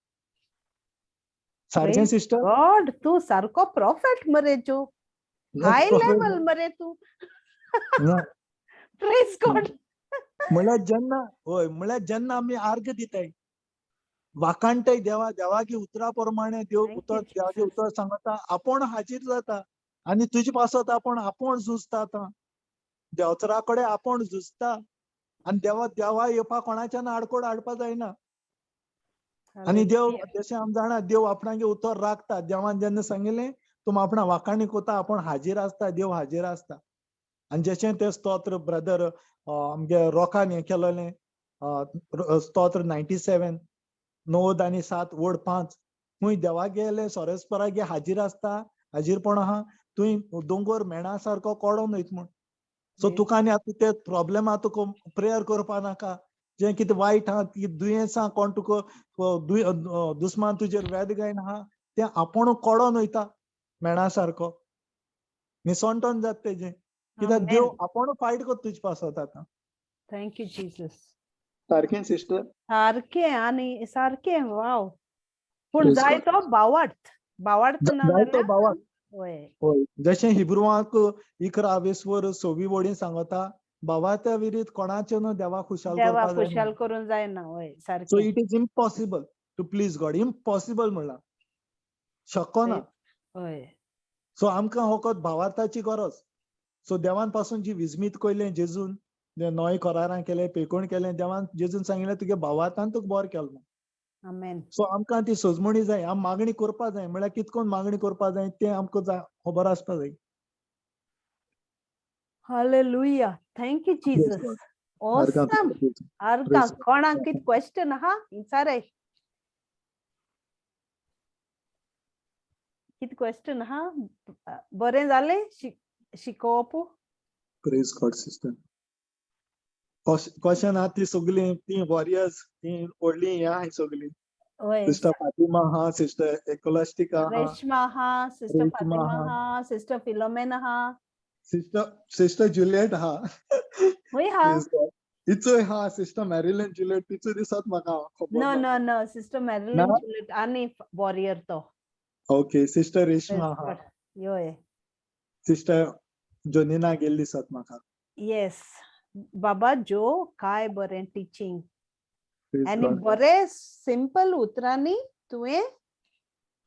सारकें सिस्टर? गॉड, तूं सारको प्रॉफेट मरे जो, हाय लेवल मरे तूं. Praise God. म्हळ्यार जेन्ना, हय, म्हळ्यार जेन्ना आमी आर्ग दिताय, वाखाणटाय देवा, देवागे उतरा प्रमाणे देव उतर, देवागे उतर सांगता, आपूण हाजीर जाता आनी तुजे पासत आपूण आपूण झुजता. आतां देवचरा कडेन आपूण झुजता आनी देवा देवा येवपाक कोणाच्यान आडकोड हाडपा जायना. आनी देव जशें आमी जाणा, देव आपणागे उतर राखता. देवान जेन्ना सांगिल्लें तूं आपणा वाखाणी कोता, आपूण हाजीर आसता, देव हाजीर आसता. आनी जशें तें स्तोत्र ब्रदर आमगे रोकान हें केलोलें, स्तोत्र 97 9 आनी 7 वड 5, खूंय देवा गेले सोरेस्परागे हाजीर आसता, हाजीरपण आहा, तुंय दोंगोर मेणा सारको कोडोन वयता म्हूण. सो तुका आनी आतां ते प्रॉब्लेम आहा, तुका प्रेयर करपा नाका. जें कितें वायट आहा, दुयेंस आहा, कोण तुका दुस्मान तुजेर वेद गायन आहा, तें आपूण कोडोन वयता मेणा सारको, निसणटोन जाता तेजें. कित्याक देव आपूण फायट करता तुजे पासत आतां. Thank you Jesus. सारकें सिस्टर, सारकें आनी सारकें. वाव. पूण जाय तो भावार्थ, भावार्थ ना जाय तो भावार्थ. हय, जशें हिब्रुवाक 11 वीस 26 वडीं सांगता, भावार्था विरीत कोणाचें न्हू देवाक खुशाल देवाक खुशाल करूंक जायना. हय सारकें. So it is impossible to please God. Impossible म्हणलां, शकना ना. हय. सो आमकां फकत भावार्थाची गरज. सो देवान पासून जी विजमीत कयलें जेजून, नवे करारां केलें, पेकोण केलें, देवान जेजून सांगिल्लें तुगे भावार्थान तुका बरो केलो. आमेन. सो आमकां ती सजमणी जाय, आम मागणी करपा जाय. म्हळ्यार कितकोन मागणी करपा जाय तें आमकां खबर आसपा जाय. Hallelujah. Thank you Jesus. Awesome. आर्गा कोणाक कित क्वेश्चन आहा विचाराय. कित क्वेश्चन आहा? बरें जालें शिकोवप. Praise God sister. Question आहा ती सगळीं, ती वॉरियर्स, ती व्हडलीं हें आहाय सगळीं. सिस्टर फातिमा आहा, सिस्टर एकॉलास्टिका आहा, रेश्मा आहा, सिस्टर फातिमा आहा, सिस्टर फिलोमेना आहा, सिस्टर जुलियट आहा, हय आहा, तिचोय आहा, सिस्टर मॅरिलन जुलियट, तिचो दिसत म्हाका. No no no, sister Marilyn Juliet आनी वॉरियर तो. ओके, सिस्टर रेश्मा आहा, हय, सिस्टर जोनिना गेल्ली दिसत म्हाका. येस बाबा जो, काय बरें टिचींग आनी बरे सिंपल उतरांनी तुवें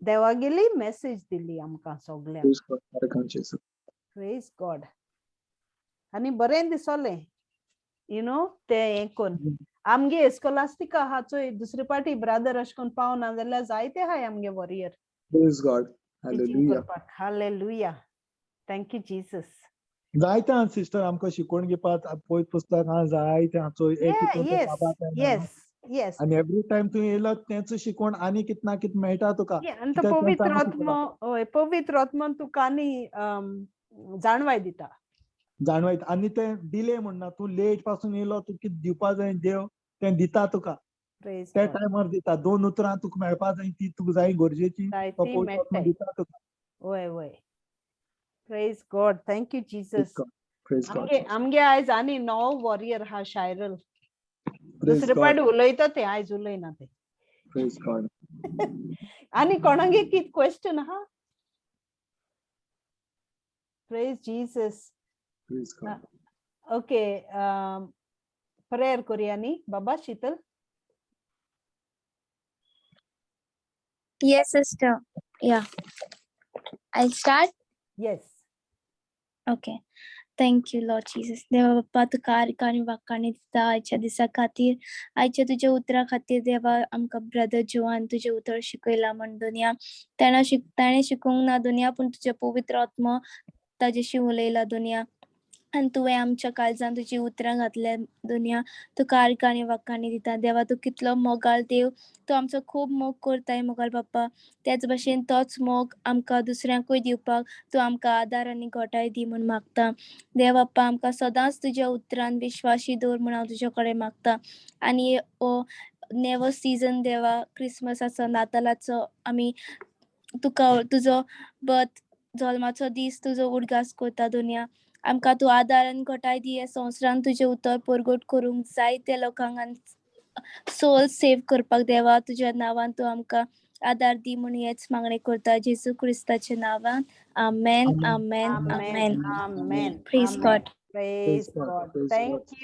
देवागेली मेसेज दिली आमकां सगल्यांक. Praise God. आनी बरें दिसलें you know तें हें करून. आमगे एस्कोलास्टिका आहा चोय, दुसरे पाटी ब्रादर अशें करून पावना जाल्यार जायते आहाय आमगे warrior. Praise God. Hallelujah. Hallelujah. Thank you Jesus. जायते आहा सिस्टर आमकां शिकोवन घेवपाक पयत पुस्तक आहा जायते आहा चोय. येस येस. आनी एवरी टायम तूं येयलो तेंच शिकोवन आनी कित ना कित मेळटा तुका. आनी तो पवित्र आत्मो, हय, पवित्र आत्मो तुका आनी जाणवाय दिता. जाणवाय. आनी तें डिले म्हणना, तूं लेट पासून येयलो, तूं कित दिवपा जाय देव तें दिता तुका, त्या टायमार दिता. 2 उतरां तुका मेळपा जाय ती तुका जाय गरजेची, दिता तुका. हय हय. Praise God. Thank you Jesus. आमगे आयज आनी 9 वॉरियर हा शायरल. दुसरे पाट उलयता ते, आयज उलयना ते. Praise God. आनी कोणागे कित क्वेश्चन आहा? Praise Jesus. Praise God. Okay, prayer करूया न्ही बाबा शीतल. Yes, sister. Yeah. I'll start. Yes. Okay. Thank you Lord Jesus. देवा बाप्पा, तुका आरकां आनी वाखाणी दिता आयच्या दिसा खातीर, आयच्या तुज्या उतरा खातीर. देवा, आमकां ब्रदर जोवान तुजें उतर शिकयलां म्हण दुनिया ताणें शिकूंक ना दुनिया, पूण तुजें पवित्र आत्मो ताजेशी उलयला दुनिया आनी तुवें आमच्या काळजान तुजी उतरां घातल्या दुनिया. तुका आरकां आनी वाखाणी दिता. देवा, तूं कितलो मोगाळ देव. तूं आमचो खूब मोग करताय मोगाळ बाप्पा. त्याच भशेन तोच मोग आमकां दुसऱ्यांकूय दिवपाक तूं आमकां आदार आनी घटाय दी म्हूण मागता. देव बाप्पा, आमकां सदांच तुज्या उतरान विश्वासी दवर म्हूण हांव तुज्या कडेन मागता. आनी हो नेवो सिजन देवा, क्रिसमसाचो, नातालाचो, आमी तुका तुजो बर्थ, जल्माचो दीस तुजो उडगास करता दुनिया. आमकां तूं आदार आनी घटाय दी ह्या संवसारान तुजें उतर परगट करूंक जायते लोकांक आनी सोल सेव करपाक. देवा, तुज्या नांवान तूं आमकां आदार दी म्हूण हेच मागणें करता जेजू क्रिस्ताच्या नांवान. आमेन, आमेन, आमेन. Amen. Praise Amen. God. Praise God. God. Praise Thank God. You.